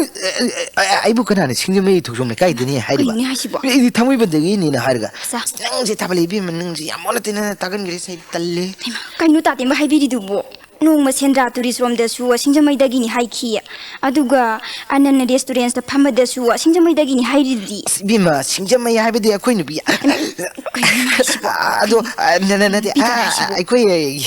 ꯑ, ꯑ, ꯑꯩꯕꯨ ꯀꯅꯥꯅ ꯁꯤꯡꯖꯃꯩ ꯊꯣꯛꯆꯣꯝ ꯂꯩꯀꯥꯏꯗꯅꯤ ꯍꯥꯏꯔꯤꯕ? ꯀꯩꯅꯣꯅꯦ ꯍꯥꯏꯁꯤꯕꯣ? ꯑꯩꯗꯤ ꯊꯥꯡꯃꯩꯕꯟꯗꯒꯤꯅꯤꯅ ꯍꯥꯏꯔꯒ꯫ ꯑꯁ, ꯅꯪꯁꯦ ꯊꯥꯕꯂꯩ ꯏꯕꯦꯝꯃ, ꯅꯪꯁꯦ ꯌꯥꯝ ꯑꯣꯟꯅ ꯇꯩꯅꯅ ꯇꯥꯒꯟꯈ꯭ꯔꯦ, ꯁꯩ ꯇꯜꯂꯦ꯫ ꯍꯩꯃꯥ, ꯀꯩꯅꯣ ꯇꯥ ꯇꯦꯝꯕ ꯍꯥꯏꯕꯤꯔꯤꯗꯨꯕꯣ? ꯅꯣꯡꯃ ꯁꯦꯟꯗ꯭ꯔꯥ ꯇꯨꯔꯤꯁ ꯔꯣꯝꯗꯁꯨ ꯁꯤꯡꯖꯃꯩꯗꯒꯤꯅꯤ ꯍꯥꯏꯈꯤ꯫ ꯑꯗꯨꯒ ꯑꯅꯟꯅ ꯔꯦꯁꯇꯨꯔꯦꯟꯁꯇ ꯐꯝꯕꯗꯁꯨ ꯁꯤꯡꯖꯃꯩꯗꯒꯤꯅꯤ ꯍꯥꯏꯔꯤꯗꯨꯗꯤ꯫ ꯑꯁ, ꯏꯕꯦꯝꯃ, ꯁꯤꯡꯖꯃꯩ ꯍꯥꯏꯕꯗꯤ ꯑꯩꯈꯣꯏ ꯅꯨꯄꯤ, ꯍꯩꯃꯥ, ꯀꯩꯅꯣ ꯍꯥꯏꯁꯤꯕꯣ? ꯑꯗꯣ, ꯑ, ꯅ-, ꯅ-, ꯅꯠꯇꯦ, ꯅꯨꯄꯤꯗ ꯑ, ꯍꯥꯏꯁꯤꯕꯣ? ꯑꯩꯈꯣꯏ,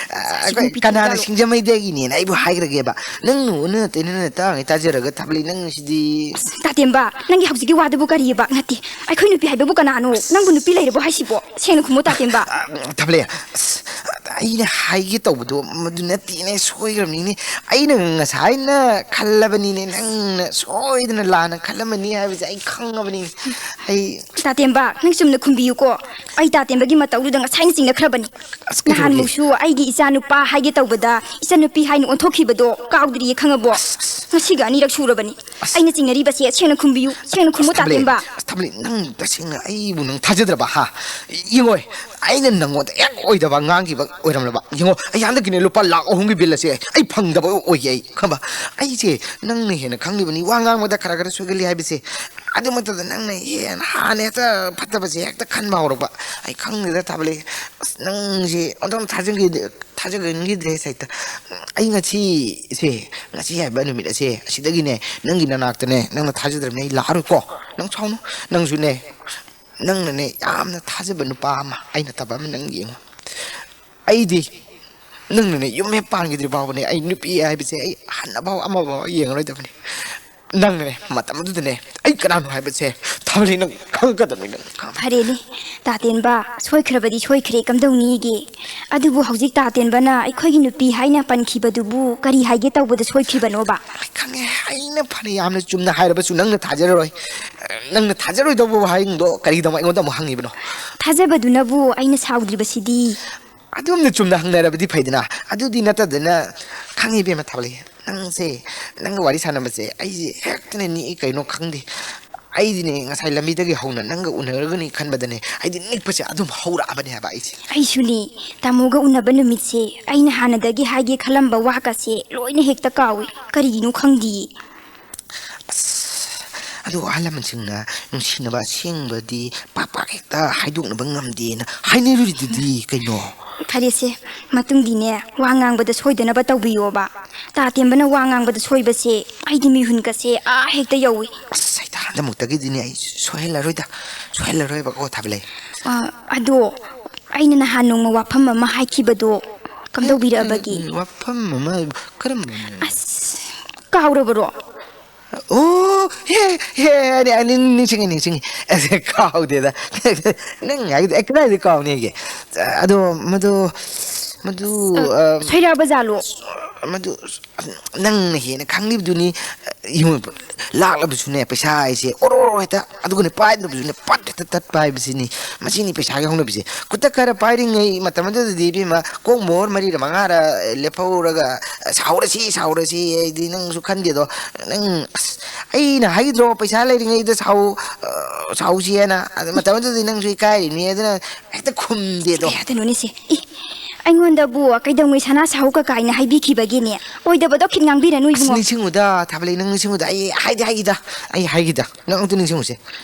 ꯑ, ꯁꯤ ꯑꯩꯈꯣꯏ ꯅꯨꯄꯤ ꯀꯅꯥꯅ ꯇꯥꯔꯣ? ꯁꯤꯡꯖꯃꯩꯗꯒꯤꯅꯦꯅ ꯑꯩꯕꯨ ꯍꯥꯏꯈ꯭ꯔꯒꯦꯕ? ꯅꯪ ꯅꯣꯡ ꯑꯣꯟꯅ ꯇꯩꯅꯅ ꯇꯥꯡꯉꯩ ꯇꯥꯖꯔꯒ ꯊꯥꯕꯂꯩ ꯅꯪꯁꯤꯗꯤ꯫ ꯑꯁ, ꯇꯥꯇꯦꯝꯕ, ꯅꯪꯒꯤ ꯍꯧꯖꯤꯛꯀꯤ ꯋꯥꯗꯨꯕꯨ ꯀꯔꯤꯑꯕ? ꯅꯠꯇꯦ, ꯑꯩꯈꯣꯏ ꯅꯨꯄꯤ ꯍꯥꯏꯕꯕꯨ ꯀꯅꯥꯅꯣ? ꯅꯪꯕꯨ ꯅꯨꯄꯤ ꯂꯩꯔꯕꯣ ꯍꯥꯏꯁꯤꯕꯣ? ꯁꯦꯡꯅ ꯈꯨꯝꯃꯨ, ꯇꯥꯇꯦꯝꯕ꯫ ꯑ, ꯊꯥꯕꯂꯩ, ꯑꯁ, ꯑꯩꯅ ꯍꯥꯏꯒꯦ ꯇꯧꯕꯗꯣ ꯃꯗꯨ ꯅꯠꯇꯦꯅꯦ, ꯁꯣꯏꯈ꯭ꯔꯕꯅꯤꯅꯦ꯫ ꯑꯩꯅ ꯉꯁꯥꯏꯅ ꯈꯜꯂꯕꯅꯤꯅꯦ, ꯅꯪꯅ ꯁꯣꯏꯗꯅ ꯂꯥꯟꯅ ꯈꯜꯂꯝꯃꯅꯤ ꯍꯥꯏꯕꯁꯦ ꯑꯩ ꯈꯪꯉꯕꯅꯤ꯫ ꯑꯩ ꯇꯥꯇꯦꯝꯕ, ꯅꯪ ꯆꯨꯝꯅ ꯈꯨꯝꯕꯤꯌꯨꯀꯣ꯫ ꯑꯩ ꯇꯥꯇꯦꯝꯕꯒꯤ ꯃꯇꯧꯗꯨꯗ ꯉꯁꯥꯏꯅ ꯆꯤꯡꯅꯈ꯭ꯔꯕꯅꯤ꯫ ꯑꯁ, ꯀꯩꯗꯧꯔꯒꯦ? ꯅꯍꯥꯟꯃꯨꯛꯁꯨ ꯑꯩꯒꯤ ꯏꯆꯥ ꯅꯨꯄꯥ ꯍꯥꯏꯒꯦ ꯇꯧꯕꯗ ꯏꯆꯟ ꯅꯨꯄꯤ ꯍꯥꯏꯅ ꯑꯣꯟꯊꯣꯛꯈꯤꯕꯗꯣ ꯀꯥꯎꯗ꯭ꯔꯤꯌꯦ, ꯈꯪꯉꯕꯣ? ꯑꯁ, ꯑꯁ, ꯑꯁ꯫ ꯉꯁꯤꯒ ꯑꯅꯤꯔꯛ ꯁꯨꯔꯕꯅꯤ꯫ ꯑꯁ꯫ ꯑꯩꯅ ꯆꯤꯡꯅꯔꯤꯕꯁꯦ ꯁꯦꯡꯅ ꯈꯨꯝꯕꯤꯌꯨ, ꯁꯦꯡꯅ ꯈꯨꯝꯃꯨ, ꯑꯁ, ꯊꯥꯕꯂꯩ, ꯇꯥꯇꯦꯝꯕ꯫ ꯑꯁ, ꯊꯥꯕꯂꯩ, ꯅꯪ ꯇꯁꯦꯡꯅ ꯑꯩꯕꯨ ꯅꯪ ꯊꯥꯖꯗ꯭ꯔꯕ, ꯍꯥ? ꯌꯦꯡꯉꯣꯏ, ꯑꯩꯅ ꯅꯪꯉꯣꯟꯗ ꯍꯦꯛ ꯑꯣꯏꯗꯕ ꯉꯥꯡꯈꯤꯕ ꯂꯩꯔꯝꯂꯕ? ꯌꯦꯡꯉꯣ, ꯑꯩ ꯍꯟꯗꯛꯀꯤꯅꯦ ꯂꯨꯄꯥ ꯂꯥꯈ ꯑꯍꯨꯝꯒꯤ ꯕꯤꯜ ꯑꯁꯦ ꯑꯩ ꯐꯪꯗꯕ ꯑꯣꯏꯒꯦ꯫ ꯑꯩ ꯈꯪꯕ, ꯑꯩꯁꯦ ꯅꯪꯅ ꯍꯦꯟꯅ ꯈꯪꯂꯤꯕꯅꯤ, ꯋꯥ ꯉꯥꯡꯕꯗ ꯈꯔ ꯈꯔ ꯁꯣꯏꯒꯜꯂꯤ ꯍꯥꯏꯕꯁꯦ꯫ ꯑꯗꯨ ꯃꯇꯝꯗ ꯅꯪꯅ ꯍꯦꯟꯅ ꯍꯥꯟꯅ ꯍꯦꯛꯇ ꯐꯠꯇꯕꯁꯦ ꯍꯦꯛꯇ ꯈꯟꯕ ꯍꯧꯔꯛꯄ꯫ ꯑꯩ ꯈꯪꯗꯦꯗ ꯊꯥꯕ ꯂꯩ꯫ ꯑꯁ, ꯅꯪꯁꯦ ꯑꯣꯟꯊꯣꯛꯅ ꯊꯥꯖꯟꯈꯤꯗꯦ, ꯊꯥꯖꯒꯟꯈꯤꯗ꯭ꯔꯦ ꯁꯥꯏꯠꯇ꯫ ꯑꯩ ꯉꯁꯤꯁꯦ, ꯉꯁꯤ ꯍꯥꯏꯕ ꯅꯨꯃꯤꯠ ꯑꯁꯦ ꯑꯁꯤꯗꯒꯤꯅꯦ ꯅꯪꯒꯤ ꯅꯅꯥꯛꯇꯅꯦ, ꯅꯪꯅ ꯊꯥꯖꯗ꯭ꯔꯕꯅꯦ ꯑꯩ ꯂꯥꯛꯑꯔꯣꯏꯀꯣ꯫ ꯅꯪ ꯁꯥꯎꯅꯨ꯫ ꯅꯪꯁꯨꯅꯦ, ꯅꯪꯅꯅꯦ ꯌꯥꯝꯅ ꯊꯥꯖꯕ ꯅꯨꯄꯥ ꯑꯃ, ꯑꯩ ꯅꯠꯇꯕ ꯑꯃ ꯅꯪ ꯌꯦꯡꯉꯨ꯫ ꯑꯩꯗꯤ ꯅꯪꯅꯅꯦ ꯌꯨꯝ ꯍꯦꯛ ꯄꯥꯟꯈꯤꯗ꯭ꯔꯤ ꯐꯥꯎꯕꯅꯦ ꯑꯩ ꯅꯨꯄꯤ ꯍꯥꯏꯕꯁꯦ ꯑꯩ ꯍꯟꯅꯐꯥꯎ ꯑꯃꯐꯥꯎ ꯌꯦꯡꯉꯔꯣꯏꯗꯕꯅꯤ꯫ ꯅꯪꯅꯅꯦ ꯃꯇꯝꯗꯨꯗꯅꯦ ꯑꯩ ꯀꯅꯥꯅꯣ ꯍꯥꯏꯕꯁꯦ ꯊꯥꯕꯂꯩ ꯅꯪ ꯈꯪꯉꯛꯀꯗꯕꯅꯤ ꯅꯪ꯫ ꯐꯔꯦꯅꯦ, ꯇꯥꯇꯦꯟꯕ, ꯁꯣꯏꯈ꯭ꯔꯕꯗꯤ ꯁꯣꯏꯈ꯭ꯔꯦ, ꯀꯝꯗꯧꯅꯤꯒꯦ? ꯑꯗꯨꯕꯨ ꯍꯧꯖꯤꯛ ꯇꯥꯇꯦꯟꯕꯅ ꯑꯩꯈꯣꯏꯒꯤ ꯅꯨꯄꯤ ꯍꯥꯏꯅ ꯄꯟꯈꯤꯕꯗꯨꯕꯨ ꯀꯔꯤ ꯍꯥꯏꯒꯦ ꯇꯧꯕꯗ ꯁꯣꯏꯈ꯭ꯔꯤꯕꯅꯣꯕ? ꯈꯪꯉꯦ, ꯑꯩꯅ ꯐꯅ ꯌꯥꯝꯅ ꯆꯨꯝꯅ ꯍꯥꯏꯔꯕꯁꯨ ꯅꯪꯅ ꯊꯥꯖꯔꯔꯣꯏ꯫ ꯅꯪꯅ ꯊꯥꯖꯔꯣꯏꯗꯧꯕ ꯋꯥꯍꯩꯗꯣ ꯀꯔꯤꯒꯤꯗꯃꯛ ꯑꯩꯉꯣꯟꯗ ꯑꯃꯨꯛ ꯍꯪꯉꯤꯕꯅꯣ? ꯊꯥꯖꯕꯗꯨꯅꯕꯨ ꯑꯩꯅ ꯁꯥꯎꯗ꯭ꯔꯤꯕꯁꯤꯗꯤ꯫ ꯑꯗꯨꯝꯅ ꯆꯨꯝꯅ ꯍꯪꯅꯔꯕꯗꯤ ꯐꯩꯗꯅ, ꯑꯗꯨꯗꯤ ꯅꯠꯇꯗꯅ꯫ ꯈꯪꯉꯤ ꯏꯕꯦꯝꯃ ꯊꯥꯕꯂꯩ, ꯅꯪꯁꯦ, ꯅꯪꯒ ꯋꯥꯔꯤ ꯁꯥꯟꯅꯕꯁꯦ ꯑꯩꯁꯦ ꯍꯦꯛꯇꯅꯦ ꯅꯤꯛꯏ, ꯀꯩꯅꯣ ꯈꯪꯗꯦ꯫ ꯑꯩꯗꯤꯅꯦ ꯉꯁꯥꯏ ꯂꯝꯕꯤꯗꯒꯤ ꯍꯧꯅ ꯅꯪꯒ ꯎꯅꯔꯒꯅꯤ ꯈꯟꯕꯗꯅꯦ ꯑꯩꯗꯤ ꯅꯤꯛꯄꯁꯦ ꯑꯗꯨꯝ ꯍꯧꯔꯛꯑꯕꯅꯦ ꯍꯥꯏꯕ ꯑꯩꯁꯦ꯫ ꯑꯩꯁꯨꯅꯤ, ꯇꯥꯃꯣꯒ ꯎꯅꯕ ꯅꯨꯃꯤꯠꯁꯦ ꯑꯩꯅ ꯍꯥꯟꯅꯗꯒꯤ ꯍꯥꯏꯒꯦ ꯈꯜꯂꯝꯕ ꯋꯥꯒꯁꯦ ꯂꯣꯏꯅ ꯍꯦꯛꯇ ꯀꯥꯎꯏ, ꯀꯔꯤꯒꯤꯅꯣ ꯈꯪꯗꯤꯌꯦ꯫ ꯑꯁ, ꯑꯗꯣ ꯑꯍꯜ ꯂꯃꯟꯁꯤꯡꯅ ꯅꯨꯡꯁꯤꯅꯕ ꯑꯁꯦꯡꯕꯗꯤ ꯄꯥꯛ ꯄꯥꯛ ꯍꯦꯛꯇ ꯍꯥꯏꯗꯣꯛꯅꯕ ꯉꯝꯗꯦꯅ ꯍꯥꯏꯅꯔꯤꯗꯨꯗꯤ ꯀꯩꯅꯣ? ꯐꯔꯦꯁꯦ, ꯃꯇꯨꯡꯗꯤꯅꯦ ꯋꯥ ꯉꯥꯡꯕꯗ ꯁꯣꯏꯗꯅꯕ ꯇꯧꯕꯤꯌꯣꯕ꯫ ꯇꯥꯇꯦꯝꯕꯅ ꯋꯥ ꯉꯥꯡꯕꯗ ꯁꯣꯏꯕꯁꯦ ꯑꯩꯗꯤ ꯃꯤꯍꯨꯟꯒꯁꯦ ꯑꯥ ꯍꯦꯛꯇ ꯌꯧꯏ꯫ ꯑꯁ, ꯍꯩꯇꯥ, ꯍꯟꯗꯛꯃꯨꯛꯇꯒꯤꯗꯤꯅꯦ ꯑꯩ ꯁꯣꯏꯍꯜꯂꯔꯣꯏꯗ, ꯁꯣꯏꯍꯜꯂꯔꯣꯏꯕꯀꯣ ꯊꯥꯕꯂꯩ꯫ ꯑ, ꯑꯗꯣ ꯑꯩꯅ ꯅꯍꯥꯟ ꯅꯣꯡꯃ ꯋꯥꯐꯝ ꯑꯃ ꯍꯥꯏꯈꯤꯕꯗꯣ ꯀꯝꯗꯧꯕꯤꯔꯛꯑꯕꯒꯦ? ꯎꯝ, ꯋꯥꯐꯝ ꯑꯃ ꯀꯔꯝꯕꯅꯣ? ꯑꯁ, ꯀꯥꯎꯔꯕꯔꯣ? ꯑꯣ, ꯍꯦ, ꯍꯦ, ꯑꯅꯤ, ꯑꯅꯤ, ꯅꯤꯡꯁꯤꯡꯉꯦ, ꯅꯤꯡꯁꯤꯡꯉꯦ꯫ ꯑꯁ, ꯀꯥꯎꯗꯦꯗ꯫ ꯅꯪ ꯍꯥꯏꯒꯗꯤ ꯑꯩ ꯀꯗꯥꯏꯗ ꯀꯥꯎꯅꯤꯒꯦ? ꯑꯗꯣ ꯃꯗꯨ, ꯃꯗꯨ, ꯑ, ꯑ, ꯁꯣꯏꯔꯛꯑꯕ ꯖꯥꯠꯂꯣ? ꯃꯗꯨ ꯅꯪꯅ ꯍꯦꯟꯅ ꯈꯪꯂꯤꯕꯗꯨꯅꯤ꯫ ꯏꯕꯨꯡꯉꯣ, ꯂꯥꯛꯂꯕꯁꯨꯅꯦ ꯄꯩꯁꯥ ꯍꯥꯏꯁꯦ ꯑꯣꯔꯣ ꯑꯣꯔꯣ ꯍꯦꯛꯇ, ꯑꯗꯨꯒꯅꯦ ꯄꯥꯏꯗ꯭ꯔꯕꯁꯨꯅꯦ ꯄꯠ ꯍꯦꯛꯇ ꯇꯠꯄ ꯍꯥꯏꯕꯁꯤꯅꯤ꯫ ꯃꯁꯤꯅꯤ ꯄꯩꯁꯥꯒꯤ ꯍꯧꯅꯕꯤꯁꯦ꯫ ꯈꯨꯠꯇ ꯈꯔ ꯄꯥꯏꯔꯤꯉꯩ ꯃꯇꯝ ꯑꯗꯨꯗꯗꯤ ꯏꯕꯦꯝꯃ ꯀꯣꯛ ꯃꯣꯍꯣꯔ ꯃꯔꯤꯔ ꯃꯉꯥꯔ ꯂꯦꯞꯍꯧꯔꯒ ꯁꯥꯎꯔꯁꯤ, ꯁꯥꯎꯔꯁꯤ ꯍꯥꯏꯗꯤ ꯅꯪꯁꯨ ꯈꯟꯗꯦꯗꯣ꯫ ꯅꯪ, ꯑꯁ, ꯑꯩꯅ ꯍꯥꯏꯒꯤꯗ꯭ꯔꯣ ꯄꯩꯁꯥ ꯂꯩꯔꯤꯉꯩꯗ ꯁꯥꯎ-, ꯑ, ꯁꯥꯎꯁꯤ ꯍꯥꯏꯅ? ꯑꯗ ꯃꯇꯝ ꯑꯗꯨꯗꯗꯤ ꯅꯪꯁꯨ ꯏꯀꯥꯏꯔꯤꯅꯤ, ꯑꯗꯨꯅ ꯍꯦꯛꯇ ꯈꯨꯝꯗꯦꯗꯣ꯫ ꯀꯌꯥꯗꯅꯣꯅꯦ ꯁꯦ? ꯏ, ꯑꯩꯉꯣꯟꯗꯕꯨ ꯀꯩꯗꯧꯉꯩ ꯁꯅꯥ ꯁꯥꯍꯧ ꯀꯀꯥꯏꯅ ꯍꯥꯏꯕꯤꯈꯤꯕꯒꯦꯅꯦ? ꯑꯣꯏꯗꯕꯗꯣ ꯈꯤꯠ ꯉꯥꯡꯕꯤꯔꯅꯨ, ꯑꯁ, ꯏꯕꯨꯡꯉꯣ꯫ ꯅꯤꯡꯁꯤꯡꯉꯨꯗ, ꯊꯥꯕꯂꯩ, ꯅꯪ ꯅꯤꯡꯁꯤꯡꯉꯨꯗ꯫ ꯑꯩ ꯍꯥꯏꯗꯤ ꯍꯥꯏꯈꯤꯗ, ꯑꯩ ꯍꯥꯏꯈꯤꯗ꯫ ꯅꯪ ꯑꯝꯇ ꯅꯤꯡꯁꯤꯡꯉꯨꯁꯦ꯫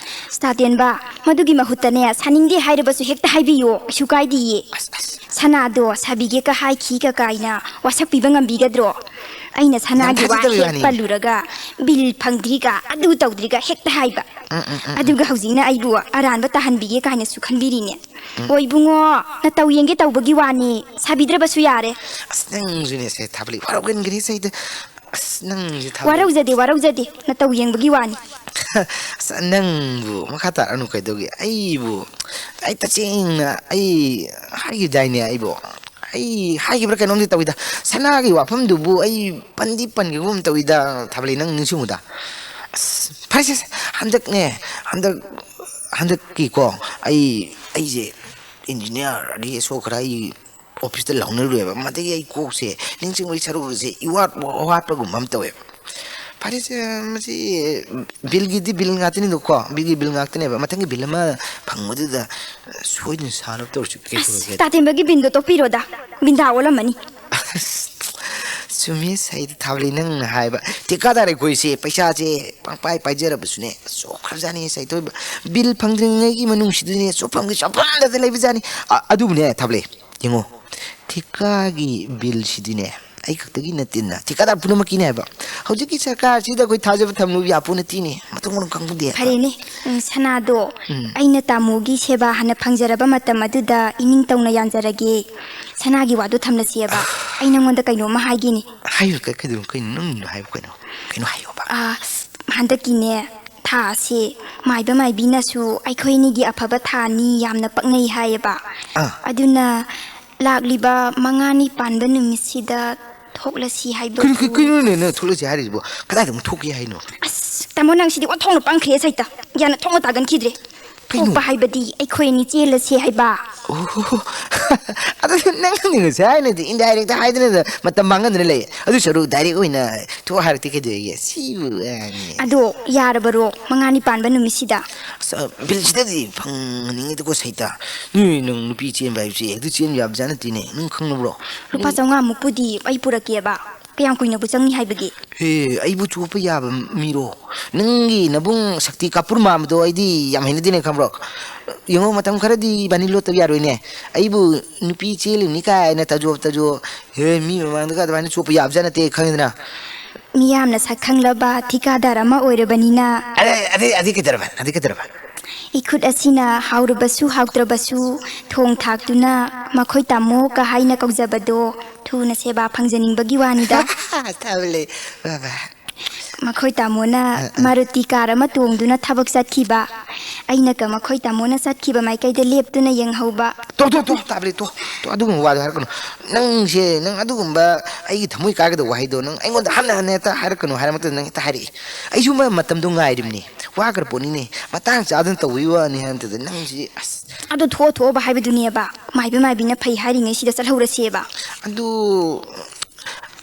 ꯁ꯭ꯇꯥꯇꯦꯟꯕ, ꯃꯗꯨꯒꯤ ꯃꯍꯨꯠꯇꯅꯦ, ꯁꯥꯅꯤꯡꯗꯦ ꯍꯥꯏꯔꯕꯁꯨ ꯍꯦꯛꯇ ꯍꯥꯏꯕꯤꯌꯣ, ꯀꯩꯁꯨ ꯀꯥꯏꯗꯤꯌꯦ꯫ ꯑꯁ, ꯑꯁ꯫ ꯁꯅꯥꯗꯣ ꯁꯥꯕꯤꯒꯦ ꯀ ꯍꯥꯏꯈꯤ ꯀꯀꯥꯏꯅ ꯋꯥꯁꯛꯄꯤꯕ ꯉꯝꯕꯤꯒꯗ꯭ꯔꯣ? ꯑꯩꯅ ꯁꯅꯥꯒꯤ ꯋꯥ ꯊꯥꯖꯗꯕꯩ ꯍꯦꯛ ꯋꯥꯅꯤ꯫ ꯄꯜꯂꯨꯔꯒ, "ꯕꯤꯜ ꯐꯪꯗ꯭ꯔꯤꯒ, ꯑꯗꯨ ꯇꯧꯗ꯭ꯔꯤꯒ" ꯍꯦꯛꯇ ꯍꯥꯏꯕ꯫ ꯎꯝ, ꯎꯝ, ꯎꯝ, ꯎꯝ꯫ ꯑꯗꯨꯒ ꯍꯧꯖꯤꯛꯅ ꯑꯩꯕꯨ ꯑꯔꯥꯟꯕ ꯇꯥꯍꯟꯕꯤꯒꯦ ꯀꯥꯏꯅꯁꯨ ꯈꯟꯕꯤꯔꯤꯅꯦ꯫ ꯎꯝ꯫ ꯑꯣ ꯏꯕꯨꯡꯉꯣ, ꯅꯇꯧ ꯌꯦꯡꯒꯦ ꯇꯧꯕꯒꯤ ꯋꯥꯅꯤ, ꯁꯥꯕꯤꯗ꯭ꯔꯕꯁꯨ ꯌꯥꯔꯦ꯫ ꯑꯁ, ꯅꯪꯁꯨꯅꯦ ꯁꯦ, ꯊꯥꯕꯂꯩ, ꯋꯥꯔꯧꯒꯟꯈ꯭ꯔꯦ ꯁꯦ ꯑꯩꯗ꯫ ꯑꯁ, ꯅꯪꯁꯦ ꯊꯥꯕꯂꯩ꯫ ꯋꯥꯔꯧꯖꯗꯦ, ꯋꯥꯔꯧꯖꯗꯦ, ꯅꯇꯧ ꯌꯦꯡꯕꯒꯤ ꯋꯥꯅꯤ꯫ ꯑꯁ, ꯅꯪꯕꯨ ꯃꯈꯥ ꯇꯥꯔꯛꯑꯅꯨ ꯀꯩꯗꯧꯒꯦ? ꯑꯩꯕꯨ, ꯑꯩ ꯇꯁꯦꯡꯅ ꯑꯩ ꯍꯥꯏꯈꯤꯗꯥꯏꯅꯦ ꯑꯩꯕꯨ? ꯑꯩ ꯍꯥꯏꯈꯤꯕ꯭ꯔꯥ ꯀꯩꯅꯣꯝꯗꯤ ꯇꯧꯋꯤꯗ꯫ ꯁꯅꯥꯒꯤ ꯋꯥꯐꯝꯗꯨꯕꯨ ꯑꯩ ꯄꯟꯗꯤ ꯄꯟꯈꯤꯒꯨꯝ ꯇꯧꯋꯤꯗ, ꯊꯥꯕꯂꯩ, ꯅꯪ ꯅꯤꯡꯁꯤꯡꯉꯨꯗ꯫ ꯑꯁ, ꯐꯔꯦꯁꯦ, ꯍꯟꯗꯛꯅꯦ, ꯍꯟꯗꯛ, ꯍꯟꯗꯛꯀꯤꯀꯣ, ꯑꯩ, ꯑꯩꯁꯦ ꯏꯟꯖꯤꯅꯤꯌꯥꯔ ꯑꯗꯒꯤ ꯑꯁꯣꯛ ꯈꯔ ꯑꯩ ꯑꯣꯐꯤꯁꯇ ꯂꯥꯎꯅꯔꯨꯔꯦꯕ꯫ ꯃꯗꯒꯤ ꯑꯩ ꯀꯣꯛꯁꯦ ꯅꯤꯡꯁꯤꯡꯕꯒꯤ ꯁꯔꯨꯛꯁꯦ ꯏꯋꯥꯠ ꯋꯥꯠꯄꯒꯨꯝꯕ ꯑꯃ ꯇꯧꯋꯦꯕ꯫ ꯐꯔꯦꯁꯦ, ꯃꯁꯤ ꯕꯤꯜꯒꯤꯗꯤ ꯕꯤꯜ ꯉꯥꯛꯇꯅꯤꯗꯀꯣ, ꯕꯤꯜꯒꯤ ꯕꯤꯜ ꯉꯥꯛꯇꯅꯦꯕ꯫ ꯃꯊꯪꯒꯤ ꯕꯤꯜ ꯑꯃ ꯐꯪꯕꯗꯨꯗ ꯁꯣꯏꯗꯅ ꯁꯥꯅꯕ ꯇꯧꯔꯁꯤ꯫ ꯑꯁ, ꯀꯩꯗꯧꯔꯒꯦ? ꯇꯥꯇꯦꯝꯕꯒꯤ ꯕꯤꯜꯗꯣ ꯇꯣꯛꯄꯤꯔꯣꯗ, ꯕꯤꯟꯗꯥ ꯑꯣꯜꯂꯝꯃꯅꯤ꯫ ꯑꯁ, ꯆꯨꯝꯃꯤ ꯁꯩꯗ ꯊꯥꯕꯂꯩ ꯅꯪꯅ ꯍꯥꯏꯕ꯫ ꯊꯤꯀꯥꯗꯥꯔ ꯑꯩꯈꯣꯏꯁꯦ ꯄꯩꯁꯥꯁꯦ ꯄꯪꯄꯥꯏ ꯄꯥꯏꯖꯔꯕꯁꯨꯅꯦ, ꯆꯣꯛꯈ꯭ꯔꯖꯥꯠꯅꯤ ꯁꯩꯊꯣꯏꯕ꯫ ꯕꯤꯜ ꯐꯪꯗ꯭ꯔꯤꯉꯩꯒꯤ ꯃꯅꯨꯡꯁꯤꯗꯅꯦ ꯆꯣꯞꯐꯝꯒꯤ ꯆꯣꯞꯐꯝꯗꯗ ꯂꯩꯕꯖꯥꯠꯅꯤ꯫ ꯑ-, ꯑꯗꯨꯕꯨꯅꯦ ꯊꯥꯕꯂꯩ, ꯌꯦꯡꯉꯣ, ꯊꯤꯀꯥꯒꯤ ꯕꯤꯜꯁꯤꯗꯤꯅꯦ ꯑꯩ ꯈꯛꯇꯒꯤ ꯅꯠꯇꯦꯅ, ꯊꯤꯀꯥꯗꯥꯔ ꯄꯨꯝꯅꯃꯛꯀꯤꯅꯦ ꯍꯥꯏꯕ꯫ ꯍꯧꯖꯤꯛꯀꯤ ꯁꯔꯀꯥꯔꯁꯤꯗ ꯑꯩꯈꯣꯏ ꯊꯥꯖꯕ ꯊꯝꯂꯨꯕ ꯌꯥꯄꯣ ꯅꯠꯇꯦꯅꯦ, ꯃꯊꯣꯡ ꯃꯔꯝ ꯈꯪꯕꯗꯦ ꯍꯥꯏꯕ꯫ ꯐꯔꯦꯅꯦ, ꯎꯝ, ꯁꯅꯥꯗꯣ, ꯎꯝ꯫ ꯑꯩꯅ ꯇꯥꯃꯣꯒꯤ ꯁꯦꯕꯥ ꯍꯥꯟꯅ ꯐꯪꯖꯔꯕ ꯃꯇꯝ ꯑꯗꯨꯗ ꯏꯅꯤꯡ ꯇꯧꯅ ꯌꯥꯟꯖꯔꯒꯦ꯫ ꯁꯅꯥꯒꯤ ꯋꯥꯗꯣ ꯊꯝꯂꯁꯦꯕ꯫ ꯑꯩ ꯅꯉꯣꯟꯗ ꯀꯩꯅꯣꯝꯃ ꯍꯥꯏꯒꯦꯅꯦ꯫ ꯍꯥꯏꯌꯨ, ꯀꯩ-, ꯀꯩꯗꯧꯅꯣ? ꯀꯩꯅꯣ? ꯅꯪꯅ ꯍꯥꯏꯌꯨ ꯀꯩꯅꯣ? ꯀꯩꯅꯣ ꯍꯥꯏꯌꯣꯕ꯫ ꯑꯥ, ꯍꯟꯗꯛꯀꯤꯅꯦ, ꯊꯥ ꯑꯁꯤ ꯃꯥꯏꯕ ꯃꯥꯏꯕꯤꯅꯁꯨ ꯑꯩꯈꯣꯏ ꯑꯅꯤꯒꯤ ꯑꯐꯕ ꯊꯥꯅꯤ, ꯌꯥꯝꯅ ꯄꯛꯅꯩ ꯍꯥꯏꯌꯦꯕ꯫ ꯑꯥ꯫ ꯑꯗꯨꯅ ꯂꯥꯛꯂꯤꯕ ꯃꯉꯥꯅꯤ ꯄꯥꯟꯕ ꯅꯨꯃꯤꯠꯁꯤꯗ ꯊꯣꯛꯂꯁꯤ ꯍꯥꯏꯕꯗꯨ꯫ ꯀꯩꯅꯣ, ꯀꯩ-, ꯀꯩꯅꯣꯅꯦ ꯅꯪ ꯊꯣꯛꯂꯁꯤ ꯍꯥꯏꯔꯤꯁꯤꯕꯣ? ꯀꯗꯥꯏꯗ ꯑꯃꯨꯛ ꯊꯣꯛꯀꯦ ꯍꯥꯏꯅꯣ? ꯑꯁ, ꯇꯥꯃꯣ, ꯅꯪ ꯁꯤꯗꯤ ꯑꯣꯟꯊꯣꯛꯅ ꯄꯪꯈ꯭ꯔꯦ ꯁꯩꯇ꯫ ꯒ꯭ꯌꯥꯟ ꯑꯣꯟꯊꯣꯛꯅ ꯇꯥꯒꯟꯈꯤꯗ꯭ꯔꯦ꯫ ꯀꯩꯅꯣ? ꯊꯣꯛꯄ ꯍꯥꯏꯕꯗꯤ ꯑꯩꯈꯣꯏ ꯑꯅꯤ ꯆꯦꯜꯂꯁꯦ ꯍꯥꯏꯕ꯫ ꯑꯣ, ꯑꯗꯨ ꯅꯪꯅ ꯉꯁꯥꯏ ꯍꯥꯏꯅꯗꯤ indirect ꯍꯥꯏꯗꯅ ꯃꯇꯝ ꯃꯥꯡꯍꯟꯗꯅ ꯂꯩ꯫ ꯑꯗꯨ ꯁꯔꯨꯛ direct ꯑꯣꯏꯅ ꯊꯣꯛ ꯍꯥꯏꯔꯛꯇꯦ ꯀꯩꯗꯧꯋꯦꯒꯦ? ꯁꯤꯕꯨ ꯍꯥꯏꯕꯅꯤ꯫ ꯑꯗꯣ ꯌꯥꯔꯕꯔꯣ, ꯃꯉꯥꯅꯤ ꯄꯥꯟꯕ ꯅꯨꯃꯤꯠꯁꯤꯗ? ꯑꯁ, ꯕꯤꯜꯁꯤꯗꯗꯤ ꯐꯪꯍꯟꯅꯤꯡꯉꯤꯗꯀꯣ ꯁꯩꯇ꯫ ꯅꯣꯏ ꯅꯪ ꯅꯨꯄꯤ ꯆꯦꯟꯕ ꯍꯥꯏꯕꯁꯦ ꯍꯦꯛꯇ ꯆꯦꯟꯕ ꯌꯥꯕꯖꯥꯠ ꯅꯠꯇꯦꯅꯦ꯫ ꯅꯪ ꯈꯪꯅꯕ꯭ꯔꯣ? ꯂꯨꯄꯥ ꯆꯥꯝꯃꯉꯥꯃꯨꯛꯄꯨꯗꯤ ꯑꯩ ꯄꯨꯔꯛꯀꯦꯕ꯫ ꯀꯌꯥꯝ ꯀꯨꯏꯅꯕꯨ ꯆꯪꯅꯤ ꯍꯥꯏꯕꯒꯦ? ꯍꯦ, ꯑꯩꯕꯨ ꯆꯣꯞꯄ ꯌꯥꯕ ꯃꯤꯔꯣ? ꯅꯪꯒꯤ ꯅꯕꯨꯡ ꯁꯛꯇꯤ ꯀꯥꯄꯨꯔ ꯃꯥꯟꯕꯗꯣ ꯑꯩꯗꯤ ꯌꯥꯝ ꯍꯩꯅꯗꯦꯅꯦ, ꯈꯪꯕ꯭ꯔꯣ? ꯌꯦꯡꯉꯣ, ꯃꯇꯝ ꯈꯔꯗꯤ ꯏꯕꯥꯅꯤ ꯂꯣꯠꯇꯕ ꯌꯥꯔꯣꯏꯅꯦ꯫ ꯑꯩꯕꯨ ꯅꯨꯄꯤ ꯆꯦꯜꯂꯤꯕꯅꯤ ꯀꯥꯏꯅ ꯇꯖꯣꯞ ꯇꯖꯣꯞ, ꯍꯦ, ꯃꯤ ꯃꯃꯥꯡꯗꯒ ꯑꯗꯨꯃꯥꯏꯅ ꯆꯣꯞꯄ ꯌꯥꯕꯖꯥꯠ ꯅꯠꯇꯦ, ꯈꯪꯉꯤꯗꯅ? ꯃꯤꯌꯥꯝꯅ ꯁꯛ ꯈꯪꯂꯕ ꯊꯤꯀꯥꯗꯥꯔ ꯑꯃ ꯑꯣꯏꯔꯕꯅꯤꯅ꯫ ꯑꯗꯩ, ꯑꯗꯩ, ꯑꯗꯩ ꯀꯩꯗꯧꯔꯕ? ꯑꯗꯩ ꯀꯩꯗꯧꯔꯕ? ꯏꯈꯨꯠ ꯑꯁꯤꯅ ꯍꯥꯎꯔꯕꯁꯨ ꯍꯥꯎꯇ꯭ꯔꯕꯁꯨ ꯊꯣꯡ ꯊꯥꯛꯇꯨꯅ ꯃꯈꯣꯏ ꯇꯥꯃꯣꯒ ꯍꯥꯏꯅ ꯀꯧꯖꯕꯗꯣ ꯊꯨꯅ ꯁꯦꯕꯥ ꯐꯪꯖꯅꯤꯡꯕꯒꯤ ꯋꯥꯅꯤꯗ꯫ ꯇꯥꯕ ꯂꯩ, ꯕꯥꯕꯥ꯫ ꯃꯈꯣꯏ ꯇꯥꯃꯣꯅ ꯑ, ꯑ꯫ ꯃꯥꯔꯨꯇꯤ ꯀꯥꯔ ꯑꯃ ꯇꯣꯡꯗꯨꯅ ꯊꯕꯛ ꯆꯠꯈꯤꯕ, ꯑꯩꯅꯒ ꯃꯈꯣꯏ ꯇꯥꯃꯣꯅ ꯆꯠꯈꯤꯕ ꯃꯥꯏꯀꯩꯗ ꯂꯦꯞꯇꯨꯅ ꯌꯦꯡꯍꯧꯕ꯫ ꯇꯣ, ꯇꯣ, ꯇꯣ, ꯇꯥꯕ ꯂꯩ, ꯇꯣ, ꯇꯣ, ꯑꯗꯨꯒꯨꯝꯕ ꯋꯥꯗꯣ ꯍꯥꯏꯔꯛꯀꯅꯨ꯫ ꯅꯪꯁꯦ, ꯅꯪ ꯑꯗꯨꯒꯨꯝꯕ ꯑꯩꯒꯤ ꯊꯃꯣꯏ ꯀꯥꯏꯒꯗꯧꯕ ꯋꯥꯍꯩꯗꯣ ꯅꯪ ꯑꯩꯉꯣꯟꯗ ꯍꯟꯅ ꯍꯟꯅ ꯍꯦꯛꯇ ꯍꯥꯏꯔꯛꯀꯅꯨ ꯍꯥꯏꯔ ꯃꯇꯨꯡꯗ ꯅꯪ ꯍꯦꯛꯇ ꯍꯥꯏꯔꯛꯏ꯫ ꯑꯩꯁꯨ ꯃ-, ꯃꯇꯝꯗꯣ ꯉꯥꯏꯔꯤꯕꯅꯤ, ꯋꯥꯈ꯭ꯔ ꯄꯣꯠꯅꯤꯅꯦ, ꯃꯇꯥꯡ ꯆꯥꯗꯅ ꯇꯧꯕꯒꯤ ꯋꯥꯅꯤ ꯍꯥꯏꯕꯗꯨꯗ ꯅꯪꯁꯤ, ꯑꯁ꯫ ꯑꯗꯣ ꯊꯣꯛꯑꯣ ꯊꯣꯛꯑꯣꯕ ꯍꯥꯏꯕꯗꯨꯅꯦꯕ, ꯃꯥꯏꯕ ꯃꯥꯏꯕꯤꯅ ꯐꯩ ꯍꯥꯏꯔꯤꯉꯩꯁꯤꯗ ꯆꯠꯍꯧꯔꯁꯦꯕ꯫ ꯑꯗꯨ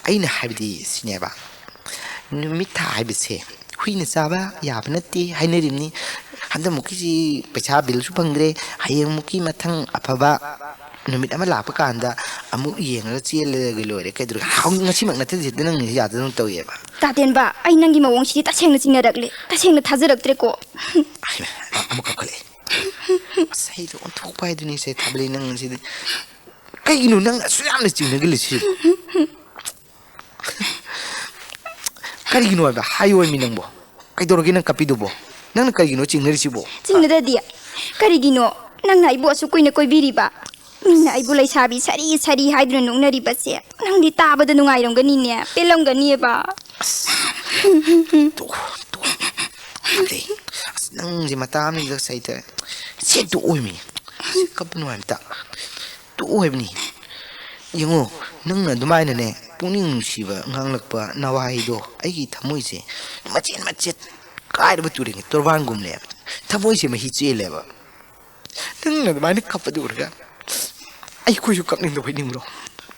ꯑꯩꯅ ꯍꯥꯏꯕꯗꯤ ꯁꯤꯅꯦꯕ, ꯅꯨꯃꯤꯠ ꯊꯥ ꯍꯥꯏꯕꯁꯦ ꯍꯨꯏꯅ ꯆꯥꯕ ꯌꯥꯕ ꯅꯠꯇꯦ ꯍꯥꯏꯅꯔꯤꯕꯅꯤ꯫ ꯍꯟꯗꯛꯃꯨꯛꯀꯤꯁꯤ ꯄꯩꯁꯥ ꯕꯤꯜꯁꯨ ꯐꯪꯗ꯭ꯔꯦ, ꯍꯌꯦꯡꯃꯨꯛꯀꯤ ꯃꯊꯪ ꯑꯐꯕ ꯅꯨꯃꯤꯠ ꯑꯃ ꯂꯥꯛꯄ ꯀꯥꯟꯗ ꯑꯃꯨꯛ ꯌꯦꯡꯉꯒ ꯆꯦꯜꯂꯒ ꯂꯣꯏꯔꯦ꯫ ꯀꯩꯗꯧꯔꯒꯦ? ꯍꯧ-, ꯉꯁꯤꯃꯛ ꯅꯠꯇ꯭ꯔꯗꯤ ꯍꯦꯛꯇ ꯅꯪ ꯌꯥꯗꯗꯧꯅ ꯇꯧꯏꯑꯕ꯫ ꯇꯥꯇꯦꯟꯕ, ꯑꯩ ꯅꯪꯒꯤ ꯃꯑꯣꯡꯁꯤꯗꯤ ꯇꯁꯦꯡꯅ ꯆꯤꯡꯅꯔꯛꯂꯦ, ꯇꯁꯦꯡꯅ ꯊꯥꯖꯔꯛꯇ꯭ꯔꯦꯀꯣ꯫ ꯍꯩꯃꯥ, ꯑꯃꯨꯛ ꯀꯞꯈꯠꯂꯛꯑꯦ꯫ ꯑꯁ, ꯑꯩꯗꯣ ꯑꯣꯟꯊꯣꯛꯄ ꯍꯥꯏꯗꯨꯅꯤ ꯁꯦ, ꯊꯥꯕꯂꯩ, ꯅꯪ ꯁꯤꯗꯤ꯫ ꯀꯩꯒꯤꯅꯣ ꯅꯪ ꯑꯁꯨꯛ ꯌꯥꯝꯅ ꯆꯤꯡꯅꯒꯜꯂꯤꯁꯤ? ꯀꯔꯤꯒꯤꯅꯣ ꯍꯥꯏꯕ? ꯍꯥꯏꯌꯣꯃꯤ ꯅꯪꯕꯣ꯫ ꯀꯩꯗꯧꯔꯒꯦ ꯅꯪ ꯀꯞꯄꯤꯗꯨꯕꯣ? ꯅꯪꯅ ꯀꯔꯤꯒꯤꯅꯣ ꯆꯤꯡꯅꯔꯤꯁꯤꯕꯣ? ꯆꯤꯡꯅꯗꯗꯤ꯫ ꯀꯔꯤꯒꯤꯅꯣ ꯅꯪꯅ ꯑꯩꯕꯨ ꯑꯁꯨꯛ ꯀꯨꯏꯅ ꯀꯣꯏꯕꯤꯔꯤꯕ? ꯃꯤꯅ ꯑꯩꯕꯨ ꯂꯩꯁꯥꯕꯤ ꯁꯥꯔꯤ ꯁꯥꯔꯤ ꯍꯥꯏꯗꯨꯅ ꯅꯣꯛꯅꯔꯤꯕꯁꯦ ꯅꯪꯗꯤ ꯇꯥꯕꯗ ꯅꯨꯡꯉꯥꯏꯔꯝꯒꯅꯤꯅꯦ, ꯄꯦꯜꯂꯝꯒꯅꯤꯕ꯫ ꯑꯁ, ꯇꯣꯛꯑꯣ, ꯇꯣꯛꯑꯣ꯫ ꯊꯥꯕꯂꯩ, ꯑꯁ, ꯅꯪꯁꯦ ꯃꯇꯥ ꯑꯃꯅꯤꯗ ꯁꯩꯇ꯫ ꯁꯦ, ꯇꯣꯛꯑꯣꯃꯤ꯫ ꯁꯤ ꯀꯞꯄ ꯅꯨꯡꯉꯥꯏꯕꯇ꯫ ꯇꯣꯛꯑꯣ ꯍꯥꯏꯕꯅꯤ꯫ ꯌꯦꯡꯉꯣ, ꯅꯪꯅ ꯑꯗꯨꯃꯥꯏꯅꯅꯦ, ꯄꯨꯛꯅꯤꯡ ꯅꯨꯡꯁꯤꯕ ꯉꯥꯡꯂꯛꯄ ꯅꯋꯥꯍꯩꯗꯣ ꯑꯩꯒꯤ ꯊꯃꯣꯏꯁꯦ ꯃꯆꯦꯠ ꯃꯆꯦꯠ ꯀꯥꯏꯔꯕ ꯇꯨꯔꯦꯟꯒꯤ ꯇꯣꯔꯕꯥꯟꯒꯨꯝꯅꯦꯕ꯫ ꯊꯃꯣꯏꯁꯦ ꯃꯍꯤ ꯆꯦꯜꯂꯦꯕ꯫ ꯅꯪꯅ ꯑꯗꯨꯃꯥꯏꯅ ꯀꯞꯄꯗꯨ ꯎꯔꯒ ꯑꯩꯈꯣꯏꯁꯨ ꯀꯞꯅꯤꯡꯗꯕ ꯑꯣꯏꯅꯤꯡꯕ꯭ꯔꯣ?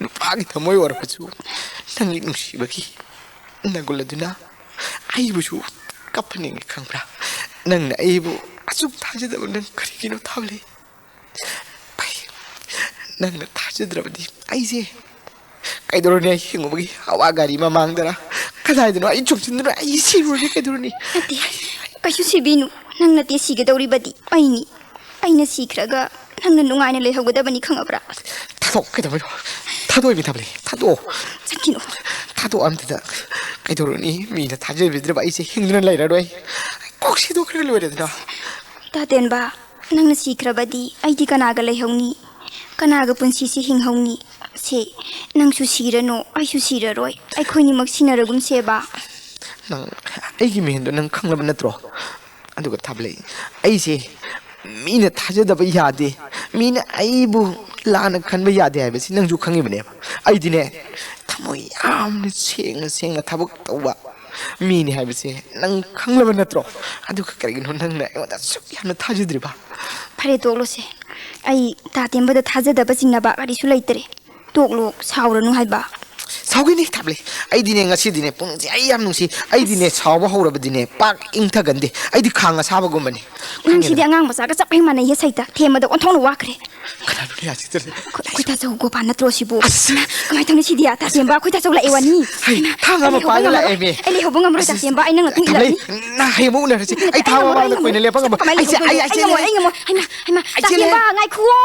ꯅꯨꯄꯥꯒꯤ ꯊꯃꯣꯏ ꯑꯣꯏꯔꯕꯁꯨ ꯅꯪꯒꯤ ꯅꯨꯡꯁꯤꯕꯒꯤ ꯅꯒꯨꯜ ꯑꯗꯨꯅ ꯑꯩꯕꯨꯁꯨ ꯀꯞꯍꯟꯅꯤꯡꯉꯦ, ꯈꯪꯕ꯭ꯔꯥ? ꯅꯪꯅ ꯑꯩꯕꯨ ꯑꯁꯨꯛ ꯊꯥꯖꯗꯕ ꯅꯪ ꯀꯔꯤꯒꯤꯅꯣ, ꯊꯥꯕꯂꯩ? ꯑꯩ, ꯅꯪꯅ ꯊꯥꯖꯗ꯭ꯔꯕꯗꯤ ꯑꯩꯁꯦ ꯀꯩꯗꯧꯔꯨꯅꯤ? ꯑꯩ ꯍꯤꯡꯉꯨꯕꯒꯤ ꯍꯋꯥ ꯒꯥꯔꯤ ꯃꯃꯥꯡꯗꯔ ꯀꯗꯥꯏꯗꯅꯣ ꯑꯩ ꯆꯨꯝꯁꯤꯟꯗꯨꯅ ꯑꯩ ꯁꯤꯔꯨꯔꯒꯦ꯫ ꯀꯩꯗꯧꯔꯨꯅꯤ? ꯅꯠꯇꯦ, ꯀꯩꯁꯨ ꯁꯤꯕꯤꯅꯨ꯫ ꯅꯪ ꯅꯠꯇꯦ ꯁꯤꯒꯗꯧꯔꯤꯕꯗꯤ, ꯑꯩꯅꯤ꯫ ꯑꯩꯅ ꯁꯤꯈ꯭ꯔꯒ ꯅꯪꯅ ꯅꯨꯡꯉꯥꯏꯅ ꯂꯩꯍꯧꯒꯗꯕꯅꯤ, ꯈꯪꯉꯕ꯭ꯔꯥ? ꯊꯥꯗꯣꯛꯑꯣ, ꯀꯩꯗꯧꯕꯩꯅꯣ? ꯊꯥꯗꯣꯛꯑꯣ ꯏꯕꯦꯝ ꯊꯥꯕꯂꯩ, ꯊꯥꯗꯣꯛꯑꯣ꯫ ꯆꯠꯈꯤꯅꯨ꯫ ꯊꯥꯗꯣꯛꯑꯣ ꯑꯝꯇꯗ꯫ ꯀꯩꯗꯧꯔꯨꯅꯤ? ꯃꯤꯅ ꯊꯥꯖꯕꯤꯗ꯭ꯔꯕ ꯑꯩꯁꯦ ꯍꯤꯡꯗꯨꯅ ꯂꯩꯔꯔꯣꯏ꯫ ꯀꯣꯛ ꯁꯤꯗꯣꯛꯈ꯭ꯔꯒ ꯂꯣꯏꯔꯦꯗꯅ꯫ ꯇꯥꯇꯦꯟꯕ, ꯅꯪꯅ ꯁꯤꯈ꯭ꯔꯕꯗꯤ ꯑꯩꯗꯤ ꯀꯅꯥꯒ ꯂꯩꯍꯧꯅꯤ? ꯀꯅꯥꯒ ꯄꯨꯟꯁꯤꯁꯤ ꯍꯤꯡꯍꯧꯅꯤ? ꯁꯦ, ꯅꯪꯁꯨ ꯁꯤꯔꯅꯨ, ꯑꯩꯁꯨ ꯁꯤꯔꯔꯣꯏ꯫ ꯑꯩꯈꯣꯏꯅꯤꯃꯛ ꯁꯤꯟꯅꯔꯒꯨꯝꯁꯦꯕ꯫ ꯅꯪ ꯑꯩꯒꯤ ꯃꯤꯍꯨꯟꯗꯣ ꯅꯪ ꯈꯪꯂꯕ ꯅꯠꯇ꯭ꯔꯣ? ꯑꯗꯨꯒ ꯊꯥꯕꯂꯩ, ꯑꯩꯁꯦ ꯃꯤꯅ ꯊꯥꯖꯗꯕ ꯌꯥꯗꯦ, ꯃꯤꯅ ꯑꯩꯕꯨ ꯂꯥꯟꯅ ꯈꯟꯕ ꯌꯥꯗꯦ ꯍꯥꯏꯕꯁꯤ ꯅꯪꯁꯨ ꯈꯪꯉꯤꯕꯅꯦꯕ꯫ ꯑꯩꯗꯤꯅꯦ, ꯊꯃꯣꯏ ꯌꯥꯝꯅ ꯁꯦꯡꯅ ꯁꯦꯡꯅ ꯊꯕꯛ ꯇꯧꯕ ꯃꯤꯅꯤ ꯍꯥꯏꯕꯁꯦ ꯅꯪ ꯈꯪꯂꯕ ꯅꯠꯇ꯭ꯔꯣ? ꯑꯗꯨꯒ ꯀꯔꯤꯒꯤꯅꯣ ꯅꯪꯅ ꯑꯩꯉꯣꯟꯗ ꯑꯁꯨꯛ ꯌꯥꯝꯅ ꯊꯥꯖꯗ꯭ꯔꯤꯕ? ꯐꯔꯦ, ꯇꯣꯛꯂꯣꯁꯦ꯫ ꯑꯩ ꯇꯥꯇꯦꯝꯕꯗ ꯊꯥꯖꯗꯕ ꯆꯤꯡꯅꯕ ꯀꯔꯤꯁꯨ ꯂꯩꯇ꯭ꯔꯦ꯫ ꯇꯣꯛꯂꯣ, ꯁꯥꯎꯔꯅꯨ ꯍꯥꯏꯕ꯫ ꯁꯥꯎꯒꯅꯤ ꯊꯥꯕꯂꯩ꯫ ꯑꯩꯗꯤꯅꯦ, ꯉꯁꯤꯗꯤꯅꯦ, ꯄꯨꯡꯁꯦ ꯑꯩ ꯌꯥꯝ ꯅꯨꯡꯁꯤ꯫ ꯑꯩꯗꯤꯅꯦ, ꯑꯁ꯫ ꯁꯥꯎꯕ ꯍꯧꯔꯕꯗꯤꯅꯦ, ꯄꯥꯛ ꯏꯪꯊꯒꯟꯗꯦ꯫ ꯑꯩꯗꯤ ꯈꯥꯡ ꯑꯁꯥꯕꯒꯨꯝꯕꯅꯤ꯫ ꯅꯪ ꯁꯤꯗꯤ ꯈꯪꯉꯦꯗꯅ꯫ ꯑꯉꯥꯡ ꯃꯆꯥꯒ ꯆꯞ ꯍꯦꯛ ꯃꯥꯟꯅꯩꯍꯦ, ꯁꯩꯇ꯫ ꯊꯦꯝꯕꯗ ꯑꯣꯟꯊꯣꯛꯅ ꯋꯥꯈ꯭ꯔꯦ꯫ ꯀꯅꯥꯅꯣꯅꯦ ꯑꯁꯤꯗ ꯂꯩ? ꯑꯩꯈꯣꯏ, ꯑꯩꯈꯣꯏ ꯇꯥꯆꯧ ꯒꯣꯄꯥꯟ ꯅꯠꯇ꯭ꯔꯣ ꯁꯤꯕꯨ? ꯑꯁ! ꯏꯃꯥ, ꯀꯃꯥꯏꯅ ꯇꯧꯅꯤ ꯁꯤꯗꯤ? ꯇꯥꯆꯦꯝꯕ, ꯑꯩꯈꯣꯏ ꯇꯥꯆꯧ ꯂꯥꯛꯑꯦ ꯋꯥꯅꯤ꯫ ꯍꯩ, ꯏꯃꯥ, ꯊꯥꯡ ꯑꯩ ꯑꯃ ꯂꯩꯍꯧꯕ ꯄꯥꯏꯔꯒ ꯉꯝꯃꯔꯣꯏ꯫ ꯂꯥꯛꯑꯦꯃꯤ꯫ ꯑꯩ ꯂꯩꯍꯧꯕ ꯉꯝꯃꯔꯣꯏ, ꯑꯁ, ꯇꯥꯆꯦꯝꯕ꯫ ꯑꯩ ꯅꯪ ꯃꯇꯨꯡ ꯊꯥꯕꯂꯩ, ꯏꯜꯂꯛꯑꯅꯤ꯫ ꯅꯪ ꯍꯌꯦꯡꯃꯨꯛ ꯎꯅꯔꯁꯤ꯫ ꯅꯠꯇꯦ, ꯑꯩ ꯊꯥꯡ ꯉꯝꯃꯔꯣꯏ, ꯃꯃꯥꯡꯗ ꯀꯨꯏꯅ ꯂꯦꯞꯄ ꯉꯝꯃꯣꯏ꯫ ꯉꯝꯃꯣꯏ꯫ ꯑꯩ ꯉꯝꯃꯣꯏ, ꯁꯦ, ꯑꯩ ꯑꯩ, ꯉꯝꯃꯣꯏ, ꯑꯩ ꯑꯩ, ꯉꯝꯃꯣꯏ, ꯑꯩ ꯉꯝꯃꯣꯏ꯫ ꯍꯩꯃꯥ, ꯍꯩꯃꯥ, ꯑꯩ ꯆꯦꯜꯂꯦ꯫ ꯇꯥꯆꯦꯝꯕ, ꯉꯥꯏꯈꯨꯋꯣ꯫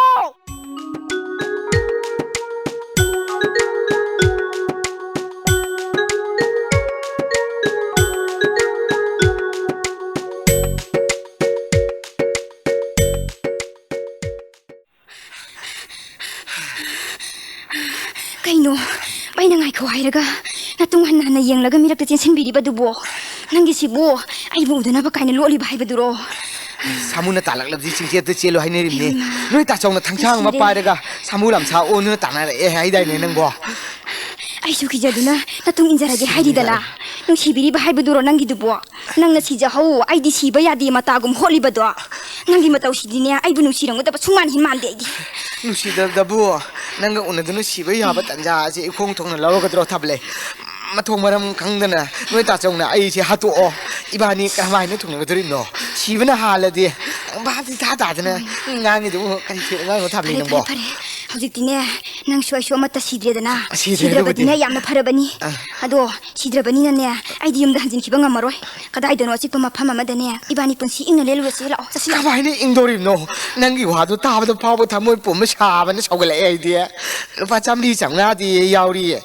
ꯀꯩꯅꯣ? ꯑꯩꯅ ꯉꯥꯏꯈꯣ ꯍꯥꯏꯔꯒ ꯅꯇꯨꯡ ꯍꯟꯅ ꯍꯟꯅ ꯌꯦꯡꯂꯒ ꯃꯤꯔꯛꯇ ꯆꯦꯟꯁꯤꯟꯕꯤꯔꯤꯕꯗꯨꯕꯣ? ꯅꯪꯒꯤꯁꯤꯕꯨ ꯑꯩꯕꯨ ꯎꯗꯅꯕ ꯀꯥꯏꯅ ꯂꯣꯠꯂꯤꯕ ꯍꯥꯏꯕꯗꯨꯔꯣ? ꯁꯥꯃꯨꯅ ꯇꯥꯜꯂꯛꯂꯕꯗꯤ ꯆꯤꯡꯆꯦꯠꯇ ꯆꯦꯜꯂꯨ ꯍꯥꯏꯅꯔꯤꯕꯅꯤ꯫ ꯏꯃꯥ, ꯅꯣꯏ ꯇꯥꯆꯧꯅ ꯊꯥꯡꯁꯥꯡ ꯑꯃ ꯅꯨꯡꯁꯤꯔꯦ꯫ ꯄꯥꯏꯔꯒ ꯁꯥꯃꯨ ꯂꯝꯁꯥ ꯑꯣꯟꯗꯨꯅ ꯇꯥꯟꯅꯔꯛꯑꯦ ꯍꯥꯏꯗꯥꯏꯅꯦ ꯅꯪꯕꯣ? ꯑꯩꯁꯨ ꯀꯤꯖꯗꯨꯅ ꯅꯇꯨꯡ ꯏꯟꯖꯔꯒꯦ ꯁꯤꯔꯦ ꯍꯥꯏꯔꯤꯗꯅ꯫ ꯂꯥꯛꯑꯦ꯫ ꯅꯨꯡꯁꯤꯕꯤꯔꯤꯕ ꯍꯥꯏꯕꯗꯨꯔꯣ ꯅꯪꯒꯤꯗꯨꯕꯣ? ꯅꯪꯅ ꯁꯤꯖꯍꯧ, ꯑꯩꯗꯤ ꯁꯤꯕ ꯌꯥꯗꯦ ꯃꯇꯥꯒꯨꯝ ꯍꯣꯠꯂꯤꯕꯗꯣ꯫ ꯅꯪꯒꯤ ꯃꯇꯧꯁꯤꯗꯤꯅꯦ, ꯑꯩꯕꯨ ꯅꯨꯡꯁꯤꯔꯝꯒꯗꯕ ꯁꯨꯡꯃꯥꯟ ꯍꯦꯛ ꯃꯥꯟꯗꯦ ꯑꯩꯗꯤ꯫ ꯅꯨꯡꯁꯤꯗꯕꯗꯕꯨ ꯅꯪꯒ ꯎꯅꯗꯨꯅ ꯁꯤꯕ ꯌꯥꯕ ꯇꯥꯟꯖꯥ ꯑꯁꯤ ꯏꯈꯣꯡ ꯊꯣꯡꯅ ꯂꯧꯔꯒꯗ꯭ꯔꯣ, ꯊꯥꯕꯂꯩ? ꯃꯊꯣꯡ ꯃꯔꯝ ꯈꯪꯗꯅ ꯅꯣꯏ ꯇꯥꯆꯧꯅ ꯑꯩꯁꯦ ꯍꯥꯠꯇꯣꯛꯑꯣ, ꯏꯕꯥꯅꯤ ꯀꯔꯝꯍꯥꯏꯅ ꯊꯨꯡꯅꯒꯗꯣꯔꯤꯕꯅꯣ? ꯁꯤꯕꯅ ꯍꯥꯜꯂꯗꯤ꯫ ꯚꯥꯞ ꯏꯇꯥ ꯇꯥꯗꯅ ꯉꯥꯡꯉꯤꯗꯨꯕꯨ ꯀꯔꯤ ꯊꯣꯏꯅ ꯉꯥꯡꯉꯤꯅꯣ, ꯊꯥꯕꯂꯩ, ꯐꯔꯦ, ꯅꯪꯕꯣ? ꯐꯔꯦ, ꯐꯔꯦ꯫ ꯍꯧꯖꯤꯛꯇꯤꯅꯦ, ꯅꯪꯁꯨ ꯑꯩꯁꯨ ꯑꯃꯠꯇ ꯁꯤꯗ꯭ꯔꯦꯗꯅ꯫ ꯁꯤꯗ꯭ꯔꯦ, ꯁꯤꯗ꯭ꯔꯕꯗꯤꯅꯦ, ꯑꯗꯨꯕꯨꯗꯤ꯫ ꯌꯥꯝꯅ ꯐꯔꯕꯅꯤ꯫ ꯑꯥ꯫ ꯑꯗꯣ ꯁꯤꯗ꯭ꯔꯕꯅꯤꯅꯅꯦ, ꯑꯩꯗꯤ ꯌꯨꯝꯗ ꯍꯟꯖꯤꯟꯈꯤꯕ ꯉꯝꯃꯔꯣꯏ꯫ ꯀꯗꯥꯏꯗꯅꯣ ꯑꯆꯤꯛꯄ ꯃꯐꯝ ꯑꯃꯗꯅꯦ, ꯏꯕꯥꯅꯤ ꯄꯨꯟꯁꯤ ꯏꯪꯅ ꯂꯦꯜꯂꯨꯔꯁꯤ꯫ ꯂꯥꯛꯑꯣ, ꯆꯠꯁꯤ, ꯂꯥꯛꯑꯣ꯫ ꯀꯃꯥꯏꯅ ꯏꯪꯗꯣꯔꯤꯕꯅꯣ? ꯅꯪꯒꯤ ꯋꯥꯗꯨ ꯇꯥꯕꯗ ꯐꯥꯎꯕ ꯊꯃꯣꯏ ꯄꯨꯝꯕ ꯁꯥꯕꯅ ꯁꯧꯒꯠꯂꯛꯑꯦ ꯑꯩꯗꯤ꯫ ꯂꯨꯄꯥ ꯆꯥꯝꯃꯔꯤ ꯆꯥꯝꯃꯉꯥꯗꯤ ꯌꯥꯎꯔꯤꯌꯦ꯫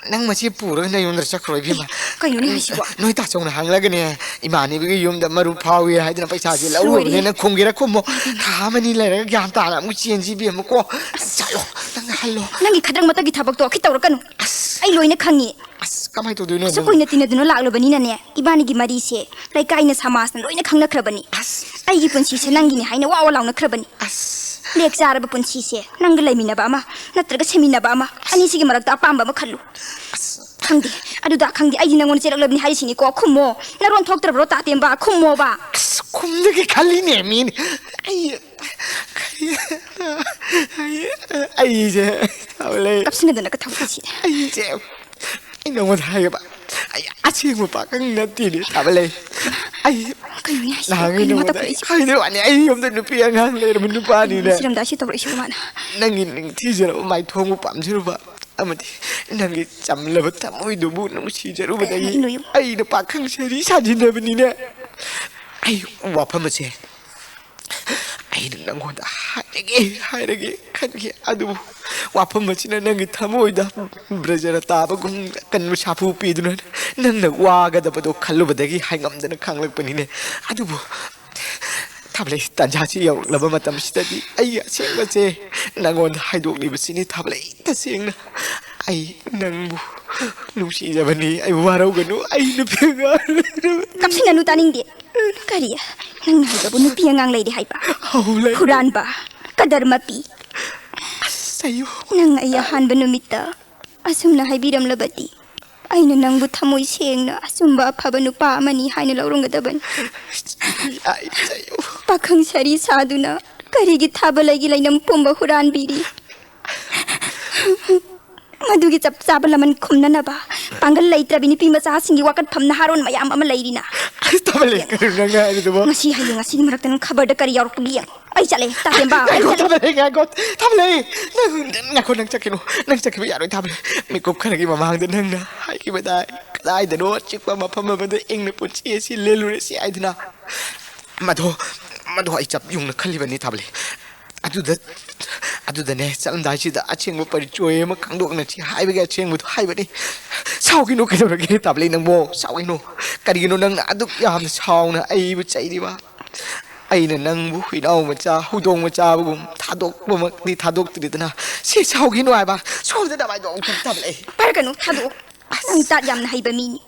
ꯅꯪ ꯃꯁꯤ ꯄꯨꯔꯒ ꯅꯌꯨꯝꯗ ꯆꯠꯈ꯭ꯔꯣ, ꯏꯕꯦꯝꯃ꯫ ꯀꯩꯅꯣꯅꯦ ꯍꯥꯏꯁꯤꯕꯣ? ꯅꯣꯏ ꯇꯥꯆꯧꯅ ꯍꯪꯂꯒꯅꯦ, ꯏꯃꯥꯟꯅꯕꯤꯒꯤ ꯌꯨꯝꯗ ꯃꯔꯨꯞ ꯐꯥꯎꯏ ꯍꯥꯏꯗꯅ ꯄꯩꯁꯥꯁꯦ ꯑꯁ, ꯂꯧꯔꯨꯕꯅꯦ꯫ ꯂꯣꯏꯔꯦ꯫ ꯅꯪ ꯈꯨꯝꯒꯦꯔꯥ ꯈꯨꯝꯃꯣ꯫ ꯊꯥ ꯑꯃꯅꯤ ꯂꯩꯔꯒ ꯒ꯭ꯌꯥꯟ ꯇꯥꯅ ꯑꯃꯨꯛ ꯆꯦꯟꯁꯤ, ꯏꯕꯦꯝꯃꯀꯣ꯫ ꯑꯁ, ꯆꯠꯂꯣ, ꯅꯪ ꯍꯜꯂꯣ꯫ ꯅꯪꯒꯤ ꯈꯗ꯭ꯔꯛ ꯃꯇꯛꯒꯤ ꯊꯕꯛꯇꯣ ꯈꯤꯠ ꯇꯧꯔꯛꯀꯅꯨ꯫ ꯑꯁ꯫ ꯑꯩ ꯂꯣꯏꯅ ꯈꯪꯉꯤ꯫ ꯑꯁ, ꯀꯃꯥꯏꯅ ꯇꯧꯗꯣꯏꯅꯣ ꯑꯁꯨꯛ ꯑꯗꯨꯕꯨ? ꯀꯨꯏꯅ ꯇꯤꯟꯅꯗꯨꯅ ꯂꯥꯛꯂꯕꯅꯤꯅꯅꯦ, ꯏꯕꯥꯅꯤꯒꯤ ꯃꯔꯤꯁꯦ ꯂꯩꯀꯥꯏꯅ, ꯁꯃꯥꯖꯅ ꯂꯣꯏꯅ ꯈꯪꯅꯈ꯭ꯔꯕꯅꯤ꯫ ꯑꯁ꯫ ꯑꯩꯒꯤ ꯄꯨꯟꯁꯤꯁꯦ ꯅꯪꯒꯤꯅꯤ ꯍꯥꯏꯅ ꯋꯥ ꯋꯥ ꯂꯥꯎꯅꯈ꯭ꯔꯕꯅꯤ꯫ ꯑꯁ꯫ ꯂꯦꯛ ꯆꯥꯔꯕ ꯄꯨꯟꯁꯤꯁꯦ ꯅꯪꯒ ꯂꯩꯃꯤꯟꯅꯕ ꯑꯃ ꯅꯠꯇ꯭ꯔꯒ ꯁꯤꯃꯤꯟꯅꯕ ꯑꯃ, ꯑꯅꯤꯁꯤꯒꯤ ꯃꯔꯛꯇ ꯑꯄꯥꯝꯕ ꯑꯃ ꯈꯜꯂꯨ꯫ ꯑꯁ꯫ ꯈꯪꯗꯦ, ꯑꯗꯨꯗ ꯈꯪꯗꯦ, ꯑꯩꯗꯤ ꯅꯉꯣꯟꯗ ꯆꯦꯜꯂꯛꯂꯕꯅꯤ ꯍꯥꯏꯔꯤꯁꯤꯅꯤꯀꯣ꯫ ꯈꯨꯝꯃꯣ, ꯅꯔꯣꯟ ꯊꯣꯛꯇ꯭ꯔꯕ꯭ꯔꯣ, ꯇꯥꯇꯦꯝꯕ? ꯈꯨꯝꯃꯣꯕ꯫ ꯑꯁ, ꯈꯨꯝꯗꯒꯦ ꯈꯜꯂꯤꯅꯦ, ꯃꯤꯅꯦ꯫ ꯑꯩ, ꯑꯩ, ꯑꯩꯁꯦ, ꯊꯥꯕꯂꯩ꯫ ꯀꯞꯁꯤꯟꯅꯗꯅ ꯀꯊꯧꯔꯤꯁꯤ꯫ ꯑꯩꯁꯦ ꯑꯩ ꯅꯉꯣꯟꯗ ꯍꯥꯏꯒꯦꯕ, ꯑꯩ ꯑꯁꯦꯡꯕ ꯄꯥꯈꯪ ꯅꯠꯇꯦꯅꯦ, ꯊꯥꯕꯂꯩ꯫ ꯑꯩ ꯀꯩꯅꯣꯅꯦ ꯍꯥꯏꯁꯤꯕꯣ? ꯅꯍꯥꯟꯒꯤ ꯀꯩꯅꯣ ꯅꯉꯣꯟꯗ ꯃꯇꯧ ꯑꯩ ꯇꯧꯔꯤꯁꯤꯕꯣ? ꯍꯥꯏꯗꯣꯏ ꯋꯥꯅꯤ, ꯑꯩ ꯌꯨꯝꯗ ꯅꯨꯄꯤ ꯑꯉꯥꯡ ꯂꯩꯔꯕ ꯅꯨꯄꯥꯅꯤꯅꯦ꯫ ꯀꯩꯅꯣ ꯁꯤꯔꯝꯗꯥꯏꯁꯤ ꯇꯧꯔꯛꯏꯁꯤꯕꯣ ꯃꯥꯅ? ꯅꯪꯒꯤ ꯅꯤꯡꯊꯤꯖꯔꯕ ꯃꯥꯏꯊꯣꯡꯕꯨ ꯄꯥꯝꯖꯔꯨꯕ ꯑꯃꯗꯤ ꯅꯪꯒꯤ ꯆꯝꯂꯕ ꯊꯃꯣꯏꯗꯨꯕꯨ ꯅꯨꯡꯁꯤꯖꯔꯨꯕꯗꯒꯤ ꯀꯩꯅꯣ? ꯑꯩꯅ ꯄꯥꯈꯪ ꯁꯥꯔꯤ ꯁꯥꯖꯤꯟꯅꯕꯅꯤꯅꯦ꯫ ꯑꯩ ꯋꯥꯐꯝ ꯑꯁꯦ ꯑꯩꯅ ꯅꯪꯉꯣꯟꯗ ꯍꯥꯏꯔꯒꯦ, ꯍꯥꯏꯔꯒꯦ ꯈꯟꯈꯤ꯫ ꯑꯗꯨꯕꯨ ꯋꯥꯐꯝ ꯑꯁꯤꯅ ꯅꯪꯒꯤ ꯊꯃꯣꯏꯗ ꯕ꯭ꯔꯖꯔ ꯇꯥꯕꯒꯨꯝ ꯑꯀꯟꯕ ꯁꯥꯐꯨ ꯄꯤꯗꯨꯅ ꯅꯪꯅ ꯋꯥꯒꯗꯕꯗꯣ ꯈꯜꯂꯨꯕꯗꯒꯤ ꯍꯥꯏꯉꯝꯗꯅ ꯈꯥꯡꯂꯛꯄꯅꯤꯅꯦ꯫ ꯑꯗꯨꯕꯨ ꯊꯥꯕꯂꯩ, ꯇꯥꯟꯖꯥꯁꯤ ꯌꯧꯔꯛꯂꯕ ꯃꯇꯝꯁꯤꯗꯗꯤ ꯑꯩꯒꯤ ꯑꯁꯦꯡꯕꯁꯦ ꯅꯪꯉꯣꯟꯗ ꯍꯥꯏꯗꯣꯛꯂꯤꯕꯁꯤꯅꯤ, ꯊꯥꯕꯂꯩ꯫ ꯇꯁꯦꯡꯅ ꯑꯩ ꯅꯪꯕꯨ ꯅꯨꯡꯁꯤꯖꯕꯅꯤ꯫ ꯑꯩ ꯋꯥꯔꯧꯒꯅꯨ꯫ ꯑꯩ ꯅꯨꯄꯤ ꯑꯉꯥꯡ ꯂꯩꯔꯕ ꯀꯞꯁꯤꯟꯅꯅꯨ, ꯇꯥꯅꯤꯡꯗꯦ꯫ ꯀꯔꯤ? ꯅꯪ ꯍꯥꯏꯕꯕꯨ ꯅꯨꯄꯤ ꯑꯉꯥꯡ ꯂꯩꯔꯦ ꯍꯥꯏꯕ? ꯑꯧ, ꯂꯩꯔꯦ꯫ ꯍꯨꯔꯥꯟꯕ, ꯀꯗꯔ ꯃꯄꯤ꯫ ꯑꯁ, ꯑꯌꯣ꯫ ꯅꯪ ꯑꯩ ꯑꯍꯥꯟꯕ ꯅꯨꯃꯤꯠꯇ ꯑꯁꯨꯝꯅ ꯍꯥꯏꯕꯤꯔꯝꯂꯕꯗꯤ ꯑꯩꯅ ꯅꯪꯕꯨ ꯊꯃꯣꯏ ꯁꯦꯡꯅ ꯑꯆꯨꯝꯕ ꯑꯐꯕ ꯅꯨꯄꯥ ꯑꯃꯅꯤ ꯍꯥꯏꯅ ꯂꯧꯔꯝꯒꯗꯕꯅꯤ꯫ ꯌꯥꯏ, ꯆꯩꯌꯨ꯫ ꯄꯥꯈꯪ ꯁꯥꯔꯤ ꯁꯥꯗꯨꯅ ꯀꯔꯤꯒꯤ ꯊꯥꯕ ꯂꯩꯒꯤ ꯂꯩꯅꯝ ꯄꯨꯝꯕ ꯍꯨꯔꯥꯟꯕꯤꯔꯤ? ꯃꯗꯨꯒꯤ ꯆꯞ ꯆꯥꯕ ꯂꯃꯟ ꯈꯨꯝꯅꯅꯕ ꯄꯥꯡꯒꯜ ꯂꯩꯇ꯭ꯔꯕꯤ ꯅꯨꯄꯤ ꯃꯆꯥꯁꯤꯡꯒꯤ ꯋꯥꯀꯠꯐꯝ ꯅꯍꯥꯔꯣꯟ ꯃꯌꯥꯝ ꯑꯃ ꯂꯩꯔꯤꯅ꯫ ꯑꯁ, ꯊꯥꯕ ꯂꯩ, ꯀꯔꯤꯅꯣ ꯅꯪꯅ ꯍꯥꯏꯔꯤꯗꯨꯕꯣ? ꯉꯁꯤ ꯍꯌꯦꯡ ꯑꯁꯤꯒꯤ ꯃꯔꯛꯇ ꯅꯪ ꯈꯕꯔꯗ ꯀꯔꯤ ꯌꯥꯎꯔꯛꯄꯒꯦ ꯌꯦꯡꯉꯨ꯫ ꯑꯩ ꯆꯠꯂꯦ, ꯇꯥꯇꯦꯝꯕꯥ, ꯑꯩ ꯉꯥꯏꯈꯣ, ꯆꯠꯂꯦ꯫ ꯊꯥꯕ ꯂꯩ, ꯉꯥꯏꯈꯣ, ꯊꯥꯕ ꯂꯩ꯫ ꯅꯪ, ꯉꯥꯏꯈꯣ, ꯅꯪ ꯆꯠꯈꯤꯅꯨ, ꯅꯪ ꯆꯠꯈꯤꯕ ꯌꯥꯔꯣꯏ, ꯊꯥꯕ ꯂꯩ꯫ ꯃꯤꯀꯨꯞ ꯈꯔꯒꯤ ꯃꯃꯥꯡꯗ ꯅꯪꯅ ꯍꯥꯏꯈꯤꯕꯗꯥꯏ, ꯀꯗꯥꯏꯗꯅꯣ ꯑꯆꯤꯛꯄ ꯃꯐꯝ ꯑꯃꯗ ꯏꯪꯅ ꯄꯨꯟꯁꯤ ꯑꯁꯤ ꯂꯦꯜꯂꯨꯔꯁꯤ ꯍꯥꯏꯗꯨꯅ꯫ ꯃꯗꯣ, ꯃꯗꯣ ꯑꯩ ꯆꯞ ꯌꯨꯡꯅ ꯈꯜꯂꯤꯕꯅꯤ, ꯊꯥꯕ ꯂꯩ꯫ ꯑꯗꯨꯗ, ꯑꯗꯨꯗꯅꯦ, ꯆꯠꯂꯝꯗꯥꯏꯁꯤꯗ ꯑꯁꯦꯡꯕ ꯄꯔꯤꯆꯣꯏ ꯑꯃ ꯈꯪꯗꯣꯛꯅꯁꯤ ꯍꯥꯏꯕꯒꯤ ꯑꯁꯦꯡꯕꯗꯣ ꯍꯥꯏꯕꯅꯤ꯫ ꯁꯥꯎꯈꯤꯅꯨ, ꯀꯩꯗꯧꯔꯒꯦ, ꯊꯥꯕ ꯂꯩ, ꯅꯪꯕꯣ? ꯁꯥꯎꯈꯤꯅꯨ꯫ ꯀꯔꯤꯒꯤꯅꯣ ꯅꯪꯅ ꯑꯗꯨꯛ ꯌꯥꯝꯅ ꯁꯥꯎꯅ ꯑꯩꯕꯨ ꯆꯩꯔꯤꯕ? ꯑꯩꯅ ꯅꯪꯕꯨ ꯍꯨꯏꯅꯥꯎ ꯃꯆꯥ, ꯍꯧꯗꯣꯡ ꯃꯆꯥꯕꯒꯨꯝ ꯊꯥꯗꯣꯛꯄꯃꯛꯇꯤ ꯊꯥꯗꯣꯛꯇ꯭ꯔꯤꯗꯅ꯫ ꯁꯤ ꯁꯥꯎꯈꯤꯅꯨ ꯍꯥꯏꯕ꯫ ꯁꯣꯝꯗ ꯅꯃꯥꯏꯗꯣ ꯑꯃꯨꯛꯇꯪ ꯊꯥꯕ ꯂꯩ꯫ ꯄꯥꯏꯔꯛꯀꯅꯨ, ꯊꯥꯗꯣꯛꯑꯣ꯫ ꯅꯪ ꯆꯥꯠ ꯌꯥꯝꯅ ꯍꯩꯕ ꯃꯤꯅꯤ꯫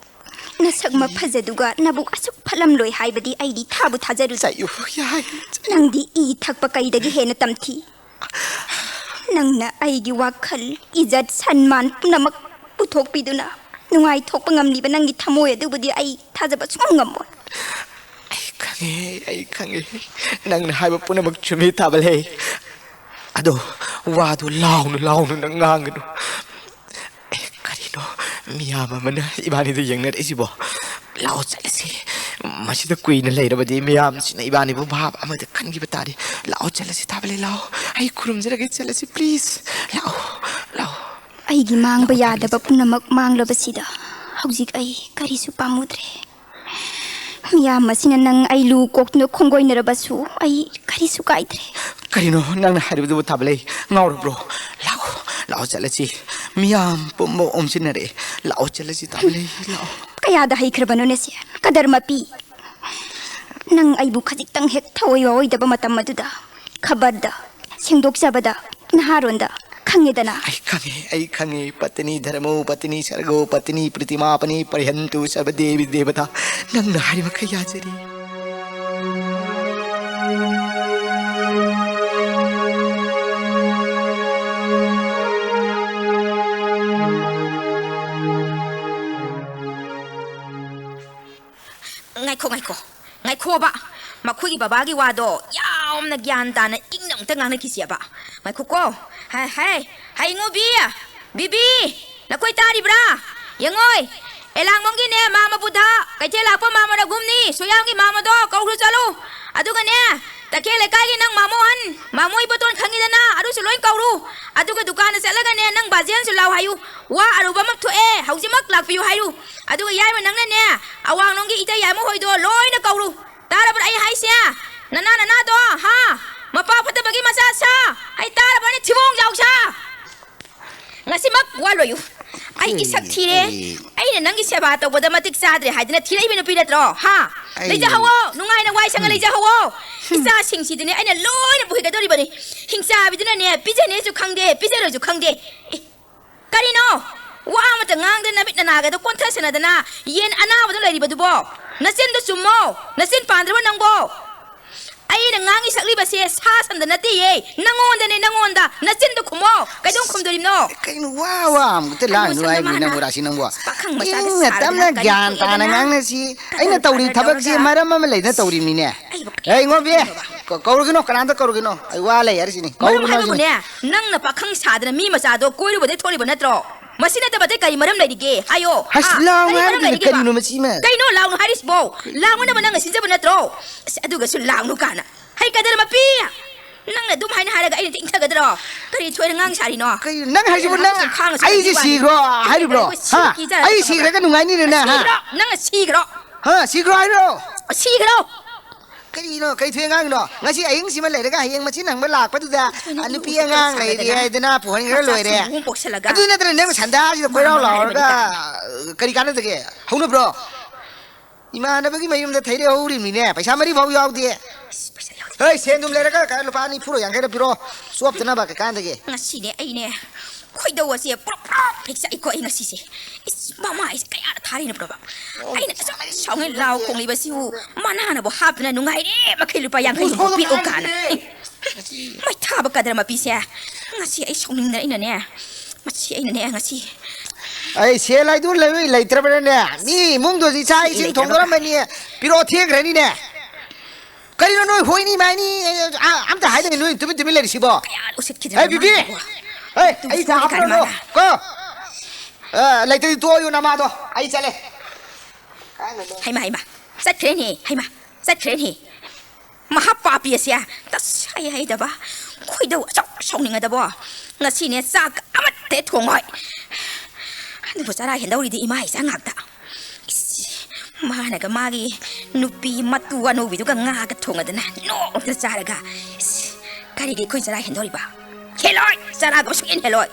ꯅꯁꯛ ꯃꯐꯖꯗꯨꯒ ꯅꯕꯨꯛ ꯑꯁꯨꯛ ꯐꯠꯂꯝꯂꯣꯏ ꯍꯥꯏꯕꯗꯤ ꯑꯩꯗꯤ ꯊꯥꯕꯨ ꯊꯥꯖꯔꯨꯗꯦ꯫ ꯆꯩꯌꯨ, ꯌꯥꯏ꯫ ꯅꯪꯗꯤ ꯏ ꯊꯛꯄ ꯀꯩꯗꯒꯤ ꯍꯦꯟꯅ ꯇꯝꯊꯤ꯫ ꯅꯪꯅ ꯑꯩꯒꯤ ꯋꯥꯈꯜ, ꯏꯖꯠ, ꯁꯟꯃꯥꯟ ꯄꯨꯝꯅꯃꯛ ꯄꯨꯊꯣꯛꯄꯤꯗꯨꯅ ꯅꯨꯡꯉꯥꯏꯊꯣꯛꯄ ꯉꯝꯂꯤꯕ ꯅꯪꯒꯤ ꯊꯃꯣꯏ ꯑꯗꯨꯕꯨꯗꯤ ꯑꯩ ꯊꯥꯖꯕ ꯁꯨꯡꯉꯝ ꯉꯝꯃꯣꯏ꯫ ꯑꯩ ꯈꯪꯉꯦ, ꯑꯩ ꯈꯪꯉꯦ꯫ ꯅꯪꯅ ꯍꯥꯏꯕ ꯄꯨꯝꯅꯃꯛ ꯆꯨꯝꯃꯤ, ꯊꯥꯕ ꯂꯩ꯫ ꯑꯗꯣ ꯋꯥꯗꯨ ꯂꯥꯎꯅ ꯂꯥꯎꯅ ꯅꯪ ꯉꯥꯡꯒꯅꯨ꯫ ꯑꯦ, ꯀꯔꯤꯅꯣ? ꯃꯤꯌꯥꯝ ꯑꯃꯅ ꯏꯕꯥꯅꯤꯗ ꯌꯦꯡꯅꯔꯛꯏꯁꯤꯕꯣ? ꯂꯥꯛꯑꯣ, ꯆꯠꯂꯁꯤ꯫ ꯃꯁꯤꯗ ꯀꯨꯏꯅ ꯂꯩꯔꯕꯗꯤ ꯃꯤꯌꯥꯝꯁꯤꯅ ꯏꯕꯥꯅꯤꯕꯨ ꯚꯥꯞ ꯑꯃꯗ ꯈꯟꯈꯤꯕ ꯇꯥꯔꯦ꯫ ꯂꯥꯛꯑꯣ, ꯆꯠꯂꯁꯤ, ꯊꯥꯕ ꯂꯩ, ꯂꯥꯛꯑꯣ꯫ ꯑꯩ ꯈꯨꯔꯨꯝꯖꯔꯒꯦ, ꯆꯠꯂꯁꯤ, please꯫ ꯂꯥꯛꯑꯣ, ꯂꯥꯛꯑꯣ꯫ ꯑꯩꯒꯤ ꯃꯥꯡꯕ ꯌꯥꯗꯕ ꯄꯨꯝꯅꯃꯛ ꯃꯥꯡꯂꯕꯁꯤꯗ ꯍꯧꯖꯤꯛ ꯑꯩ ꯀꯔꯤꯁꯨ ꯄꯥꯝꯃꯨꯗ꯭ꯔꯦ꯫ ꯃꯤꯌꯥꯝ ꯑꯁꯤꯅ ꯅꯪ ꯑꯩ ꯂꯨ ꯀꯣꯛꯇꯨꯅ ꯈꯣꯡꯒꯣꯏꯅꯔꯕꯁꯨ ꯑꯩ ꯀꯔꯤꯁꯨ ꯀꯥꯏꯗ꯭ꯔꯦ꯫ ꯀꯔꯤꯅꯣ ꯅꯪꯅ ꯍꯥꯏꯔꯤꯕꯗꯨꯕꯨ, ꯊꯥꯕ ꯂꯩ? ꯉꯥꯎꯔꯕ꯭ꯔꯣ? ꯂꯥꯛꯑꯣ, ꯂꯥꯛꯑꯣ, ꯆꯠꯂꯁꯤ꯫ ꯃꯤꯌꯥꯝ ꯄꯨꯝꯕ ꯑꯣꯝꯁꯤꯟꯅꯔꯛꯑꯦ꯫ ꯂꯥꯛꯑꯣ, ꯆꯠꯂꯁꯤ, ꯊꯥꯕ ꯂꯩ, ꯂꯥꯛꯑꯣ꯫ ꯀꯌꯥꯗ ꯍꯩꯈ꯭ꯔꯕꯅꯣꯅꯦ ꯁꯦ? ꯀꯗꯔ ꯃꯄꯤ! ꯅꯪ ꯑꯩꯕꯨ ꯈꯖꯤꯛꯇꯪ ꯍꯦꯛ ꯊꯑꯣꯏ ꯋꯥꯑꯣꯏꯗꯕ ꯃꯇꯝ ꯑꯗꯨꯗ ꯈꯕꯔꯗ ꯁꯦꯡꯗꯣꯛꯆꯕꯗ ꯅꯍꯥꯔꯣꯟꯗ ꯈꯪꯉꯦꯗꯅ꯫ ꯑꯩ ꯈꯪꯉꯦ, ꯑꯩ ꯈꯪꯉꯦ꯫ ꯄꯇꯅꯤ ꯙꯔꯃꯣ, ꯄꯇꯅꯤ ꯁꯔꯒꯣ, ꯄꯇꯅꯤ ꯄ꯭ꯔꯤꯇꯤꯃꯥꯄꯅꯤ ꯄꯔꯤꯍꯟꯇꯨ ꯁꯕ ꯗꯦꯕꯤ ꯗꯦꯕꯇꯥ꯫ ꯅꯪꯅ ꯍꯥꯏꯔꯤꯕ ꯃꯈꯩ ꯌꯥꯖꯔꯤ꯫ ꯉꯥꯏꯈꯣ, ꯉꯥꯏꯈꯣꯕ꯫ ꯃꯈꯣꯏꯒꯤ ꯕꯕꯥꯒꯤ ꯋꯥꯗꯣ ꯌꯥꯝꯅ ꯒ꯭ꯌꯥꯟ ꯇꯥꯅ ꯏꯪꯅ ꯑꯝꯇ ꯉꯥꯡꯅꯈꯤꯁꯦꯕ꯫ ꯉꯥꯏꯈꯣꯀꯣ꯫ ꯍꯥꯏ, ꯍꯥꯏ, ꯍꯥꯏ, ꯏꯉꯣꯕꯤ! ꯕꯤꯕꯤ! ꯅꯈꯣꯏ ꯇꯥꯔꯤꯕ꯭ꯔꯥ? ꯌꯦꯡꯉꯣꯏ! ꯑꯦꯂꯥꯡꯕꯝꯒꯤꯅꯦ ꯃꯥꯃ ꯕꯨꯙ, ꯀꯩꯊꯦꯜ ꯂꯥꯛꯄ ꯃꯥꯃ ꯔꯘꯨꯝꯅꯤ, ꯁꯣꯌꯥꯝꯒꯤ ꯃꯥꯃꯗꯣ ꯀꯧꯔꯨ ꯆꯠꯂꯨ꯫ ꯑꯗꯨꯒꯅꯦ, ꯇꯈꯦꯜ ꯂꯩꯀꯥꯏꯒꯤ ꯅꯪ ꯃꯥꯃꯣ ꯑꯍꯟ, ꯃꯥꯃꯣ ꯏꯕꯣꯇꯣꯟ ꯈꯪꯉꯤꯗꯅ, ꯑꯗꯨꯁꯨ ꯂꯣꯏ ꯀꯧꯔꯨ꯫ ꯑꯗꯨꯒ ꯗꯨꯀꯥꯟꯗ ꯆꯠꯂꯒꯅꯦ, ꯅꯪ ꯕꯥꯖꯦꯟꯁꯨ ꯂꯥꯎ ꯍꯥꯏꯌꯨ꯫ ꯋꯥ ꯑꯔꯨꯕ ꯑꯃ ꯊꯣꯛꯑꯦ, ꯍꯧꯖꯤꯛꯃꯛ ꯂꯥꯛꯄꯤꯌꯨ ꯍꯥꯏꯌꯨ꯫ ꯑꯗꯨꯒ ꯌꯥꯏꯃ ꯅꯪꯅꯅꯦ, ꯑꯋꯥꯡꯂꯣꯝꯒꯤ ꯏꯇꯩ ꯌꯥꯏꯃ ꯍꯣꯏꯗꯣ ꯂꯣꯏꯅ ꯀꯧꯔꯨ꯫ ꯇꯥꯔꯕ꯭ꯔꯥ ꯑꯩ ꯍꯥꯏꯁꯦ? ꯅꯅꯥ ꯅꯅꯥꯗꯣ, ꯍꯥ? ꯃꯄꯥ ꯐꯠꯇꯕꯒꯤ ꯃꯆꯥ ꯁꯥ! ꯑꯩ ꯇꯥꯔꯕ꯭ꯔꯅꯦ, ꯊꯤꯕꯣꯡ ꯖꯥꯎ ꯁꯥ! ꯉꯁꯤꯃꯛ ꯋꯥ ꯂꯣꯏꯌꯨ꯫ ꯑꯩ ꯏꯁꯛ ꯊꯤꯔꯦ꯫ ꯑꯩ ꯑꯩꯅ ꯅꯪꯒꯤ ꯁꯦꯕꯥ ꯇꯧꯕꯗ ꯃꯇꯤꯛ ꯆꯥꯗ꯭ꯔꯦ ꯍꯥꯏꯗꯅ ꯊꯤꯔꯛꯏꯕ ꯅꯨꯄꯤ ꯅꯠꯇ꯭ꯔꯣ? ꯍꯥ? ꯑꯩ ꯂꯩꯖꯍꯧꯋꯣ, ꯅꯨꯡꯉꯥꯏꯅ ꯋꯥꯏ ꯁꯪꯅ ꯂꯩꯖꯍꯧꯋꯣ꯫ ꯏꯆꯥꯁꯤꯡꯁꯤꯗꯤꯅꯦ, ꯑꯩꯅ ꯂꯣꯏꯅ ꯄꯨꯈꯤꯒꯗꯧꯔꯤꯕꯅꯤ꯫ ꯍꯤꯡꯆꯥꯕꯤꯗꯨꯅꯅꯦ, ꯄꯤꯖꯅꯦꯁꯨ ꯈꯪꯗꯦ, ꯄꯤꯖꯔꯣꯏꯁꯨ ꯈꯪꯗꯦ꯫ ꯑꯦ, ꯀꯔꯤꯅꯣ? ꯋꯥ ꯑꯃꯇ ꯉꯥꯡꯗꯅ ꯅꯃꯤꯠ ꯅꯅꯥꯒꯗꯣ ꯀꯣꯟꯊꯁꯅꯗꯅ ꯌꯦꯟ ꯑꯅꯥꯕꯗꯣ ꯂꯩꯔꯤꯕꯗꯨꯕꯣ? ꯅꯆꯤꯟꯗꯣ ꯆꯨꯝꯃꯣ꯫ ꯅꯆꯤꯟ ꯄꯥꯟꯗ꯭ꯔꯕ ꯅꯪꯕꯣ? ꯑꯩꯅ ꯉꯥꯡꯉꯤ ꯁꯛꯂꯤꯕꯁꯦ ꯁꯥ ꯁꯟꯗ ꯅꯠꯇꯦꯌꯦ꯫ ꯅꯪꯉꯣꯟꯗꯅꯦ, ꯅꯪꯉꯣꯟꯗ꯫ ꯅꯆꯤꯟꯗꯣ ꯈꯨꯝꯃꯣ꯫ ꯀꯩꯗꯧ ꯈꯨꯝꯗꯣꯔꯤꯕꯅꯣ? ꯀꯩꯅꯣ ꯋꯥ ꯋꯥ ꯑꯃꯨꯛꯇ ꯑꯩꯉꯣꯟꯗ ꯂꯥꯡꯉꯤꯅꯣ ꯁꯣꯝꯗ ꯍꯥꯏꯕꯅꯤ ꯃꯥꯅ ꯅꯪꯕꯨ, ꯔꯥꯁꯤ ꯅꯪꯕꯨ? ꯄꯥꯈꯪ ꯃꯆꯥꯁꯦ ꯏꯪꯅ ꯁꯥꯗꯅ ꯇꯞꯅ ꯀꯔꯤ ꯒ꯭ꯌꯥꯟ ꯇꯥꯅ ꯊꯣꯛꯑꯦꯗꯅ? ꯉꯥꯡꯅꯁꯤ꯫ ꯀꯗꯔ ꯑꯩꯅ ꯇꯧꯔꯤ ꯐꯗꯔ ꯊꯕꯛꯁꯦ ꯇꯧꯔꯒ ꯃꯔꯝ ꯑꯃ ꯂꯩꯅ ꯇꯧꯔꯤꯕꯅꯤꯅꯦ꯫ ꯑꯩꯕꯨ ꯀꯌꯥ ꯑꯦ, ꯏꯉꯣꯕꯤ, ꯈꯪꯗꯕ? ꯀ-, ꯀꯧꯔꯨꯒꯤꯅꯣ, ꯀꯅꯥꯝꯇ ꯀꯧꯔꯨꯒꯤꯅꯣ꯫ ꯑꯩ ꯋꯥ ꯂꯩ ꯍꯥꯏꯔꯤꯁꯤꯅꯤ꯫ ꯃꯔꯝ ꯀꯧꯔꯨꯒꯤꯅꯣ ꯍꯥꯏꯁꯤꯅꯤ꯫ ꯍꯥꯏꯕꯕꯨꯅꯦ, ꯅꯪꯅ ꯄꯥꯈꯪ ꯁꯥꯗꯅ ꯃꯤ ꯃꯆꯥꯗꯣ ꯀꯣꯏꯔꯨꯕꯗꯩ ꯊꯣꯛꯂꯤꯕ ꯅꯠꯇ꯭ꯔꯣ? ꯃꯁꯤ ꯅꯠꯇꯕ ꯑꯇꯩ ꯀꯔꯤ ꯃꯔꯝ ꯂꯩꯔꯤꯒꯦ? ꯍꯥꯏꯌꯣ꯫ ꯍꯁ, ꯍꯥ? ꯂꯥꯎꯅꯨ ꯀꯔꯤ ꯃꯔꯝ ꯍꯥꯏꯔꯤꯕꯅꯤ, ꯂꯩꯔꯤꯒꯦꯕ? ꯀꯔꯤꯅꯣ ꯃꯁꯤꯃ? ꯀꯩꯅꯣ ꯂꯥꯎꯅꯨ ꯍꯥꯏꯔꯤꯁꯤꯕꯣ? ꯂꯥꯎꯅꯅꯕ ꯅꯪꯅ ꯁꯤꯟꯖꯕ ꯅꯠꯇ꯭ꯔꯣ? ꯑꯁ, ꯑꯗꯨꯒꯁꯨ ꯂꯥꯎꯅꯨ ꯀꯥꯏꯅ꯫ ꯍꯩ, ꯀꯗꯔ ꯃꯄꯤ! ꯅꯪꯅ ꯑꯗꯨꯝ ꯍꯥꯏꯅ ꯍꯥꯏꯔꯒ ꯑꯩꯅ ꯏꯪꯊꯒꯗ꯭ꯔꯣ? ꯀꯔꯤ ꯊꯣꯏꯅ ꯉꯥꯡ ꯁꯥꯔꯤꯅꯣ? ꯀꯩꯅꯣ ꯅꯪ ꯍꯥꯏꯁꯤꯕꯨ? ꯑꯩꯅ ꯅꯪ ꯅꯍꯥꯛ ꯁꯨꯝ ꯈꯥꯡꯉ ꯑꯩꯁꯦ ꯁꯥꯟꯅꯕꯒꯤ ꯋꯥꯅꯤ꯫ ꯁꯤꯈ꯭ꯔꯣ ꯍꯥꯏꯔꯤꯕ꯭ꯔꯣ? ꯀꯩꯗꯧꯕ ꯍꯥ? ꯁꯤꯒꯦ ꯑꯩ ꯇꯧꯔꯒ? ꯁꯤꯈ꯭ꯔꯒ ꯅꯨꯡꯉꯥꯏꯅꯤꯅꯦ ꯅꯪ, ꯍꯥ? ꯁꯤꯈ꯭ꯔꯣ! ꯅꯪꯅ ꯁꯤꯈ꯭ꯔꯣ! ꯍꯥ, ꯁꯤꯈ꯭ꯔꯣ ꯍꯥꯏꯔꯣ? ꯁꯤꯈ꯭ꯔꯣ! ꯀꯔꯤꯅꯣ? ꯀꯩ ꯊꯣꯏꯅ ꯉꯥꯡꯉꯤꯅꯣ? ꯉꯁꯤ ꯑꯍꯤꯡꯁꯤꯃ ꯂꯩꯔꯒ ꯍꯌꯦꯡ ꯃꯆꯤꯟ ꯍꯪꯕ ꯂꯥꯛꯄꯗꯨꯗ, ꯊꯣꯏꯅ ꯑ, ꯅꯨꯄꯤ ꯏꯃꯨꯡ ꯑꯉꯥꯡ ꯁꯥꯗꯅ ꯂꯩꯔꯦ ꯍꯥꯏꯗꯅ ꯄꯨꯍꯟꯈ꯭ꯔ ꯃꯆꯥꯁꯤꯡ ꯂꯣꯏꯔꯦ꯫ ꯏꯃꯨꯡ ꯄꯣꯛꯁꯜꯂꯒ ꯑꯗꯨ ꯅꯠꯇ꯭ꯔ ꯅꯪ ꯁꯟꯗꯥꯁꯤꯗ ꯃꯥ ꯀꯣꯏꯔꯥꯎ ꯃꯥ ꯂꯥꯎꯔꯒ, ꯍꯥꯏꯕꯅꯤ ꯀꯥꯏꯅ꯫ ꯑ, ꯀꯔꯤ ꯀꯥꯟꯅꯗꯒꯦ? ꯍꯧꯅꯕ꯭ꯔꯣ? ꯏꯃꯥꯟꯅꯕꯒꯤ ꯃꯌꯨꯝꯗ ꯊꯩꯔꯦ ꯍꯧꯔꯤꯕꯅꯤꯅꯦ, ꯄꯩꯁꯥ ꯃꯔꯤ ꯐꯥꯎ ꯌꯥꯎꯗꯦ꯫ ꯑꯁ, ꯄꯩꯁꯥ ꯌꯥꯎꯗꯦ꯫ ꯍꯦ, ꯁꯦꯟ ꯑꯗꯨꯝ ꯂꯩꯔꯒ ꯀꯥꯏ ꯂꯨꯄꯥ ꯅꯤꯐꯨꯔ ꯌꯥꯡꯈꯩꯔ ꯄꯤꯔꯣ, ꯆꯣꯞꯇꯅꯕ ꯀꯩꯀꯥꯟꯗꯒꯤ꯫ ꯉꯁꯤꯅꯦ ꯑꯩꯅꯦ ꯈꯣꯏꯗꯧ ꯑꯁꯦ ꯄ꯭ꯔꯣꯛ ꯄ꯭ꯔꯣꯛ ꯍꯦꯛ ꯆꯥꯛꯏꯀꯣ ꯑꯩ ꯉꯁꯤꯁꯦ꯫ ꯏꯁ, ꯃꯃꯥ ꯑꯩꯁꯦ ꯀꯌꯥꯗ ꯊꯥꯔꯤꯅꯣ ꯄ꯭ꯔꯣꯕ? ꯑꯩꯅ ꯑꯁꯨꯛ ꯁꯥꯎꯅ ꯂꯥꯎ ꯈꯣꯡꯂꯤꯕꯁꯤꯕꯨ ꯃꯅꯥꯅꯕꯨ ꯍꯥꯞꯇꯅ ꯅꯨꯡꯉꯥꯏꯔꯦ ꯃꯈꯩ ꯂꯨꯄꯥ ꯌꯥꯡꯈꯩ ꯍꯨꯝꯐꯨ ꯄꯤꯔꯛꯎ ꯀꯥꯏꯅ꯫ ꯃꯩ ꯊꯥꯕ ꯀꯗꯔ ꯃꯄꯤꯁꯦ꯫ ꯉꯁꯤ ꯑꯩ ꯁꯥꯎꯅꯤꯡꯗꯅ ꯑꯩꯅꯅꯦ, ꯃꯁꯤ ꯑꯩꯅꯅꯦ ꯉꯁꯤ ꯑꯩ ꯁꯦꯜ ꯍꯥꯏꯗꯨ ꯂꯩ-, ꯂꯩꯇ꯭ꯔꯕꯅꯅꯦ, ꯃꯤ ꯏꯃꯨꯡꯗꯨ ꯏꯆꯥ ꯏꯁꯤꯡ ꯂꯩꯇ꯭ꯔꯕ? ꯊꯣꯡꯗꯣꯔꯝꯕꯅꯤ, ꯄꯤꯔꯣ ꯊꯦꯡꯈ꯭ꯔꯅꯤꯅꯦ꯫ ꯀꯔꯤꯅꯣ ꯅꯣꯏ ꯍꯣꯏꯅꯤ ꯃꯥꯏꯅꯤ, ꯑ, ꯑꯝꯇ ꯍꯥꯏꯗꯅ ꯅꯣꯏ ꯇꯨꯃꯤꯟ ꯇꯨꯃꯤꯟ ꯂꯩꯔꯤꯁꯤꯕꯣ? ꯀꯌꯥ ꯎꯁꯤꯠꯈꯤꯗ꯭ꯔꯕ ꯑꯦ, ꯕꯤꯕꯤ! ꯃꯥꯅꯕꯨ? ꯑꯦ, ꯇꯨ ꯑꯩ ꯆꯥ ꯁꯣꯏ ꯍꯥꯞꯄꯤꯔꯣ ꯀꯥꯏ ꯂꯣ? ꯃꯥꯅ? ꯀꯣ? ꯑ, ꯂꯩꯇ꯭ꯔꯗꯤ ꯇꯣꯛꯑꯣꯌꯨ ꯅꯃꯥꯗꯣ, ꯑꯩ ꯆꯠꯂꯦ꯫ ꯍꯩꯃꯥ, ꯍꯩꯃꯥ, ꯆꯠꯈ꯭ꯔꯦꯅꯦ, ꯍꯩꯃꯥ, ꯆꯠꯈ꯭ꯔꯦꯅꯦ꯫ ꯃꯍꯥ ꯄꯥꯄꯤ ꯑꯁꯦ, ꯇꯁ ꯍꯩ ꯍꯩꯗꯕ, ꯈꯣꯏꯗꯧ ꯑꯆꯧ ꯁꯥꯎꯅꯤꯡꯉꯗꯕꯣ꯫ ꯉꯁꯤꯅꯦ ꯆꯥꯛ ꯑꯃꯠꯇ ꯊꯣꯡꯉꯣꯏ꯫ ꯑꯗꯨꯕꯨ ꯆꯔꯥ ꯍꯦꯟꯗꯧꯔꯤꯗꯤ ꯏꯃꯥ ꯏꯆꯥ ꯉꯥꯛꯇ꯫ ꯏꯁ, ꯃꯥꯅꯒ ꯃꯥꯒꯤ ꯅꯨꯄꯤ ꯃꯇꯨ ꯑꯅꯧꯕꯤꯗꯨꯒ ꯉꯥꯒ ꯊꯣꯡꯉꯗꯅ ꯅꯣꯛꯇ ꯆꯥꯔꯒ, ꯏꯁ, ꯀꯔꯤꯒꯤ ꯑꯩꯈꯣꯏ ꯆꯔꯥ ꯍꯦꯟꯗꯧꯔꯤꯕ? ꯍꯦꯜꯂꯣꯏ! ꯆꯔꯥꯒ ꯁꯨꯛꯍꯦꯟ ꯍꯦꯜꯂꯣꯏ꯫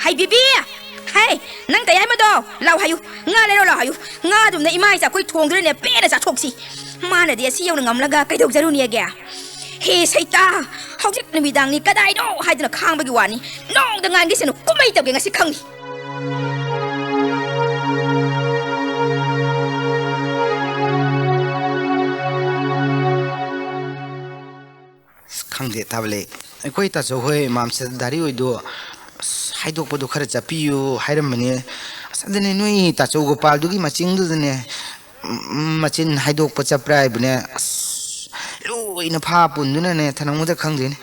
ꯍꯩ ꯕꯤꯕꯤ! ꯍꯩ! ꯅꯪ ꯇꯩ ꯍꯥꯏꯃꯗꯣ! ꯂꯥꯎ ꯍꯥꯏꯌꯨ! ꯉꯥ ꯂꯩꯔꯣ ꯂꯥꯎ ꯍꯥꯏꯌꯨ! ꯉꯥꯗꯨꯝꯅ ꯏꯃꯥ ꯏꯆꯥ ꯑꯩꯈꯣꯏ ꯊꯣꯡꯗꯣꯔꯦꯅꯦ, ꯄꯦꯟꯅ ꯆꯥꯊꯣꯛꯁꯤ꯫ ꯃꯥꯅꯗꯤ ꯑꯁꯤ ꯌꯧꯅ ꯉꯝꯂꯒ ꯀꯩꯗꯧꯖꯔꯨꯅꯦꯒꯦ? ꯍꯦ ꯁꯩꯇꯥ! ꯍꯧꯖꯤꯛ ꯅꯨꯃꯤꯗꯥꯡꯅꯤ ꯀꯗꯥꯏꯅꯣ ꯍꯥꯏꯗꯨꯅ ꯈꯥꯡꯕꯒꯤ ꯋꯥꯅꯤ꯫ ꯅꯣꯡꯗ ꯉꯥꯡꯒꯤꯁꯅꯨ, ꯀꯨꯝꯍꯩ ꯇꯧꯒꯦ ꯉꯁꯤ ꯈꯪꯉꯤ꯫ ꯑꯁ, ꯈꯪꯗꯦ, ꯊꯥꯕꯂꯩ꯫ ꯑꯩꯈꯣꯏ ꯇꯥꯆꯧ ꯍꯣꯏ ꯃꯥꯝꯁꯗꯥꯔꯤ ꯍꯣꯏꯗꯣ, ꯑꯁ, ꯍꯥꯏꯗꯣꯛꯄꯗꯣ ꯈꯔ ꯆꯠꯄꯤꯌꯨ ꯍꯥꯏꯔꯝꯕꯅꯦ꯫ ꯑꯁ, ꯑꯗꯨꯅꯦ, ꯅꯣꯏ ꯇꯥꯆꯧ ꯒꯣꯄꯥꯜꯗꯨꯒꯤ ꯃꯆꯤꯡꯗꯨꯗꯅꯦ, ꯎꯝ, ꯃꯆꯤꯟ ꯍꯥꯏꯗꯣꯛꯄ ꯆꯠꯄ꯭ꯔꯥ ꯍꯥꯏꯕꯅꯦ꯫ ꯑꯁ, ꯂꯣꯏꯅ ꯐꯥ ꯄꯨꯟꯗꯨꯅꯅꯦ, ꯊꯅꯝꯒꯗ꯭ꯔ ꯈꯪꯗꯦꯅꯦ꯫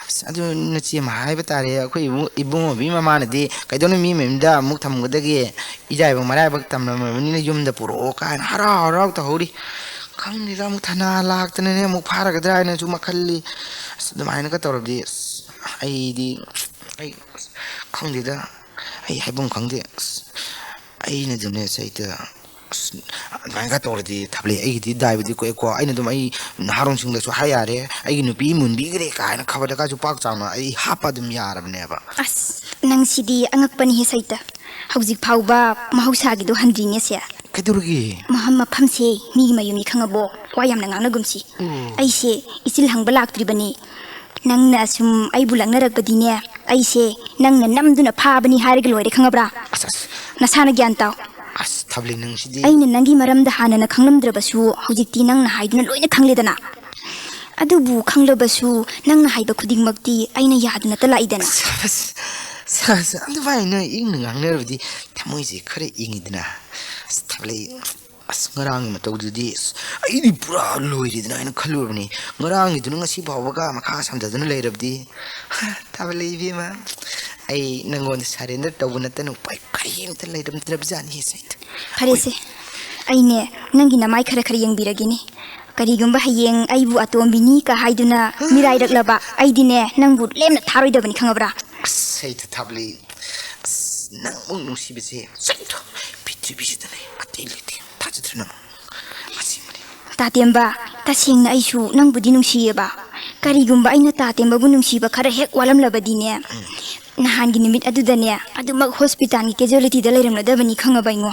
ꯑꯁ, ꯑꯗꯨ ꯅꯆꯦ ꯑꯃ ꯍꯥꯏꯕ ꯇꯥꯔꯦ, ꯑꯩꯈꯣꯏ ꯏꯕꯨꯡ-, ꯏꯕꯨꯡꯉꯣꯕꯤ ꯃꯃꯥꯅꯗꯤ, "ꯀꯩꯗꯧꯅ ꯃꯤ ꯃꯌꯨꯝꯗ ꯑꯃꯨꯛ ꯊꯝꯒꯗꯒꯦ? ꯏꯔꯥꯏꯕꯛ ꯃꯔꯥꯏꯕꯛ ꯇꯝꯂꯝꯃꯕꯅꯤꯅ ꯌꯨꯝꯗ ꯄꯨꯔꯛꯑꯣ" ꯀꯥꯏꯅ ꯍꯔꯥꯎ ꯍꯔꯥꯎ ꯇꯧꯍꯧꯔꯤ꯫ ꯈꯪꯗꯦꯗ, ꯑꯃꯨꯛ ꯊꯅꯥ ꯂꯥꯛꯇꯅꯅꯦ ꯑꯃꯨꯛ ꯐꯥꯔꯒꯗ꯭ꯔꯥ ꯍꯥꯏꯅꯁꯨ ꯃꯈꯜꯂꯤ꯫ ꯑꯁ, ꯑꯗꯨꯃꯥꯏꯅꯒ ꯇꯧꯔꯕꯗꯤ, ꯑꯁ, ꯑꯩꯗꯤ, ꯑꯩ, ꯑꯁ, ꯈꯪꯗꯦꯗ, ꯑꯩ ꯍꯥꯏꯐꯝ ꯈꯪꯗꯦ꯫ ꯑꯁ, ꯑꯩꯅꯗꯤꯅꯦ ꯁꯩꯇ, ꯑꯁ, ꯑꯗꯨꯃꯥꯏꯅꯒ ꯇꯧꯔꯗꯤ ꯊꯥꯕꯂꯩ, ꯑꯩꯒꯤꯗꯤ ꯗꯥꯏꯕꯨꯗꯤ ꯀꯣꯛꯑꯦꯀꯣ꯫ ꯑꯩꯅ ꯑꯗꯨꯝ ꯑꯩ ꯅꯍꯥꯔꯣꯟꯁꯤꯡꯗꯁꯨ ꯍꯥꯏ ꯌꯥꯔꯦ, ꯑꯩꯒꯤ ꯅꯨꯄꯤ ꯃꯨꯟꯕꯤꯈ꯭ꯔꯦ ꯀꯥꯏꯅ ꯈꯕꯔꯗꯒꯁꯨ ꯄꯥꯛ ꯆꯥꯎꯅ ꯑꯩ ꯍꯥꯞꯄ ꯑꯗꯨꯝ ꯌꯥꯔꯕꯅꯦꯕ꯫ ꯑꯁ, ꯅꯪꯁꯤꯗꯤ ꯑꯉꯛꯄꯅꯤꯍꯦ ꯁꯩꯇ꯫ ꯍꯧꯖꯤꯛ ꯐꯥꯎꯕ ꯃꯍꯧꯁꯥꯒꯤꯗꯣ ꯍꯟꯗ꯭ꯔꯤꯅꯦꯁꯦ꯫ ꯀꯩꯗꯧꯔꯒꯦ? ꯃꯐꯝ ꯃꯐꯝꯁꯦ ꯃꯤꯒꯤ ꯃꯌꯨꯝꯅꯤ ꯈꯪꯉꯕꯣ? ꯋꯥ ꯌꯥꯝꯅ ꯉꯥꯡꯅꯒꯨꯝꯁꯤ꯫ ꯑꯣ꯫ ꯑꯩꯁꯦ ꯏꯆꯤꯜ ꯍꯪꯕ ꯂꯥꯛꯇ꯭ꯔꯤꯕꯅꯤ꯫ ꯅꯪꯅ ꯁꯨꯝ ꯑꯩꯕꯨ ꯂꯛꯅꯔꯛꯄꯗꯤꯅꯦ, ꯑꯩꯁꯦ ꯅꯪꯅ ꯅꯝꯗꯨꯅ ꯐꯥꯕꯅꯤ ꯍꯥꯏꯔꯒ ꯂꯣꯏꯔꯦ, ꯈꯪꯉꯕ꯭ꯔꯥ? ꯑꯁ, ꯑꯁ꯫ ꯅꯁꯥꯅ ꯒ꯭ꯌꯥꯟ ꯇꯥꯎ꯫ ꯑꯁ, ꯊꯥꯕꯂꯩ, ꯅꯪꯁꯤꯗꯤ꯫ ꯑꯩꯅ ꯅꯪꯒꯤ ꯃꯔꯝꯗ ꯍꯥꯟꯅꯅ ꯈꯪꯂꯝꯗ꯭ꯔꯕꯁꯨ, ꯍꯧꯖꯤꯛꯇꯤ ꯅꯪꯅ ꯍꯥꯏꯗꯨꯅ ꯂꯣꯏꯅ ꯈꯪꯂꯦꯗꯅ꯫ ꯑꯗꯨꯕꯨ ꯈꯪꯂꯕꯁꯨ, ꯅꯪꯅ ꯍꯥꯏꯕ ꯈꯨꯗꯤꯡꯃꯛꯇꯤ ꯑꯩꯅ ꯌꯥꯗꯨꯅꯇ ꯂꯥꯛꯏꯗꯅ꯫ ꯑꯁ, ꯑꯁ, ꯑꯁ, ꯑꯁ, ꯑꯗꯨꯃꯥꯏꯅ ꯏꯪꯅ ꯉꯥꯡꯅꯔꯕꯗꯤ ꯊꯃꯣꯏꯁꯦ ꯈꯔ ꯏꯪꯉꯤꯗꯅ꯫ ꯑꯁ, ꯊꯥꯕꯂꯩ, ꯑꯁ, ꯉꯔꯥꯡꯒꯤ ꯃꯇꯧꯗꯨꯗꯤ, ꯑꯁ, ꯑꯩꯗꯤ ꯄꯨꯔꯥ ꯂꯣꯏꯔꯦꯗꯅ ꯍꯥꯏꯅ ꯈꯜꯂꯨꯔꯕꯅꯤ꯫ ꯉꯔꯥꯡꯒꯤꯗꯨꯅ ꯉꯁꯤ ꯐꯥꯎꯕꯒ ꯃꯈꯥ ꯁꯝꯊꯗꯨꯅ ꯂꯩꯔꯕꯗꯤ꯫ ꯊꯥꯕꯂꯩ ꯏꯕꯦꯝꯃ, ꯑꯩ ꯅꯪꯉꯣꯟꯗ surrender ꯇꯧꯕ ꯅꯠꯇꯅ ꯎꯄꯥꯏ ꯀꯔꯤꯝꯇ ꯂꯩꯔꯝꯗ꯭ꯔꯕꯖꯥꯠꯅꯤ ꯁꯩꯇ꯫ ꯐꯔꯦꯁꯦ, ꯑꯩꯅꯦ ꯅꯪꯒꯤ ꯅꯃꯥꯏ ꯈꯔ ꯈꯔ ꯌꯦꯡꯕꯤꯔꯒꯦꯅꯦ꯫ ꯀꯔꯤꯒꯨꯝꯕ ꯍꯌꯦꯡ ꯑꯩꯕꯨ ꯑꯇꯣꯝꯕꯤꯅꯤ ꯀ ꯍꯥꯏꯗꯨꯅ ꯃꯤꯔꯥꯏꯔꯛꯂꯕ, ꯑꯩꯗꯤꯅꯦ ꯅꯪꯕꯨ ꯂꯦꯝꯅ ꯊꯥꯔꯣꯏꯗꯕꯅꯤ, ꯈꯪꯉꯕ꯭ꯔꯥ? ꯑꯁ, ꯁꯩꯇ ꯊꯥꯕꯂꯩ, ꯑꯁ, ꯅꯪꯃꯨꯛ ꯅꯨꯡꯁꯤꯕꯁꯦ ꯁꯩꯇ ꯄ꯭ꯔꯤꯊꯤꯕꯤꯁꯤꯗ ꯂꯩ, ꯑꯇꯩ ꯂꯩꯇꯦ꯫ ꯊꯥꯖꯗ꯭ꯔ ꯅꯪ? ꯑꯁꯦꯡꯕꯅꯤ꯫ ꯇꯥꯇꯦꯝꯕ, ꯇꯁꯦꯡꯅ ꯑꯩꯁꯨ ꯅꯪꯕꯨꯗꯤ ꯅꯨꯡꯁꯤꯌꯦꯕ꯫ ꯀꯔꯤꯒꯨꯝꯕ ꯑꯩꯅ ꯇꯥꯇꯦꯝꯕꯕꯨ ꯅꯨꯡꯁꯤꯕ ꯈꯔ ꯍꯦꯛ ꯋꯥꯠꯂꯝꯂꯕꯗꯤꯅꯦ, ꯅꯍꯥꯟꯒꯤ ꯅꯨꯃꯤꯠ ꯑꯗꯨꯗꯅꯦ ꯑꯗꯨꯃꯛ ꯍꯣꯁꯄꯤꯇꯥꯜꯒꯤ ꯀꯦꯖꯨꯋꯦꯂꯤꯇꯤꯗ ꯂꯩꯔꯝꯂꯗꯕꯅꯤ, ꯈꯪꯉꯕ ꯏꯉꯣ꯫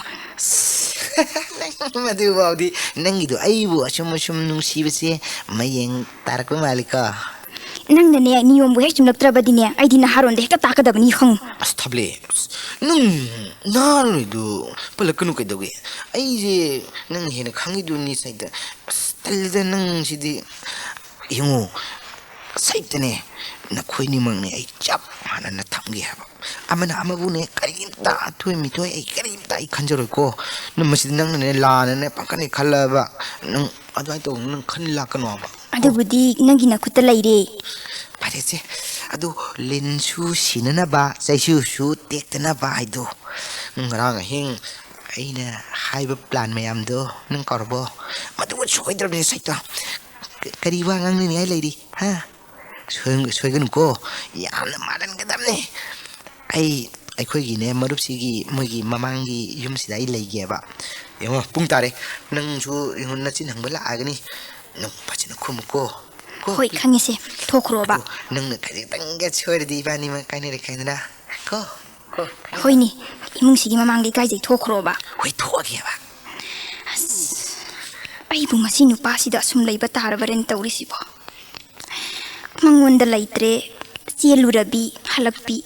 ꯃꯗꯨꯐꯥꯎꯗꯤ ꯅꯪꯒꯤꯗꯣ ꯑꯩꯕꯨ ꯑꯁꯨꯝ ꯑꯁꯨꯝ ꯅꯨꯡꯁꯤꯕꯁꯦ ꯃꯌꯦꯡ ꯇꯥꯔꯛꯄ ꯃꯥꯜꯂꯤꯀꯣ꯫ ꯅꯪꯅꯅꯦ ꯅꯤꯌꯣꯝꯕꯨ ꯍꯦꯛ ꯆꯨꯝꯂꯛꯇ꯭ꯔꯕꯗꯤꯅꯦ, ꯑꯩꯗꯤ ꯅꯍꯥꯔꯣꯟꯗ ꯍꯦꯛꯇ ꯇꯥꯛꯀꯗꯕꯅꯤ, ꯈꯪꯉꯨ꯫ ꯑꯁ, ꯊꯥꯕꯂꯩ, ꯑꯁ, ꯅꯪ ꯅꯍꯥꯔꯣꯟꯗꯣ ꯄꯜꯂꯛꯀꯅꯨ ꯀꯩꯗꯧꯒꯦ? ꯑꯩꯁꯦ ꯅꯪ ꯍꯦꯟꯅ ꯈꯪꯉꯤꯗꯨꯅꯤ ꯁꯩꯇ꯫ ꯑꯁ, ꯇꯜꯂꯤꯗ ꯅꯪꯁꯤꯗꯤ꯫ ꯌꯦꯡꯉꯨ, ꯁꯩꯇꯅꯦ, ꯅꯈꯣꯏꯅꯤꯃꯛꯅꯦ ꯑꯩ ꯆꯞ ꯃꯥꯟꯅꯅ ꯊꯝꯒꯦ ꯍꯥꯏꯕ꯫ ꯑꯃꯅ ꯑꯃꯕꯨꯅꯦ ꯀꯔꯤꯝꯇ ꯑꯊꯣꯏ ꯃꯤꯊꯣꯏ ꯑꯩ ꯀꯔꯤꯝꯇ ꯑꯩ ꯈꯟꯖꯔꯣꯏꯀꯣ꯫ ꯅꯪ ꯃꯁꯤꯗ ꯅꯪꯅꯅꯦ ꯂꯥꯟꯅꯅꯦ ꯄꯥꯡꯈꯠꯅꯦ ꯈꯜꯂꯕ, ꯅꯪ ꯑꯗꯨꯃꯥꯏꯅ ꯇꯧꯕ ꯅꯪ ꯈꯟ ꯂꯥꯛꯀꯅꯣ ꯍꯥꯏꯕ꯫ ꯑꯗꯨꯕꯨꯗꯤ ꯅꯪꯒꯤ ꯅꯈꯨꯠꯇ ꯂꯩꯔꯦ꯫ ꯐꯔꯦꯁꯦ, ꯑꯗꯨ ꯂꯤꯟꯁꯨ ꯁꯤꯅꯅꯕ, ꯆꯩꯁꯨꯁꯨ ꯇꯦꯛꯇꯅꯕ ꯍꯥꯏꯗꯣ ꯉꯔꯥꯡ ꯑꯍꯤꯡ ꯑꯩꯅ ꯍꯥꯏꯕ plan ꯃꯌꯥꯝꯗꯣ ꯅꯪ ꯀꯥꯎꯔꯕꯣ? ꯃꯗꯨ ꯁꯣꯏꯗ꯭ꯔꯕꯅꯦ ꯁꯩꯇ꯫ ꯀ-, ꯀꯔꯤ ꯋꯥ ꯉꯥꯡꯅꯅꯤꯡꯉꯥꯏ ꯂꯩꯔꯤ, ꯍꯥ? ꯁꯣꯏ-, ꯁꯣꯏꯒꯅꯨꯀꯣ, ꯌꯥꯝꯅ ꯃꯥꯜꯍꯟꯒꯗꯕꯅꯦ꯫ ꯑꯩ ꯑꯩꯈꯣꯏꯒꯤꯅꯦ ꯃꯔꯨꯞꯁꯤꯒꯤ ꯃꯣꯏꯒꯤ ꯃꯃꯥꯡꯒꯤ ꯌꯨꯝꯁꯤꯗ ꯑꯩ ꯂꯩꯒꯦꯕ꯫ ꯌꯦꯡꯉꯣ, ꯄꯨꯡ ꯇꯥꯔꯦ, ꯅꯪꯁꯨ ꯌꯦꯡꯉꯣ, ꯅꯆꯤꯟ ꯍꯪꯕ ꯂꯥꯛꯑꯒꯅꯤ, ꯅꯪ ꯐꯖꯅ ꯈꯨꯝꯃꯨꯀꯣ꯫ ꯀꯣ? ꯍꯣꯏ, ꯈꯪꯉꯤꯁꯦ, ꯊꯣꯛꯈ꯭ꯔꯣꯕ꯫ ꯑꯗꯣ ꯅꯪꯅ ꯈꯖꯤꯛꯇꯪꯒ ꯁꯣꯏꯔꯗꯤ ꯏꯕꯥꯅꯤꯃꯛ ꯀꯥꯏꯅꯔꯦ ꯈꯥꯏꯗꯅ꯫ ꯀꯣ? ꯀꯣ? ꯍꯣꯏꯅꯦ, ꯏꯃꯨꯡꯁꯤꯒꯤ ꯃꯃꯥꯡꯗ ꯏꯀꯥꯏꯖꯩ, ꯊꯣꯛꯈ꯭ꯔꯣꯕ꯫ ꯍꯣꯏ, ꯊꯣꯛꯑꯒꯦꯕ꯫ ꯑꯁ, ꯑꯩꯕꯨ ꯃꯁꯤ ꯅꯨꯄꯥꯁꯤꯗ ꯑꯁꯨꯝ ꯂꯩꯕ ꯇꯥꯔꯕꯔꯦꯅ ꯇꯧꯔꯤꯁꯤꯕꯣ꯫ ꯃꯉꯣꯟꯗ ꯂꯩꯇ꯭ꯔꯦ, ꯆꯦꯜꯂꯨꯔꯕꯤ, ꯍꯜꯂꯛꯄꯤ꯫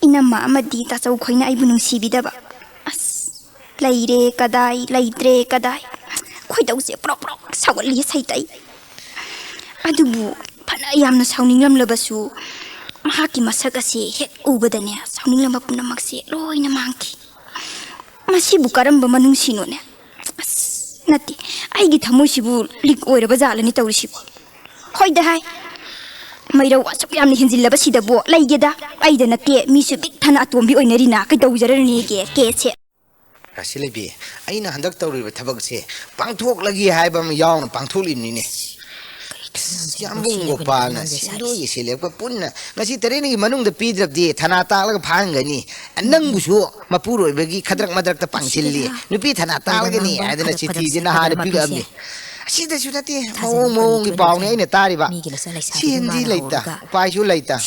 ꯏꯅꯝꯃ ꯑꯃꯗꯤ ꯇꯥꯆꯧ ꯈꯣꯏꯅ ꯑꯩꯕꯨ ꯅꯨꯡꯁꯤꯕꯤꯗꯕ꯫ ꯑꯁ, ꯂꯩꯔꯦ ꯀꯗꯥꯏ, ꯂꯩꯇ꯭ꯔꯦ ꯀꯗꯥꯏ꯫ ꯈꯣꯏꯗꯧꯁꯦ ꯄ꯭ꯔꯣꯛ ꯄ꯭ꯔꯣꯛ ꯁꯥꯎꯒꯠꯂꯤ ꯁꯩꯇ ꯑꯩ꯫ ꯑꯗꯨꯕꯨ ꯐꯅ ꯌꯥꯝꯅ ꯁꯥꯎꯅꯤꯡꯂꯝꯂꯕꯁꯨ, ꯃꯍꯥꯛꯀꯤ ꯃꯁꯛ ꯑꯁꯦ ꯍꯦꯛ ꯎꯕꯗꯅꯦ, ꯁꯥꯎꯅꯤꯡꯂꯝꯕ ꯄꯨꯝꯅꯃꯛꯁꯦ ꯂꯣꯏꯅ ꯃꯥꯡꯈꯤ꯫ ꯃꯁꯤꯕꯨ ꯀꯔꯝꯕ ꯃꯅꯨꯡꯁꯤꯅꯣꯅꯦ? ꯑꯁ, ꯅꯠꯇꯦ, ꯑꯩꯒꯤ ꯊꯃꯣꯏꯁꯤꯕꯨ ꯂꯤꯛ ꯑꯣꯏꯔꯕ ꯖꯥꯠꯂꯅꯤ ꯇꯧꯔꯤꯁꯤꯕꯨ꯫ ꯍꯣꯏꯗ ꯍꯥꯏ, ꯃꯩꯔꯧ ꯑꯁꯨꯛ ꯌꯥꯝꯅ ꯍꯦꯟꯖꯤꯜꯂꯕꯁꯤꯗꯕꯨ ꯂꯩꯒꯦꯗ꯫ ꯑꯩꯗ ꯅꯠꯇꯦ, ꯃꯤꯁꯨ ꯄꯤꯛ ꯊꯟꯅ ꯑꯇꯣꯝꯕꯤ ꯑꯣꯏꯅꯔꯤꯅ ꯀꯩꯗꯧꯖꯔꯅꯤꯒꯦ ꯀꯦꯁꯦ? ꯔꯥꯁꯤꯂꯩꯕꯤ, ꯑꯩꯅ ꯍꯟꯗꯛ ꯇꯧꯔꯤꯕ ꯊꯕꯛꯁꯦ ꯄꯥꯡꯊꯣꯛꯂꯒꯦ ꯍꯥꯏꯕ ꯑꯃ ꯌꯥꯎꯅ ꯄꯥꯡꯊꯣꯛꯂꯤꯕꯅꯤꯅꯦ꯫ ꯌꯥꯝꯕꯨꯡ ꯒꯣꯄꯥꯜꯅ ꯁꯦꯟꯗꯣꯏꯒꯤ ꯁꯦꯂꯦꯞꯀ ꯄꯨꯟꯅ ꯉꯁꯤ ꯇꯔꯦꯠꯅꯤꯒꯤ ꯃꯅꯨꯡꯗ ꯄꯤꯗ꯭ꯔꯕꯗꯤ ꯊꯅꯥ ꯇꯥꯛꯂꯒ ꯐꯥꯍꯟꯒꯅꯤ꯫ ꯅꯪꯕꯨꯁꯨ ꯃꯄꯨꯔꯣꯏꯕꯒꯤ ꯈꯗ꯭ꯔꯛ ꯃꯗ꯭ꯔꯛꯇ ꯄꯥꯡꯁꯤꯜꯂꯤ꯫ ꯅꯨꯄꯤ ꯊꯅꯥ ꯇꯥꯛꯂꯒꯅꯤ ꯍꯥꯏꯗꯅ ꯆꯤꯊꯤꯁꯦ ꯅꯍꯥꯟꯅ ꯄꯤꯔꯛꯑꯝꯃꯤ꯫ ꯑꯁꯤꯗꯁꯨ ꯅꯠꯇꯦ, ꯃꯑꯣꯡ ꯃꯑꯣꯡꯒꯤ ꯄꯥꯎꯅꯤ ꯑꯩꯅ ꯇꯥꯔꯤꯕ꯫ ꯁꯦꯟꯗꯤ ꯂꯩꯇ, ꯎꯄꯥꯏꯁꯨ ꯂꯩꯇ꯫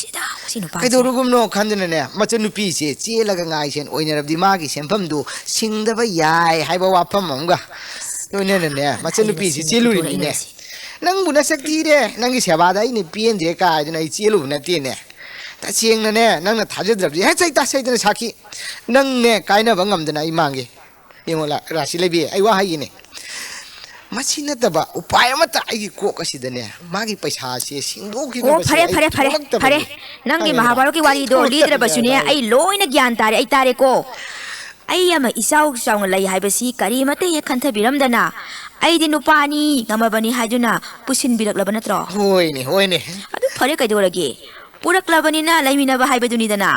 ꯀꯩꯗꯧꯔꯨꯒꯨꯝꯅꯣ ꯈꯟꯗꯅꯅꯦ, ꯃꯆꯟꯅꯨꯄꯤꯁꯦ ꯆꯦꯜꯂꯒ ꯉꯥꯏꯁꯦꯟ ꯑꯣꯏꯅꯔꯕꯗꯤ ꯃꯥꯒꯤ ꯁꯦꯟꯐꯝꯗꯨ ꯁꯤꯡꯗꯕ ꯌꯥꯏ ꯍꯥꯏꯕ ꯋꯥꯐꯝ ꯑꯃꯒ ꯂꯣꯏꯅꯅꯅꯦ, ꯃꯆꯟꯅꯨꯄꯤꯁꯤ ꯆꯦꯜꯂꯨꯔꯤꯅꯤꯅꯦ꯫ ꯅꯪꯕꯨ ꯅꯁꯛ ꯊꯤꯔꯦ, ꯅꯪꯒꯤ ꯁꯦꯕꯥꯗ ꯑꯩꯅ ꯄꯦꯟꯗ꯭ꯔꯦ ꯀꯥꯏꯗꯅ ꯑꯩ ꯆꯦꯜꯂꯨꯕ ꯅꯠꯇꯦꯅꯦ꯫ ꯇꯁꯦꯡꯅꯅꯦ, ꯅꯪꯅ ꯊꯥꯖꯗ꯭ꯔꯕꯗꯤ ꯍꯦꯛ ꯆꯩꯇꯥ ꯆꯩꯇꯅ ꯁꯥꯈꯤ꯫ ꯅꯪꯅꯦ ꯀꯥꯏꯅꯕ ꯉꯝꯗꯅ ꯑꯩ ꯃꯥꯡꯒꯦ꯫ ꯌꯦꯡꯉꯣ ꯂꯥ-, ꯔꯥꯁꯤ ꯂꯩꯕꯤ, ꯑꯩ ꯋꯥ ꯍꯥꯏꯒꯦꯅꯦ꯫ ꯃꯁꯤ ꯅꯠꯇꯕ ꯎꯄꯥꯏ ꯑꯃꯠꯇ ꯑꯩꯒꯤ ꯀꯣꯛ ꯑꯁꯤꯗꯅꯦ, ꯃꯥꯒꯤ ꯄꯩꯁꯥꯁꯦ ꯑꯣ, ꯁꯤꯡꯗꯣꯛꯈꯤꯅꯕꯁꯦ ꯐꯔꯦ, ꯑꯩ ꯐꯔꯦ, ꯐꯔꯦ, ꯐꯔꯦ꯫ ꯊꯣꯛꯂꯛꯇꯕꯅꯤ꯫ ꯅꯪꯒꯤ ꯈꯪꯉꯦ? ꯃꯍꯥꯚꯥꯔꯠꯀꯤ ꯑꯩ ꯋꯥꯔꯤꯗꯣ ꯊꯣꯛꯂꯛꯇꯕꯅꯤ ꯂꯤꯗ꯭ꯔꯕꯁꯨꯅꯦ, ꯍꯥꯏꯕ ꯑꯩ꯫ ꯑꯩ ꯂꯣꯏꯅ ꯒ꯭ꯌꯥꯟ ꯇꯥꯔꯦ, ꯑꯩ ꯇꯥꯔꯦꯀꯣ꯫ ꯑꯩ ꯑꯃ ꯏꯆꯥꯎ ꯆꯥꯎꯅ ꯂꯩ ꯍꯥꯏꯕꯁꯤ ꯀꯔꯤꯃꯠꯇ ꯍꯦꯛ ꯈꯟꯊꯕꯤꯔꯝꯗꯅ, ꯑꯩꯗꯤ ꯅꯨꯄꯥꯅꯤ, ꯉꯝꯃꯕꯅꯤ ꯍꯥꯏꯗꯨꯅ ꯄꯨꯁꯤꯟꯕꯤꯔꯛꯂꯕ ꯅꯠꯇ꯭ꯔꯣ? ꯍꯣꯏꯅꯦ, ꯍꯣꯏꯅꯦ꯫ ꯑꯗꯨ ꯐꯔꯦ, ꯀꯩꯗꯧꯔꯒꯦ? ꯄꯨꯔꯛꯂꯕꯅꯤꯅ ꯂꯩꯃꯤꯟꯅꯕ ꯍꯥꯏꯕꯗꯨꯅꯤꯗꯅ꯫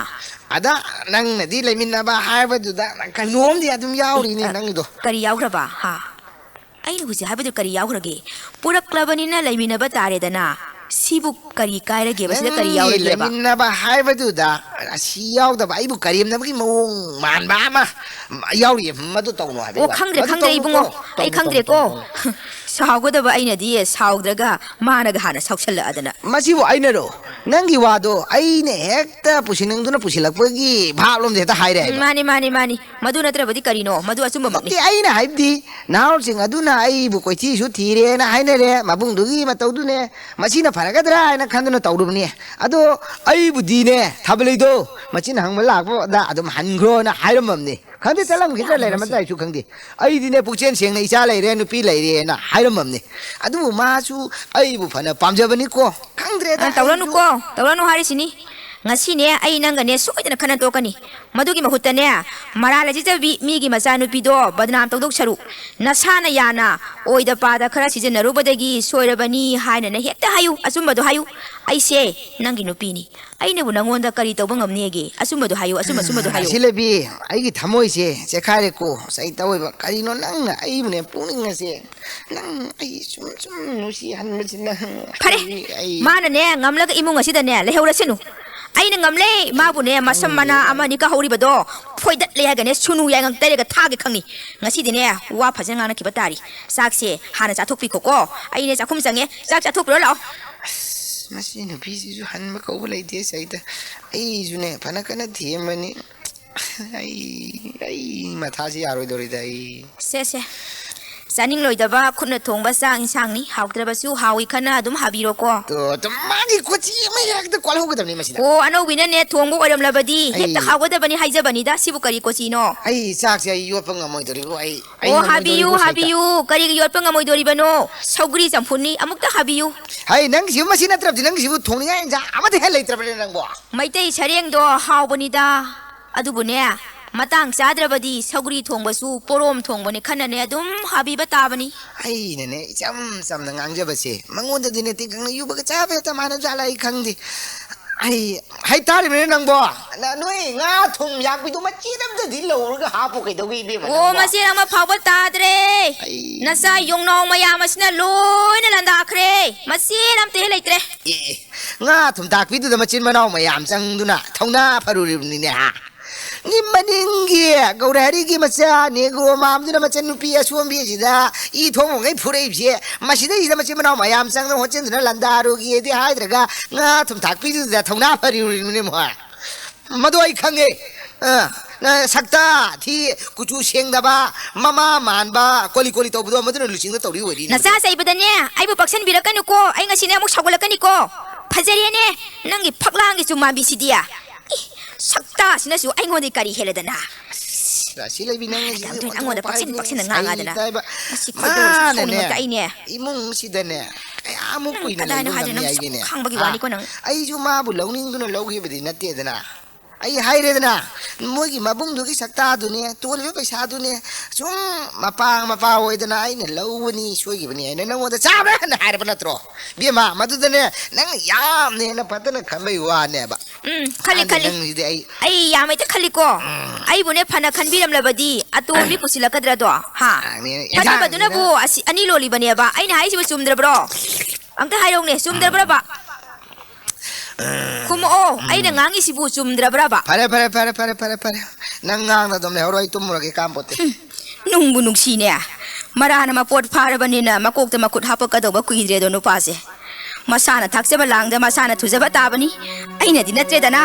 ꯑꯗ ꯅꯪꯅꯗꯤ ꯂꯩꯃꯤꯟꯅꯕ ꯍꯥꯏꯕꯗꯨꯗ ꯀꯩꯅꯣꯝꯗꯤ ꯑꯗꯨꯝ ꯌꯥꯎꯔꯤꯅꯦ ꯑ, ꯅꯪꯒꯤꯗꯣ꯫ ꯀꯔꯤ ꯌꯥꯎꯈ꯭ꯔꯕ? ꯍꯥ? ꯑꯩꯅ ꯍꯧꯖꯤꯛ ꯍꯥꯏꯕꯗꯨ ꯀꯔꯤ ꯌꯥꯎꯈ꯭ꯔꯒꯦ? ꯄꯨꯔꯛꯂꯕꯅꯤꯅ ꯂꯩꯃꯤꯟꯅꯕ ꯇꯥꯔꯦꯗꯅ꯫ ꯁꯤꯕꯨ ꯀꯔꯤ ꯀꯥꯏꯔꯒꯦꯕ? ꯁꯤꯗ ꯀꯔꯤ ꯅꯪꯒꯤ ꯌꯥꯎꯔꯒꯦꯕ? ꯂꯩꯃꯤꯟꯅꯕ ꯍꯥꯏꯕꯗꯨꯗ ꯑꯁꯤ ꯌꯥꯎꯗꯕ, ꯑꯩꯕꯨ ꯀꯔꯦꯝꯅꯕꯒꯤ ꯃꯑꯣꯡ ꯃꯥꯟꯕ ꯑꯃ ꯌꯥꯎꯔꯤꯌꯦ꯫ ꯃꯗꯨ ꯇꯧꯅꯨ ꯍꯥꯏꯕꯒꯤ ꯑꯣ, ꯋꯥꯅꯤ꯫ ꯈꯪꯗ꯭ꯔꯦ, ꯃꯗꯨ ꯈꯪꯗ꯭ꯔꯦ, ꯇꯧꯅꯨꯀꯣ, ꯏꯕꯨꯡꯉꯣ꯫ ꯑꯩ ꯇꯧꯅꯨ, ꯇꯧꯅꯨ, ꯈꯪꯗ꯭ꯔꯦꯀꯣ꯫ ꯇꯧꯅꯨ, ꯇꯧꯅꯨ꯫ ꯁꯥꯎꯒꯗꯕ ꯑꯩꯅꯗꯤ ꯁꯥꯎꯗ꯭ꯔꯒ ꯃꯥꯅꯒ ꯍꯥꯟꯅ ꯁꯥꯎꯁꯜꯂꯛꯑꯗꯅ꯫ ꯃꯁꯤꯕꯨ ꯑꯩꯅꯔꯣ? ꯅꯪꯒꯤ ꯋꯥꯗꯣ ꯑꯩꯅ ꯍꯦꯛꯇ ꯄꯨꯁꯤꯟꯅꯤꯡꯗꯨꯅ ꯄꯨꯁꯤꯜꯂꯛꯄꯒꯤ ꯚꯥꯞꯂꯣꯝꯗ ꯍꯦꯛꯇ ꯍꯥꯏꯔꯦ ꯎꯝ, ꯍꯥꯏꯕ꯫ ꯃꯥꯅꯤ, ꯃꯥꯅꯤ, ꯃꯥꯅꯤ꯫ ꯃꯗꯨ ꯅꯠꯇ꯭ꯔꯕꯗꯤ ꯀꯔꯤꯅꯣ? ꯃꯗꯨ ꯑꯆꯨꯝꯕꯃꯛꯅꯤ꯫ ꯅꯠꯇꯦ, ꯑꯩꯅ ꯍꯥꯏꯕꯗꯤ ꯅꯍꯥꯔꯣꯜꯁꯤꯡ ꯑꯗꯨꯅ ꯑꯩꯕꯨ ꯀꯣꯏꯊꯤꯁꯨ ꯊꯤꯔꯦꯅ ꯍꯥꯏꯅꯔꯦ, ꯃꯕꯨꯡꯗꯨꯒꯤ ꯃꯇꯧꯗꯨꯅꯦ, ꯃꯁꯤꯅ ꯐꯔꯒꯗ꯭ꯔꯥ ꯍꯥꯏꯅ ꯈꯟꯗꯨꯅ ꯇꯧꯔꯨꯕꯅꯤ꯫ ꯑꯗꯣ ꯑꯩꯕꯨꯗꯤꯅꯦ, ꯊꯥꯕꯂꯩꯗꯣ, ꯃꯆꯤꯟ ꯍꯪꯕ ꯂꯥꯛꯄꯗ ꯑꯗꯨꯝ ꯍꯟꯈ꯭ꯔꯣꯅ ꯍꯥꯏꯔꯝꯃꯕꯅꯤ꯫ ꯈꯪꯗꯦ, ꯆꯠꯂꯝꯈꯤꯗ꯭ꯔꯥ ꯌꯥꯔꯦ ꯂꯩꯔꯝꯃꯗ꯭ꯔꯥ ꯃꯁꯤ꯫ ꯑꯩꯁꯨ ꯈꯪꯗꯦ꯫ ꯑꯩꯗꯤꯅꯦ, ꯄꯨꯛꯆꯦꯟ ꯁꯦꯡꯅ ꯏꯆꯥ ꯂꯩꯔꯦ, ꯅꯨꯄꯤ ꯂꯩꯔꯦꯅ ꯍꯥꯏꯔꯝꯃꯕꯅꯤ꯫ ꯑꯗꯨꯕꯨ ꯃꯥꯁꯨ ꯑꯩꯕꯨ ꯐꯅ ꯄꯥꯝꯖꯕꯅꯤꯀꯣ꯫ ꯈꯪꯗ꯭ꯔꯦꯗ ꯑ, ꯑꯩꯁꯨ꯫ ꯇꯧꯔꯅꯨꯀꯣ, ꯇꯧꯔꯅꯨ ꯍꯥꯏꯔꯤꯁꯤꯅꯤ꯫ ꯉꯁꯤꯅꯦ ꯑꯩ ꯅꯪꯒꯅꯦ ꯁꯣꯏꯗꯅ ꯈꯠꯅ ꯊꯣꯛꯀꯅꯤ꯫ ꯃꯗꯨꯒꯤ ꯃꯍꯨꯠꯇꯅꯦ, ꯃꯔꯥꯜ ꯂꯩꯖꯗꯕꯤ ꯃꯤꯒꯤ ꯃꯆꯥꯅꯨꯄꯤꯗꯣ ꯕꯗꯅꯥꯝ ꯇꯧꯗꯧ ꯁꯔꯨꯛ, ꯅꯁꯥꯅ ꯌꯥꯅ ꯑꯣꯏꯗ ꯄꯥꯗ ꯈꯔ ꯁꯤꯖꯤꯟꯅꯔꯨꯕꯗꯒꯤ ꯁꯣꯏꯔꯕꯅꯤ ꯍꯥꯏꯅꯅꯦ ꯍꯦꯛꯇ ꯍꯥꯏꯌꯨ, ꯑꯆꯨꯝꯕꯗꯣ ꯍꯥꯏꯌꯨ꯫ ꯑꯩꯁꯦ ꯅꯪꯒꯤ ꯅꯨꯄꯤꯅꯤ, ꯑꯩꯅꯕꯨ ꯅꯪꯉꯣꯟꯗ ꯀꯔꯤ ꯇꯧꯕ ꯉꯝꯅꯤꯒꯦ? ꯑꯆꯨꯝꯕꯗꯣ ꯍꯥꯏꯌꯨ, ꯑꯆꯨꯝ ꯑꯆꯨꯝꯕꯗꯣ ꯍꯥꯏꯌꯨ꯫ ꯁꯤꯂꯕꯤ, ꯑꯩꯒꯤ ꯊꯃꯣꯏꯁꯦ ꯆꯦꯈꯥꯏꯔꯦꯀꯣ꯫ ꯆꯩꯇ ꯑꯣꯏꯕ, ꯀꯔꯤꯅꯣ ꯅꯪꯅ ꯑꯩꯕꯨꯅꯦ ꯄꯨꯛꯅꯤꯡ ꯑꯁꯦ, ꯅꯪ ꯑꯩ ꯁꯨꯝ ꯁꯨꯝ ꯅꯨꯡꯁꯤꯍꯟꯕꯁꯤꯅ꯫ ꯐꯔꯦ, ꯑꯩ, ꯑꯩ ꯃꯥꯅꯅꯦ ꯉꯝꯂꯒ ꯏꯃꯨꯡ ꯑꯁꯤꯗꯅꯦ ꯂꯩꯍꯧꯔꯁꯅꯨ꯫ ꯑꯩꯅ ꯉꯝꯂꯦ꯫ ꯃꯥꯕꯨꯅꯦ ꯃꯁꯝ ꯃꯅꯥ ꯑꯃ ꯑꯅꯤ ꯀꯥꯍꯧꯔꯤꯕꯗꯣ ꯐꯣꯏꯗꯠꯂꯦ ꯍꯥꯏꯒꯅꯦ ꯁꯨꯅꯨ ꯌꯥꯏꯉꯪ ꯇꯩꯔꯒ ꯊꯥꯒꯦ ꯈꯪꯅꯤ꯫ ꯉꯁꯤꯗꯤꯅꯦ ꯋꯥ ꯐꯖꯅ ꯉꯥꯡꯅꯈꯤꯕ ꯇꯥꯔꯤ꯫ ꯆꯥꯛꯁꯦ ꯍꯥꯟꯅ ꯆꯥꯊꯣꯛꯄꯤꯈꯣꯀꯣ꯫ ꯑꯩꯅꯦ ꯆꯥꯛꯈꯨꯝ ꯆꯪꯉꯦ, ꯆꯥꯛ ꯆꯥꯊꯣꯛꯄꯤꯔꯣ ꯂꯥꯛꯑꯣ꯫ ꯑꯁ, ꯃꯁꯤ ꯅꯨꯄꯤꯁꯤꯁꯨ ꯍꯟꯕ ꯀꯧꯕ ꯂꯩꯇꯦ ꯁꯩꯇ꯫ ꯑꯩꯁꯨꯅꯦ ꯐꯅ ꯀꯟꯅ ꯊꯦꯝꯕꯅꯤ꯫ ꯑꯩ, ꯑꯩ ꯃꯊꯥꯁꯤ ꯌꯥꯔꯣꯏꯗꯧꯔꯤꯗ ꯑꯩ꯫ ꯁꯦ, ꯁꯦ꯫ ꯆꯥꯅꯤꯡꯂꯣꯏꯗꯕ ꯈꯨꯠꯅ ꯊꯣꯡꯕ ꯆꯥꯛ ꯏꯟꯁꯥꯡꯅꯤ꯫ ꯍꯥꯎꯇ꯭ꯔꯕꯁꯨ ꯍꯥꯎꯏ ꯈꯟꯅ ꯑꯗꯨꯝ ꯍꯥꯕꯤꯔꯣꯀꯣ꯫ ꯇꯣ, ꯇꯣ, ꯃꯥꯒꯤ ꯀꯣꯆꯤ ꯑꯃ ꯍꯦꯛꯇ ꯀꯣꯜꯍꯧꯒꯗꯕꯅꯤ ꯃꯁꯤꯗ꯫ ꯑꯣ, ꯑꯅꯧꯕꯤꯅꯅꯦ ꯊꯣꯡꯕ ꯑꯣꯏꯔꯝꯂꯕꯗꯤ ꯍꯦꯛꯇ ꯑꯩ ꯍꯥꯎꯒꯗꯕꯅꯤ ꯍꯥꯏꯖꯕꯅꯤꯗ꯫ ꯁꯤꯕꯨ ꯀꯔꯤ ꯀꯣꯆꯤꯅꯣ? ꯑꯩ ꯆꯥꯛꯁꯦ ꯑꯩ ꯌꯣꯠꯄ ꯉꯝꯃꯣꯏꯗꯧꯔꯤꯕꯣ꯫ ꯑꯩ, ꯑꯩ ꯑꯣ, ꯉꯝꯃꯣꯏꯗꯧꯔꯤꯕꯣ ꯍꯥꯕꯤꯌꯨ, ꯁꯩꯇ꯫ ꯍꯥꯕꯤꯌꯨ꯫ ꯀꯔꯤꯒꯤ ꯌꯣꯠꯄ ꯉꯝꯃꯣꯏꯗꯧꯔꯤꯕꯅꯣ? ꯁꯧꯒ꯭ꯔꯤ ꯆꯝꯐꯨꯠꯅꯤ꯫ ꯑꯃꯨꯛꯇ ꯍꯥꯕꯤꯌꯨ꯫ ꯍꯩ, ꯅꯪꯒꯤꯁꯤꯕꯨ ꯃꯁꯤ ꯅꯠꯇ꯭ꯔꯕꯗꯤ ꯅꯪꯒꯤꯁꯤꯕꯨ ꯊꯣꯡꯅꯤꯡꯉꯥꯏ ꯏꯟꯖꯥꯡ ꯑꯃꯠꯇ ꯍꯦꯛ ꯂꯩꯇ꯭ꯔꯕꯅꯦ ꯅꯪꯕꯣ? ꯃꯩꯇꯩ ꯁꯔꯦꯡꯗꯣ ꯍꯥꯎꯕꯅꯤꯗ꯫ ꯑꯗꯨꯕꯨꯅꯦ, ꯃꯇꯥꯡ ꯆꯥꯗ꯭ꯔꯕꯗꯤ ꯁꯧꯒ꯭ꯔꯤ ꯊꯣꯡꯕꯁꯨ ꯄꯣꯔꯣꯝ ꯊꯣꯡꯕꯅꯤ ꯈꯟꯅꯅꯦ ꯑꯗꯨꯝ ꯍꯥꯕꯤꯕ ꯇꯥꯕꯅꯤ꯫ ꯑꯩꯅꯅꯦ ꯏꯆꯝ ꯆꯝꯅ ꯉꯥꯡꯖꯕꯁꯦ ꯃꯉꯣꯟꯗꯗꯤꯅꯦ ꯇꯤꯡꯈꯪꯅ ꯌꯨꯕꯒ ꯆꯥꯕ ꯍꯦꯛꯇ ꯃꯥꯟꯅꯕ ꯖꯥꯠꯂ ꯑꯩ ꯈꯪꯗꯦ꯫ ꯑꯩ ꯍꯩ ꯇꯥꯔꯤꯕꯅꯦ ꯅꯪꯕꯣ? ꯅ-, ꯅꯣꯏ ꯉꯥ ꯊꯨꯝ ꯌꯥꯛꯄꯤꯗꯨ ꯃꯆꯦꯠ ꯑꯝꯇꯗꯤ ꯂꯧꯔꯒ ꯍꯥꯞꯄꯨ ꯀꯩꯗꯧꯒꯦ ꯏꯕꯦꯝꯃ ꯑꯣ, ꯅꯪꯕꯣ? ꯃꯆꯦꯠ ꯑꯃ ꯐꯥꯎꯕ ꯇꯥꯗ꯭ꯔꯦ꯫ ꯑꯩ ꯅꯆꯥ ꯌꯣꯡꯅꯥꯎ ꯃꯌꯥꯝ ꯑꯁꯤꯅ ꯂꯣꯏꯅ ꯂꯥꯟꯗꯥꯈ꯭ꯔꯦ꯫ ꯃꯆꯦꯠ ꯑꯝꯇ ꯍꯦꯛ ꯂꯩꯇ꯭ꯔꯦ꯫ ꯑꯦ, ꯑꯦ, ꯉꯥ ꯊꯨꯝ ꯊꯥꯛꯄꯤꯗꯨꯗ ꯃꯆꯤꯟ ꯃꯅꯥꯎ ꯃꯌꯥꯝ ꯆꯪꯗꯨꯅ ꯊꯧꯅꯥ ꯐꯔꯨꯔꯤꯕꯅꯤꯅꯦ, ꯍꯥ? ꯅꯤ ꯃꯅꯤꯡꯒꯤ ꯒꯧꯔꯍꯔꯤꯒꯤ ꯃꯆꯥ ꯅꯦꯒ꯭ꯔꯣ ꯃꯥꯝꯗꯨꯅ ꯃꯆꯟꯅꯨꯄꯤ ꯑꯁꯣꯝꯕꯤꯁꯤꯗ ꯏ ꯊꯣꯡꯕꯉꯩ ꯐꯨꯔꯛꯏꯕꯁꯦ, ꯃꯁꯤꯗꯩꯁꯤꯗ ꯃꯆꯤꯟ ꯃꯅꯥꯎ ꯃꯌꯥꯝ ꯆꯪꯗꯅ ꯍꯣꯠꯆꯤꯟꯗꯨꯅ ꯂꯥꯟꯗꯥꯔꯨꯒꯦꯗꯤ ꯍꯥꯏꯗ꯭ꯔꯒ ꯉꯥ ꯊꯨꯝ ꯊꯥꯛꯄꯤꯗꯨꯗ ꯊꯧꯅꯥ ꯐꯔꯤꯕꯅꯤꯅꯦ ꯃꯣꯏ꯫ ꯃꯗꯨ ꯑꯩ ꯈꯪꯉꯦ꯫ ꯑ, ꯅ ꯁꯛꯇ ꯊꯤ, ꯀꯨꯆꯨ ꯁꯦꯡꯗꯕ, ꯃꯃꯥ ꯃꯥꯟꯕ, ꯀꯣꯂꯤ ꯀꯣꯂꯤ ꯇꯧꯕꯗꯣ ꯃꯗꯨꯅ ꯂꯨꯆꯤꯡꯗ ꯇꯧꯔꯤ ꯑꯣꯏꯔꯤꯅꯤ꯫ ꯅꯆꯥ ꯆꯩꯕꯗꯅꯦ ꯑꯩꯕꯨ ꯄꯛꯁꯟꯕꯤꯔꯛꯀꯅꯨꯀꯣ꯫ ꯑꯩ ꯉꯁꯤꯅꯦ ꯑꯃꯨꯛ ꯁꯥꯎꯒꯠꯂꯛꯀꯅꯤꯀꯣ꯫ ꯐꯖꯔꯦꯅꯦ ꯅꯪꯒꯤ ꯐꯛꯂꯥꯡꯒꯤ ꯆꯨꯃꯥꯟꯕꯤꯁꯤꯗꯤ꯫ ꯏ, ꯁꯛꯇꯥꯁꯤꯅꯁꯨ ꯑꯩꯉꯣꯟꯗ ꯀꯔꯤ ꯍꯦꯜꯂꯗꯅ? ꯑꯁ, ꯔꯥꯁꯤ ꯂꯩꯕꯤ, ꯅꯪ ꯑꯁꯤꯗꯤ ꯀꯩꯗꯧꯗꯣꯏꯅꯣ? ꯑꯣꯟꯊꯣꯛꯄ ꯑꯩꯉꯣꯟꯗ ꯄꯛꯁꯤꯟ ꯍꯥꯏꯕꯅꯤ꯫ ꯄꯛꯁꯤꯟꯅ ꯉꯥꯡꯉꯗꯅ꯫ ꯁꯩꯇ ꯍꯥꯏꯕ꯫ ꯃꯁꯤ ꯈꯣꯏꯗꯧꯁꯦ ꯃꯥꯅꯅꯦ ꯁꯥꯎꯅꯤꯡꯉꯛꯇ ꯑꯩꯅꯦ꯫ ꯏꯃꯨꯡꯁꯤꯗꯅꯦ ꯀꯌꯥꯃꯨꯛ ꯅꯪ ꯀꯨꯏꯅ ꯀꯗꯥꯏꯅꯣ ꯂꯩꯕ ꯍꯥꯏꯗꯣꯏꯅꯣ? ꯉꯝꯃꯤ ꯅꯪ ꯁꯨꯝ ꯍꯥꯏꯒꯦꯅꯦ? ꯈꯪꯕꯒꯤ ꯍꯥ? ꯋꯥꯅꯤꯀꯣ ꯅꯪ꯫ ꯑꯩꯁꯨ ꯃꯥꯕꯨ ꯂꯧꯅꯤꯡꯗꯨꯅ ꯂꯧꯈꯤꯕꯗꯤ ꯅꯠꯇꯦꯗꯅ꯫ ꯑꯩ ꯍꯥꯏꯔꯦꯗꯅ, ꯃꯣꯏꯒꯤ ꯃꯕꯨꯡꯗꯨꯒꯤ ꯁꯛꯇꯥꯗꯨꯅꯦ, ꯇꯣꯜꯂꯤꯕ ꯄꯩꯁꯥꯗꯨꯅꯦ, ꯁꯨꯝ ꯃꯄꯥ ꯃꯄꯥ ꯑꯣꯏꯗꯅ ꯑꯩꯅ ꯂꯧꯕꯅꯤ, ꯁꯣꯏꯈꯤꯕꯅꯤ ꯍꯥꯏꯅ ꯅꯪꯉꯣꯟꯗ ꯆꯥꯕ꯭ꯔꯥ ꯍꯥꯏꯅ ꯍꯥꯏꯔꯕ ꯅꯠꯇ꯭ꯔꯣ? ꯕꯦꯝꯃ, ꯃꯗꯨꯗꯅꯦ ꯅꯪ ꯌꯥꯝꯅ ꯍꯦꯟꯅ ꯐꯠꯇꯅ ꯈꯟꯕꯩ ꯋꯥꯅꯦꯕ꯫ ꯎꯝ, ꯈꯜꯂꯤ, ꯈꯪꯗꯦ, ꯈꯜꯂꯤ꯫ ꯅꯪꯁꯤꯗꯤ ꯑꯩ ꯑꯩ ꯌꯥꯝ ꯍꯦꯛꯇ ꯈꯜꯂꯤꯀꯣ꯫ ꯎꯝ꯫ ꯑꯩꯕꯨꯅꯦ ꯐꯅ ꯈꯟꯕꯤꯔꯝꯂꯕꯗꯤ ꯑꯇꯣꯝꯕꯤ ꯄꯨꯁꯤꯜꯂꯛꯀꯗ꯭ꯔꯗꯣ? ꯍꯥ? ꯉꯥꯡꯅꯦ, ꯐꯠꯇꯕꯗꯨꯅꯕꯨ ꯌꯦꯟꯁꯥꯡꯁꯤꯅ꯫ ꯑꯁꯤ ꯑꯅꯤ ꯂꯣꯜꯂꯤꯕꯅꯦꯕ꯫ ꯑꯩꯅ ꯍꯥꯏꯁꯤꯕꯨ ꯆꯨꯝꯗ꯭ꯔꯕ꯭ꯔꯣ? ꯑꯝꯇ ꯍꯥꯏꯔꯧꯅꯦ, ꯆꯨꯝꯗ꯭ꯔꯕ꯭ꯔꯕ? ꯈꯨꯝꯃꯛꯑꯣ, ꯎꯝ꯫ ꯑꯩꯅ ꯉꯥꯡꯉꯤꯁꯤꯕꯨ ꯆꯨꯝꯗ꯭ꯔꯕ꯭ꯔꯕ? ꯐꯔꯦ, ꯐꯔꯦ, ꯐꯔꯦ, ꯐꯔꯦ, ꯐꯔꯦ, ꯐꯔꯦ꯫ ꯅꯪ ꯉꯥꯡꯅ ꯑꯗꯨꯝ ꯂꯩꯍꯧꯔꯣ, ꯑꯩ ꯇꯨꯝꯃꯨꯔꯒꯦ, ꯀꯥꯟꯄꯣꯠꯇꯦ꯫ ꯍꯨꯝ, ꯅꯨꯡꯕꯨ ꯅꯨꯡꯁꯤꯅꯦ꯫ ꯃꯔꯥꯅ ꯃꯄꯣꯠ ꯐꯥꯔꯕꯅꯤꯅ ꯃꯀꯣꯛꯇ ꯃꯈꯨꯠ ꯍꯥꯞꯄꯛꯀꯗꯧꯕ ꯀꯨꯏꯗ꯭ꯔꯦꯗꯣ ꯅꯨꯄꯥꯁꯦ꯫ ꯃꯁꯥꯅ ꯊꯥꯛꯆꯕ ꯂꯥꯡꯗ ꯃꯁꯥꯅ ꯊꯨꯖꯕ ꯇꯥꯕꯅꯤ꯫ ꯑꯩꯅꯗꯤ ꯅꯠꯇ꯭ꯔꯦꯗꯅ꯫